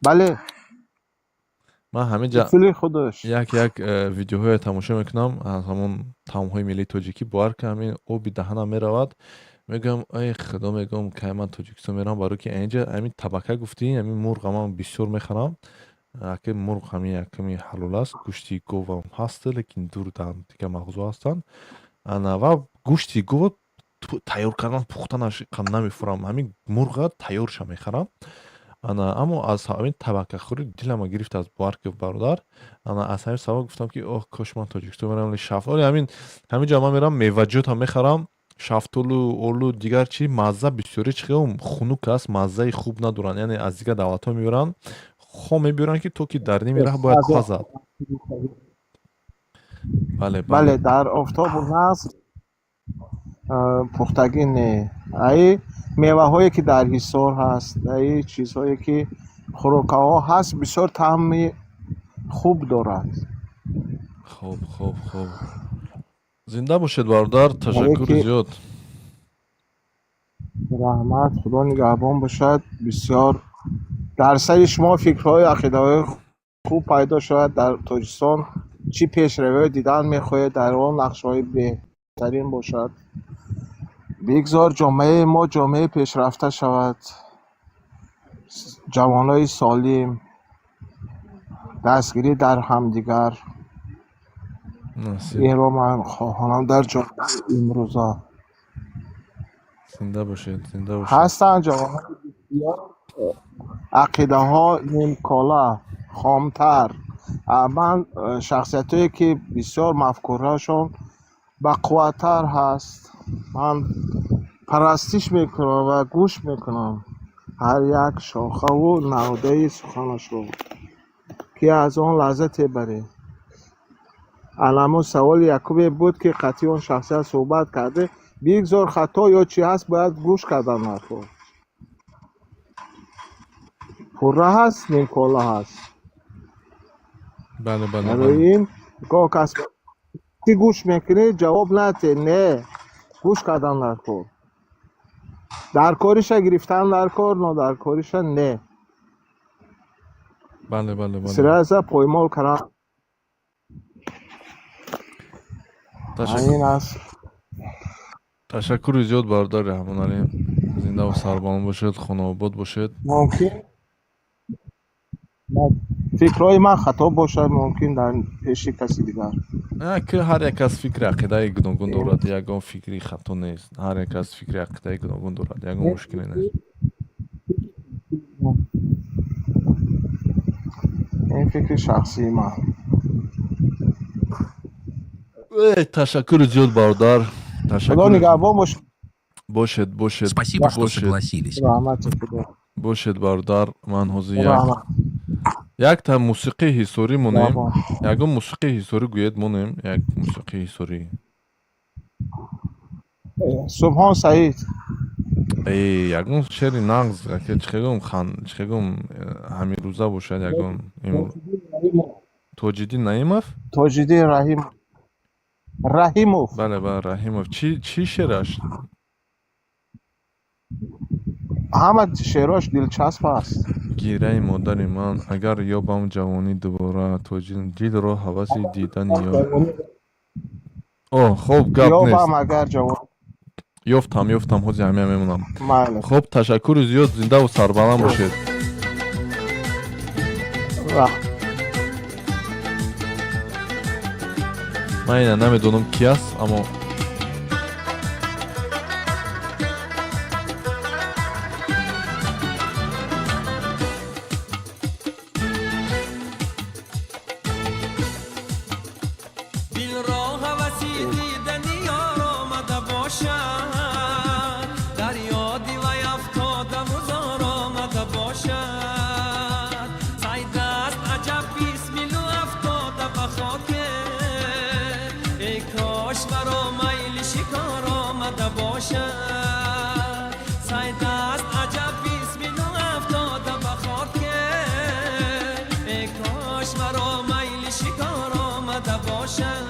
Бале. Ман ҳамин ҷа усули худаш. Як як видеоҳое тамошо мекунам аз ҳамон таомҳои миллии тоҷикӣ, бовар ки ҳамин оби даҳанам меравад. Мегӯям, ай худо, мегӯям, кай ман Тоҷикистон меравам, барои ки инҷа ҳамин табака гуфтӣ, ҳамин мурға ман бисёр мехарам. Аки мурғ ҳамин яками ҳалол аст, гӯшти говам ҳаст, лекин дур дар дигар мағзу ҳастанд. Ана ва гӯшти гова тайёр кардан, пухтанаш намефурам, ҳамин мурға тайёрша мехарам. Ана, аммо аз ҳамин табакахӯрӣ дилама гирифт аз, бовар ки, бародар. Ана, аз ҳамин сабаб гуфтам, ки оҳ, кош ман Тоҷикистон мерам. Шафтоли ҳамин ҷо ман мерам, меваҷотам мехарам, шафтолу, олу, дигар чи, мазза бисёри чи хунук аст, маззаи хуб надоранд. Яъне аз дигар давлатҳо меоранд, хом мебиёранд, ки то ки дар ними раҳ бояд пазад. Бале. Бале, дар офтобу нас пухтагӣ не. Аи меваҳое ки дар Ҳисор ҳаст, аи чизҳое ки хӯрокаҳо ҳаст, бисёр таъми хуб дорад. Хуб, хуб, хуб, зинда бошед, бародар, ташаккури зиёд. Раҳмат, Худо нигаҳбон бошад. Бисёр дар сари шумо фикрҳои, ақидаҳои хуб пайдо шавад. Дар Тоҷикистон чӣ пешравиҳо дидан мехоҳед, дар он нақшаҳои беҳтарин бошад. Бигзор ҷомеаи мо ҷомеаи пешрафта шавад, ҷавонои солим, дастгирӣ дар ҳамдигар. Инро ман хоҳонам дар ҷомеаи имрӯза. Зинда бошед, зинда бошед. Ҳастанд ҷавонони бисёр ақидаҳо нимкола, хомтар. Ман шахсиятҳое ки бисёр мафкураашон бақувваттар ҳаст, ман парастиш мекунам ва гӯш мекунам ҳар як шохаву навдаи суханашро, ки аз он лаззате барем. Ана саволи якуме буд, ки қатъи он шахсият суҳбат карде, бигзор хато ё чӣ ҳаст, бояд гӯш кардан ҳарфо пурра ҳаст, нимкола ҳаст. Бале, бале. Барои ин гоҳ кас ки гӯш мекунӣ, ҷавоб надиҳ, не, гӯш кардан дар кор, дар кориша гирифтан дар кор, нодаркориша не. Бале, бале, бале. Сразу поймол кардан. Ташаккур. Ҳамин аст. Ташаккури зиёд, бародари Раҳмоналӣ, зиндаву сарбаланд бошед, хонаобод бошед. Мумкин фикрҳои ман хато бошад, мумкин дар пеши каси дигар. Не, ки ҳар як кас фикри ақидаи гуногун дорад, ягон фикри хато нест. Ҳар як кас фикри ақидаи гуногун дорад, ягон мушкиле нест. Ин фикри шахсии ман. Ташаккури зиёд, бародар. Худо Ташаккур. нигаҳбон бошад. Бошед, бошед. Спасибо, что бошед. согласились. Раҳмати Худо. Бошед, бародар, ман ҳозир як Раҳмат. якта мусиқии ҳисорӣ монем. Раҳмат. Ягон мусиқии ҳисорӣ гӯед, монем, як мусиқии ҳисорӣ. Субҳон Саид. Ягон шеъри нағз, аке, чӣ гум, хан, чӣ гум, ҳамирӯза бошад, ягон Тоҷиддин Наимов. Тоҷиддин Раҳим Раҳимов. Бале, бале, Раҳимов. Чӣ шеъраш? Ҳама шеърош дилчасп аст. Гираи модари ман, агар ёбам ҷавонӣ дубора, тоҷи дилро ҳаваси дидани ёр. О, хоб, гап нест. Ёбам агар ҷавон. Ёфтам, ёфтам, ҳозир ҳамия мемонам. Майли. Хоб, ташаккури зиёд, зиндаву сарбаланд бошед. Ман ина намедонам, ки аст, аммо Дилро ҳаваси дидани ёр омада бошад, дар ёди вай афтодаму зор омада бошад. Сайд аст аҷаб бисмилу афтода ба хоке, эй кош маро майли шикор омада бошад. Сайд аст аҷаб бисмилу афтода ба хоке, эй кош маро майли шикор омада бошад.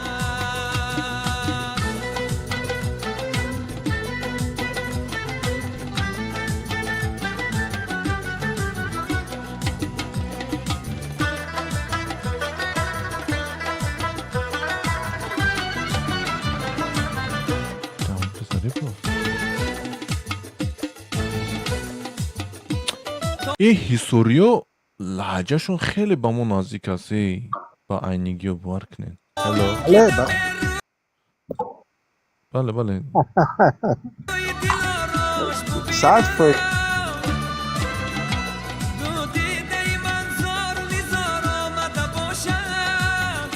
Зарипов. Ин ҳисориё лаҳҷашон хеле ба мо наздик аст, эй, ба айнигиё, бовар кунед. Ҳало. Бале, Бале, бале. 100%. Дидаи манзору низор омада бошад.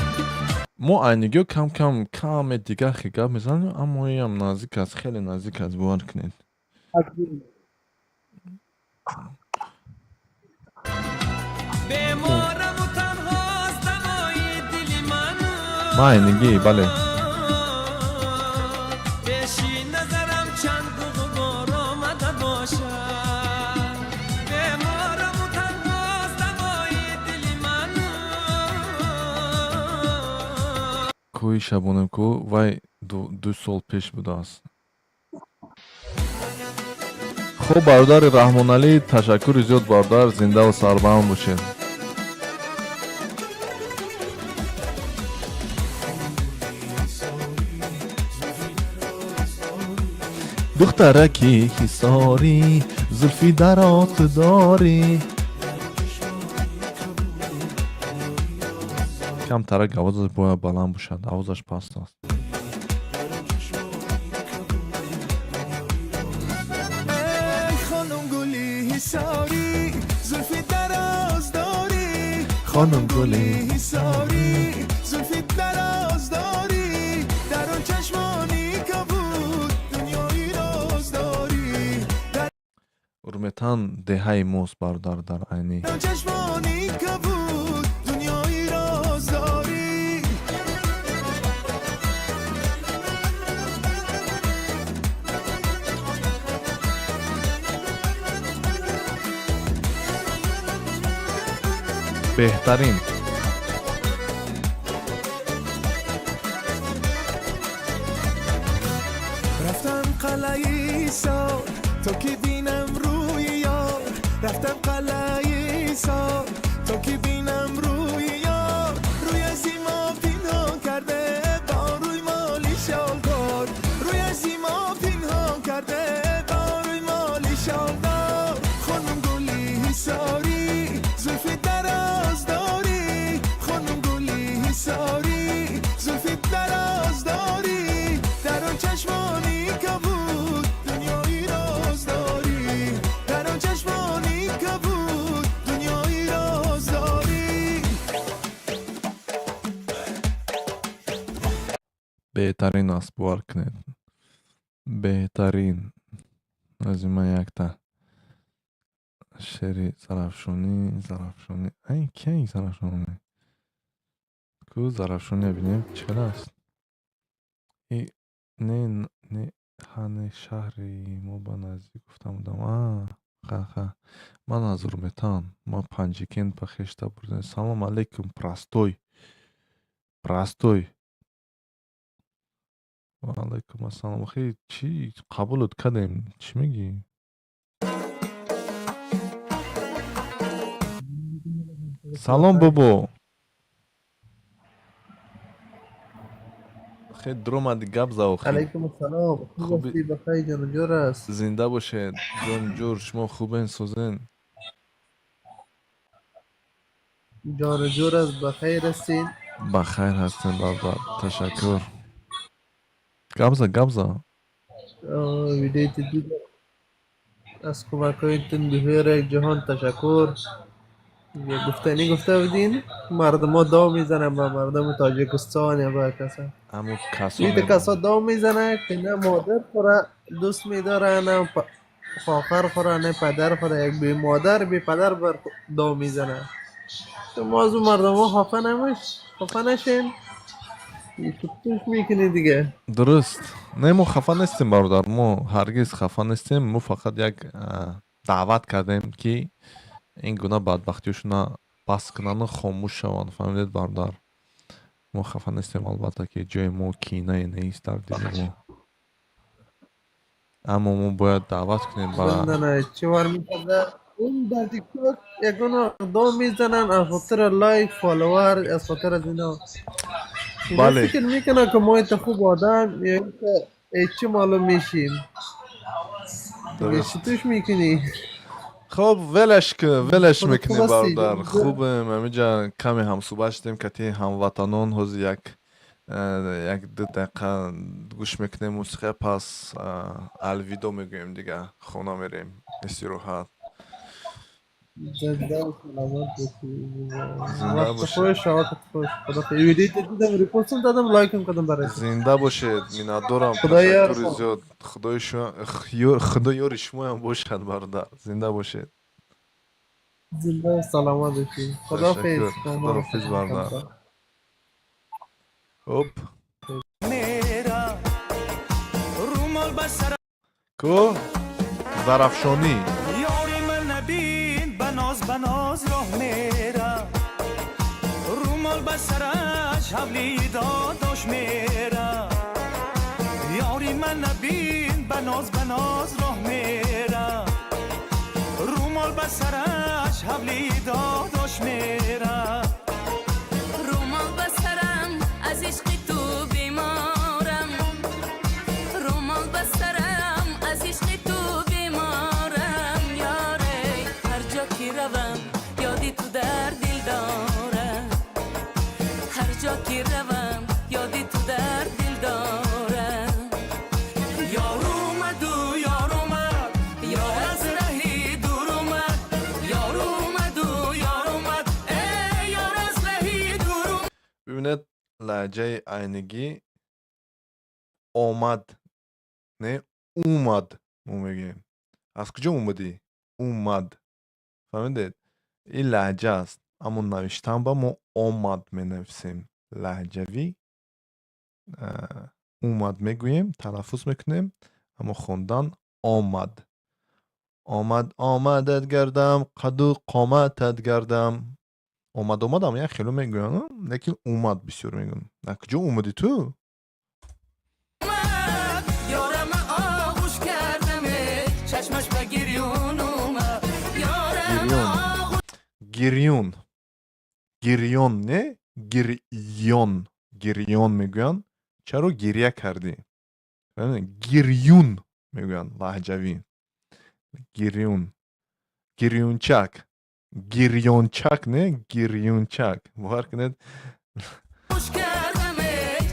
Мо айнигиё кам кам каме дигар хел гап мезанем, аммо иам наздик аст, хеле наздик аст, бовар кунед. Бемораму танҳост давои дили ману. Ман айнигӣ, бале. Пеши назарам чангу ғубор омада бошад. Бемораму танҳост давои дили ману. Кӯҳи Шабонакӯ, вай 2 сол пеш будааст. Хуб, бародари Раҳмоналӣ, ташаккури зиёд, бародар, зиндаву сарбаланд бошед. Духтараки ҳисорӣ, зулфи дароз ту дорӣ. Камтарак овозаш бояд баланд бошад, овозаш паст аст. Эй хонум гули ҳисорӣ, зулфи дароз дорӣ. Хонум гули ҳисорӣ, зулфи дароз дорӣ, дар он чашмони кабуд дунёи роз дорӣ. Дар Урметан деҳаи мост, бародар, дар Айнӣ. он чашмони кабуд дунёи роз дорӣ. Беҳтарин. Рафтам қалъаи Ҳисор, то ки бинам рӯи ёр. Рафтам қалъаи Ҳисор, то ки бинам рӯи ёр. Рӯй аз мо пинҳон карде, бо рӯй моли шолкор. Рӯй аз мо пинҳон Беҳтарин аст, бовар кунед, беҳтарин. Аз ман якта шеъри Зарафшонӣ. Зарафшонӣ, ай, кия Зарафшонӣ ку? Зарафшонӣ бинем, чӣ хел аст. И не, не, ҳа, не, шаҳри мо ба наздик гуфта будам. А, ха, ха, ман аз Урметан, ма Панҷикент ба хешта бурдем. Салом алейкум, простой, простой. Ва алайкум ассалом. Охи, чӣ, қабулут кардем, чӣ мегӯӣ? Салом, бобо. Хел дуромади, гап за охи. Алейкум ассалом. Хуб Хуби? ҳастӣ, бахайр, ҷону ҷур аст? Зинда бошед, ҷону ҷур. Шумо хубен, созен? Ҷону ҷур аст, бахайр ҳастин? Ба хайр ҳастем, бародар, ташаккур. Гап за, гап за. Видеои дидам, аз кӯмакҳоятон бисёр, як ҷаҳон ташаккур. Гуфтанӣ гуфта будин, мардумо дов мезананд ба мардуми Тоҷикистон ё ба каса. Ҳамун Ин касоне касо дов мезанад, ки на модар хӯра дӯст медорад, на хоҳар хӯра, на падар хӯра, як бемодар, бепадар бар дов мезанад. Шумо аз он мардумо хафа намеш, хафа нашен. Туш мекунӣ дига. Дуруст. Не, мо хафа нестем, бародар, мо ҳаргиз хафа нестем. Мо фақат як даъват кардем, ки ин гуна бадбахтиҳошона бас кунану хомӯш шаванд, фаҳмидед, бародар? Мо хафа нестем, албатта, ки ҷои мо кинае нест дар дили мо, аммо мо бояд даъват кунем ба Бандана чӣ вар мекарда? Он дар тикток ягон вақт дов мезананд аз хотири лайк, фолловер, аз хотир аз ино. Ино фикр мекунанд, ки мо это хуб одам ё инки чӣ маълум мешим. Дига чӣ туш мекунӣ? Хоб, велаш ку, велаш Худат хуб мекунем. ҳастӣ, Бародар, ҷону ҷур? хубем. Ҳамиҷа каме ҳамсӯҳбат шудем кати ҳамватанон. Ҳозир як 2 дақиқа гӯш мекунем мусиқа, пас алвидо мегӯем, дига хона мерем, истироҳат. Зинда ва саломат бошӣ. Зинда Вақти бошед. хуш, шавқат хуш. Худо видеои дидам, репостам дадам, лайкам кардам барои. Зинда бошед, миннатдорам. Худо ёр. Ташаккури зиёд. Худои шумо, Худо ёри шумоям бошад, бародар, зинда бошед. Зинда ва саломат бошӣ. Худоҳофиз. Ташаккур, худоҳофиз, бародар. Хоп. Мера румол ба сара. Ку Зарафшонӣ. Ёри ман набин, ба ноз, ба ноз роҳ мера, румол ба сараш, ҳавлии додош мера. Ёри ман набин, ба ноз, ба ноз роҳ мера, румол ба сараш, ҳавлии додош мера. Румол ба сарам, аз ишқи ту беморам. Румол ба сарам, аз ишқи ту беморам. Ёре, ҳар ҷо ки равам, ёди ту дар дил дорам. Ҳар ҷо ки равам, ёди ту дар дил дорам. Ёр омаду, ёр омад, ёр аз раҳи дур омад. Ёр омаду, ёр омад, э, ёр аз раҳи дур омад. Бибинед, лаҳҷаи айнигӣ омад не, умад мо мегӯем. Аз куҷо омадӣ? Умад, фаҳмидед? Ин лаҳҷа аст, аммо навиштан ба мо омад менависем. Лаҳҷавӣ умад мегӯем, талаффуз мекунем, аммо хондан омад. Омад, омадат гардам, қаду қоматат гардам. Омад, омадам як хело мегӯянд, лекин умад бисёр мегӯянд. Аз куҷо омадӣ ту? Ёрама оғӯш кардаме, чашмаш ба гирён омад. Ёрама Гирён, гирён, гирён, не, гирён, гирён мегӯянд. Чаро гиря кардӣ? Гирюн мегӯянд лаҳҷавӣ. Гирюн, гирюнчак, гирёнчак, не, гирюнчак, бовар кунед. Оғӯш кардаме,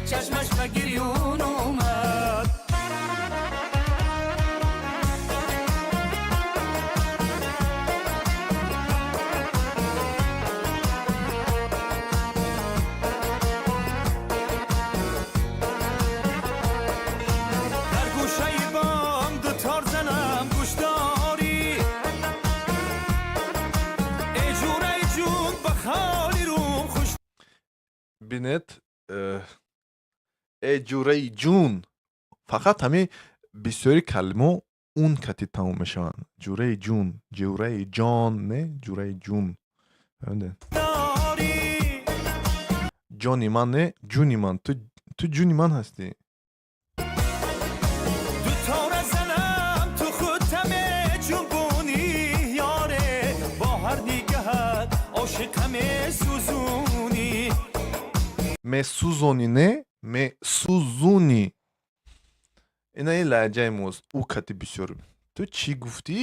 чашмаш ба гирён омад. Бинед, э ҷураи ҷун, фақат ҳамин бисёри калимо ун кати тамом мешаванд. Ҷураи ҷун, ҷураи ҷон, не, ҷураи ҷун. Фаҳмидед? Ҷони ман, не, ҷуни ман. Ту ҷуни ман ҳастӣ. Дутора занам, ту худтаме ҷунбунӣ, ёре, бо ҳар нигаҳат ошиқаме сӯзунӣ. Месӯзонӣ, не, месӯзунӣ. Ина ин лаҳҷаи мост, ӯ кати бисёр. Ту чӣ гуфтӣ?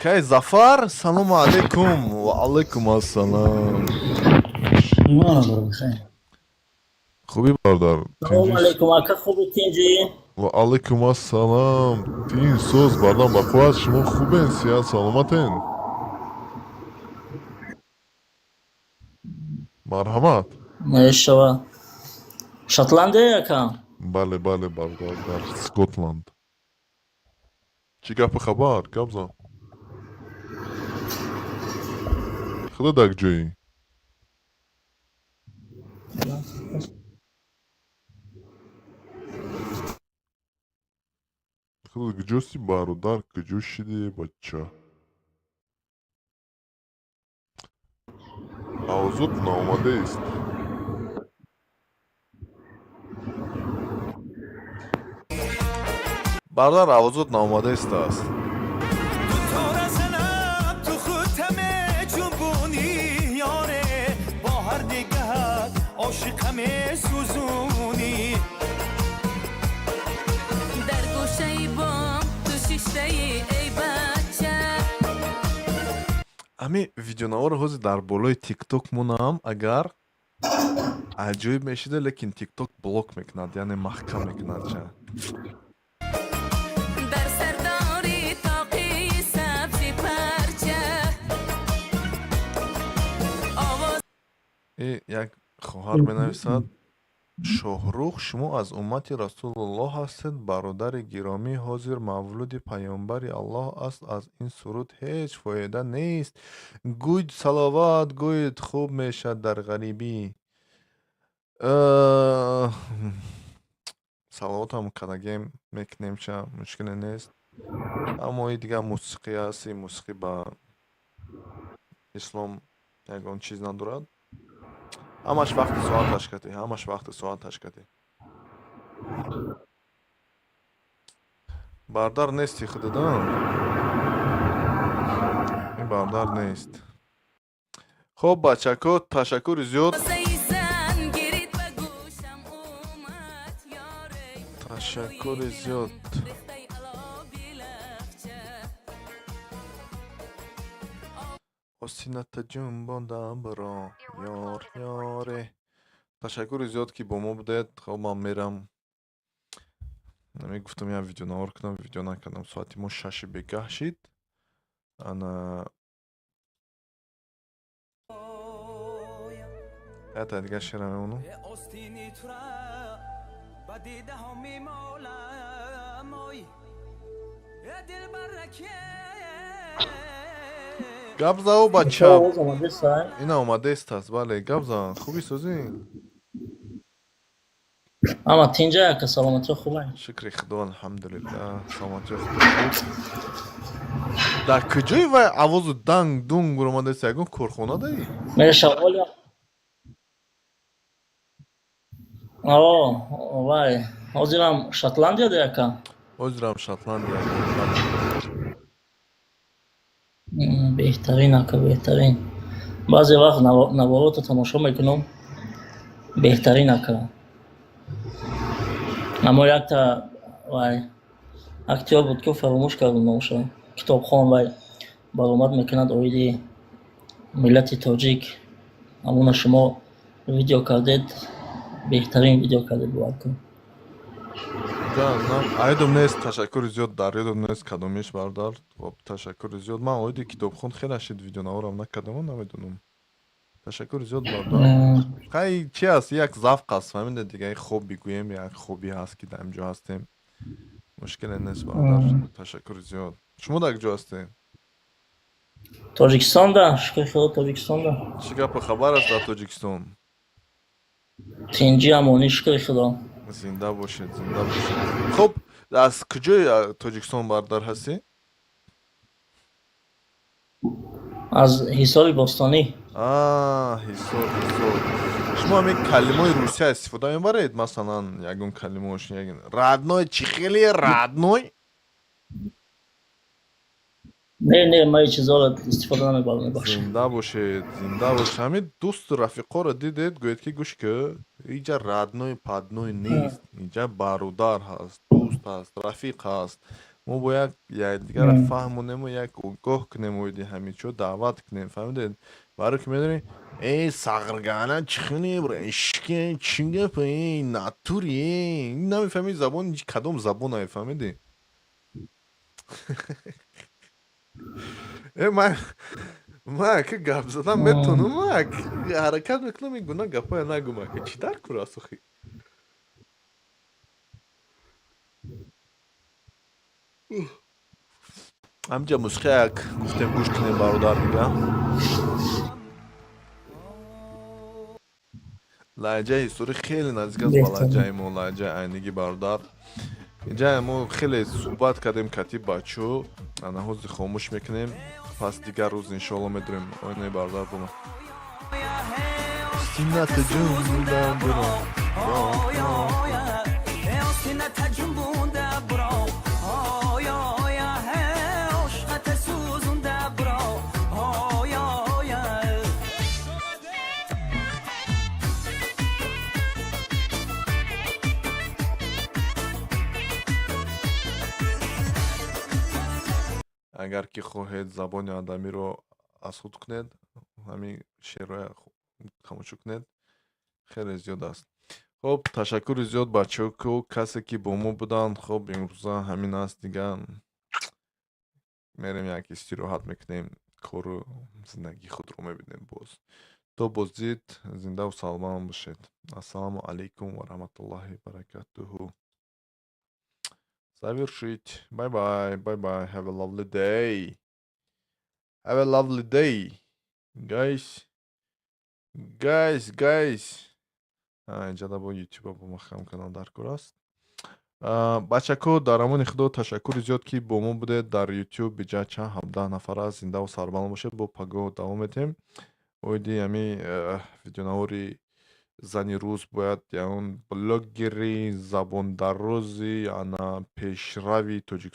Кай Зафар, салому алайкум. Ва алайкум ассалом. Хубӣ, бародар? Салом алейкум, ака, хуби, тинҷӣ? Ва алайкум ассалом. Тин соз, бардам, бақувват. Шумо хубен, сиҳат, саломатен? Марҳамат. Мешава. Шотландия, ака? Бале, бале, бародар, дар Скотланд. Чӣ гапу хабар? Гап зан. Худо дар ҷоӣ? Худо куҷости, бародар, куҷо шиди, бача? Авзот наомадааст. Бародар, авозот наомадаистааст. Дутора занам, ту худтаме ҷунбунӣ, ёре, бо ҳар нигаҳат ошиқаме сӯзунӣ. Дар гӯшаи бом ту шиштаи, эй бача. Ҳамин видеонаворо ҳозир дар болои тикток монам, агар аҷоиб мешида, лекин тикток блок мекунад, яъне маҳкам мекунад ча. Дар сардори тоқи сабзи парча овоз. И як хоҳар менависад: Шоҳрух, шумо аз уммати Расулуллоҳ ҳастед, бародари гиромӣ. Ҳозир мавлуди паёмбари Аллоҳ аст, аз ин суруд ҳеҷ фоида нест. Гӯйд салават гӯед, хуб мешавад дар ғарибӣ. Салавотам кардагем, мекунем ча, мушкиле нест. Аммо и дигар мусиқӣ аст, ин мусиқӣ ба ислом ягон чиз надорад. Ҳамаш вақти соаташ катӣ, ҳамаш вақти соаташ катӣ. Бардар нести худада? Ин бардар нест. Хоб, бачако, ташаккури зиёд. Зангирит ба гӯшам омад, ёре. Ташаккури зиёд. Рехтаи алоби лахча. Осината ҷунбонда биро, ёр, ёре. Ташаккури зиёд, ки бо мо будед. Хоб, ман мерам. Мегуфтам як видеонавор кунам, видео накардам. Соати мо 6-и бегаҳ шид. Ана ята дигар шера мемонам. Остини тура ба дидаҳо мемолам, ой, э дилбараке. Гап зао, бача. Овоз омадеста? Ина омадест аст, бале, гап зан. Хуби, созӣ? Ама тинҷа, ака, саломатиё хубай? Шукри Худо, алҳамдулиллаҳ, саломатиё худо хуб. Дар куҷои вай авозу данг дунг буромадааст, ягон корхона даи? Мешава оля. О, вай, ҳозирам Шотландия да, ака? Ҳозирам Шотландия. Беҳтарин, ака, беҳтарин. Баъзе вақт наворото тамошо мекунам. Беҳтарин, ака. Аммо якта вай актёр буд, ки фаромӯш кардам номаша. Китобхон, вай баромад мекунад оиди миллати тоҷик. Ҳамона шумо видео кардед, беҳтарин видео кардед, бовар кун. Аёдам нест, ташаккури зиёд, дар ёдам нест кадомиш, бародар. Хоб, ташаккури зиёд. Ман оиди китобхон хеле шид видеонаворам накардам, намедонам. Ташаккури зиёд, бародар. Хай, чи аст, як завқ аст, фаҳмида, дига хоб бигӯем, як хобӣ ҳаст, ки дар инҷо ҳастем. Мушкиле нест, бародар. Ташаккури зиёд. Шумо дар куҷо ҳастед? Тоҷикистонда, шукри Худо, Тоҷикистонда. Чӣ гапу хабар аст дар Тоҷикистон? Тинҷӣ, амонӣ, шукри Худо. Зинда бошед, зинда бошед. Хуб, аз куҷои Тоҷикистон, бародар, ҳастӣ? Аз Ҳисори Бостонӣ. А, Ҳисор, Ҳисор. Шумо ҳамин калимаҳои русия истифода мебаред? Масалан, ягон калимаош, родной, чӣ хеле родной? Не, не, ман ин чизҳоро истифода намебарам, мебахшед. Зинда бошед, зинда бошед. Ҳамин дӯсту рафиқоро дидед, гӯед, ки гӯш ки, иҷа родной падной нест, иҷа бародар ҳаст, дӯст ҳаст, рафиқ ҳаст. Мо бояд якдигарро фаҳмонему як огоҳ кунем, оиди ҳамин чо даъват кунем, фаҳмидед? Барои ки медонӣ, э, сағргана чӣ хеле ишке, чӣ гап, э, натури, э, намефаҳми забон, кадом забон намефаҳмиди? Э, ман ки гап задан метавонам, ҳаракат мекунам ин гуна гапҳоя нагӯм, ака. Чӣ дар кор аст охи? Ҳамҷа мусиқия як гуфтем, гӯш кунем, бародар, дига. Лаҳҷаи ҳисорӣ хеле наздик аст ба лаҳҷаи мо, лаҳҷаи айнигӣ, бародар. Инҷа мо хеле суҳбат кардем кати бачо, ана ҳозир хомӯш мекунем, пас дигар рӯз иншоалло медурем. Оинаи бародар бума. Сината ҷунбунда буро. Агар ки хоҳед забони адамиро аз худ кунед, ҳамин шеърҳоя тамошо кунед, хеле зиёд аст. Хуб, ташаккури зиёд, бачаҳо, касе ки бо мо буданд. Хуб, имрӯза ҳамин аст, дига мерем, як истироҳат мекунем, кору зиндагии худро мебинем боз. То боздид, зиндаву саломат бошед. Ассалому алайкум ва раҳматуллоҳи баракатуҳу. Завершить. Bye bye. Bye bye. Have a lovely day. Have a lovely day. Guys. Guys, guys. Инҷа бо YouTube бо махкам канал дар кор аст. Бачако, дар амони Худо, ташаккури зиёд, ки бо мо будед дар YouTube. Биҷа чанд 17 нафар аст. Зиндаву сарбаланд бошед. Бо пагоҳ давом медиҳем. Оиди ҳами видеонавори зани рус, бояд ягон блогери забондарози ана пешрави тоҷик.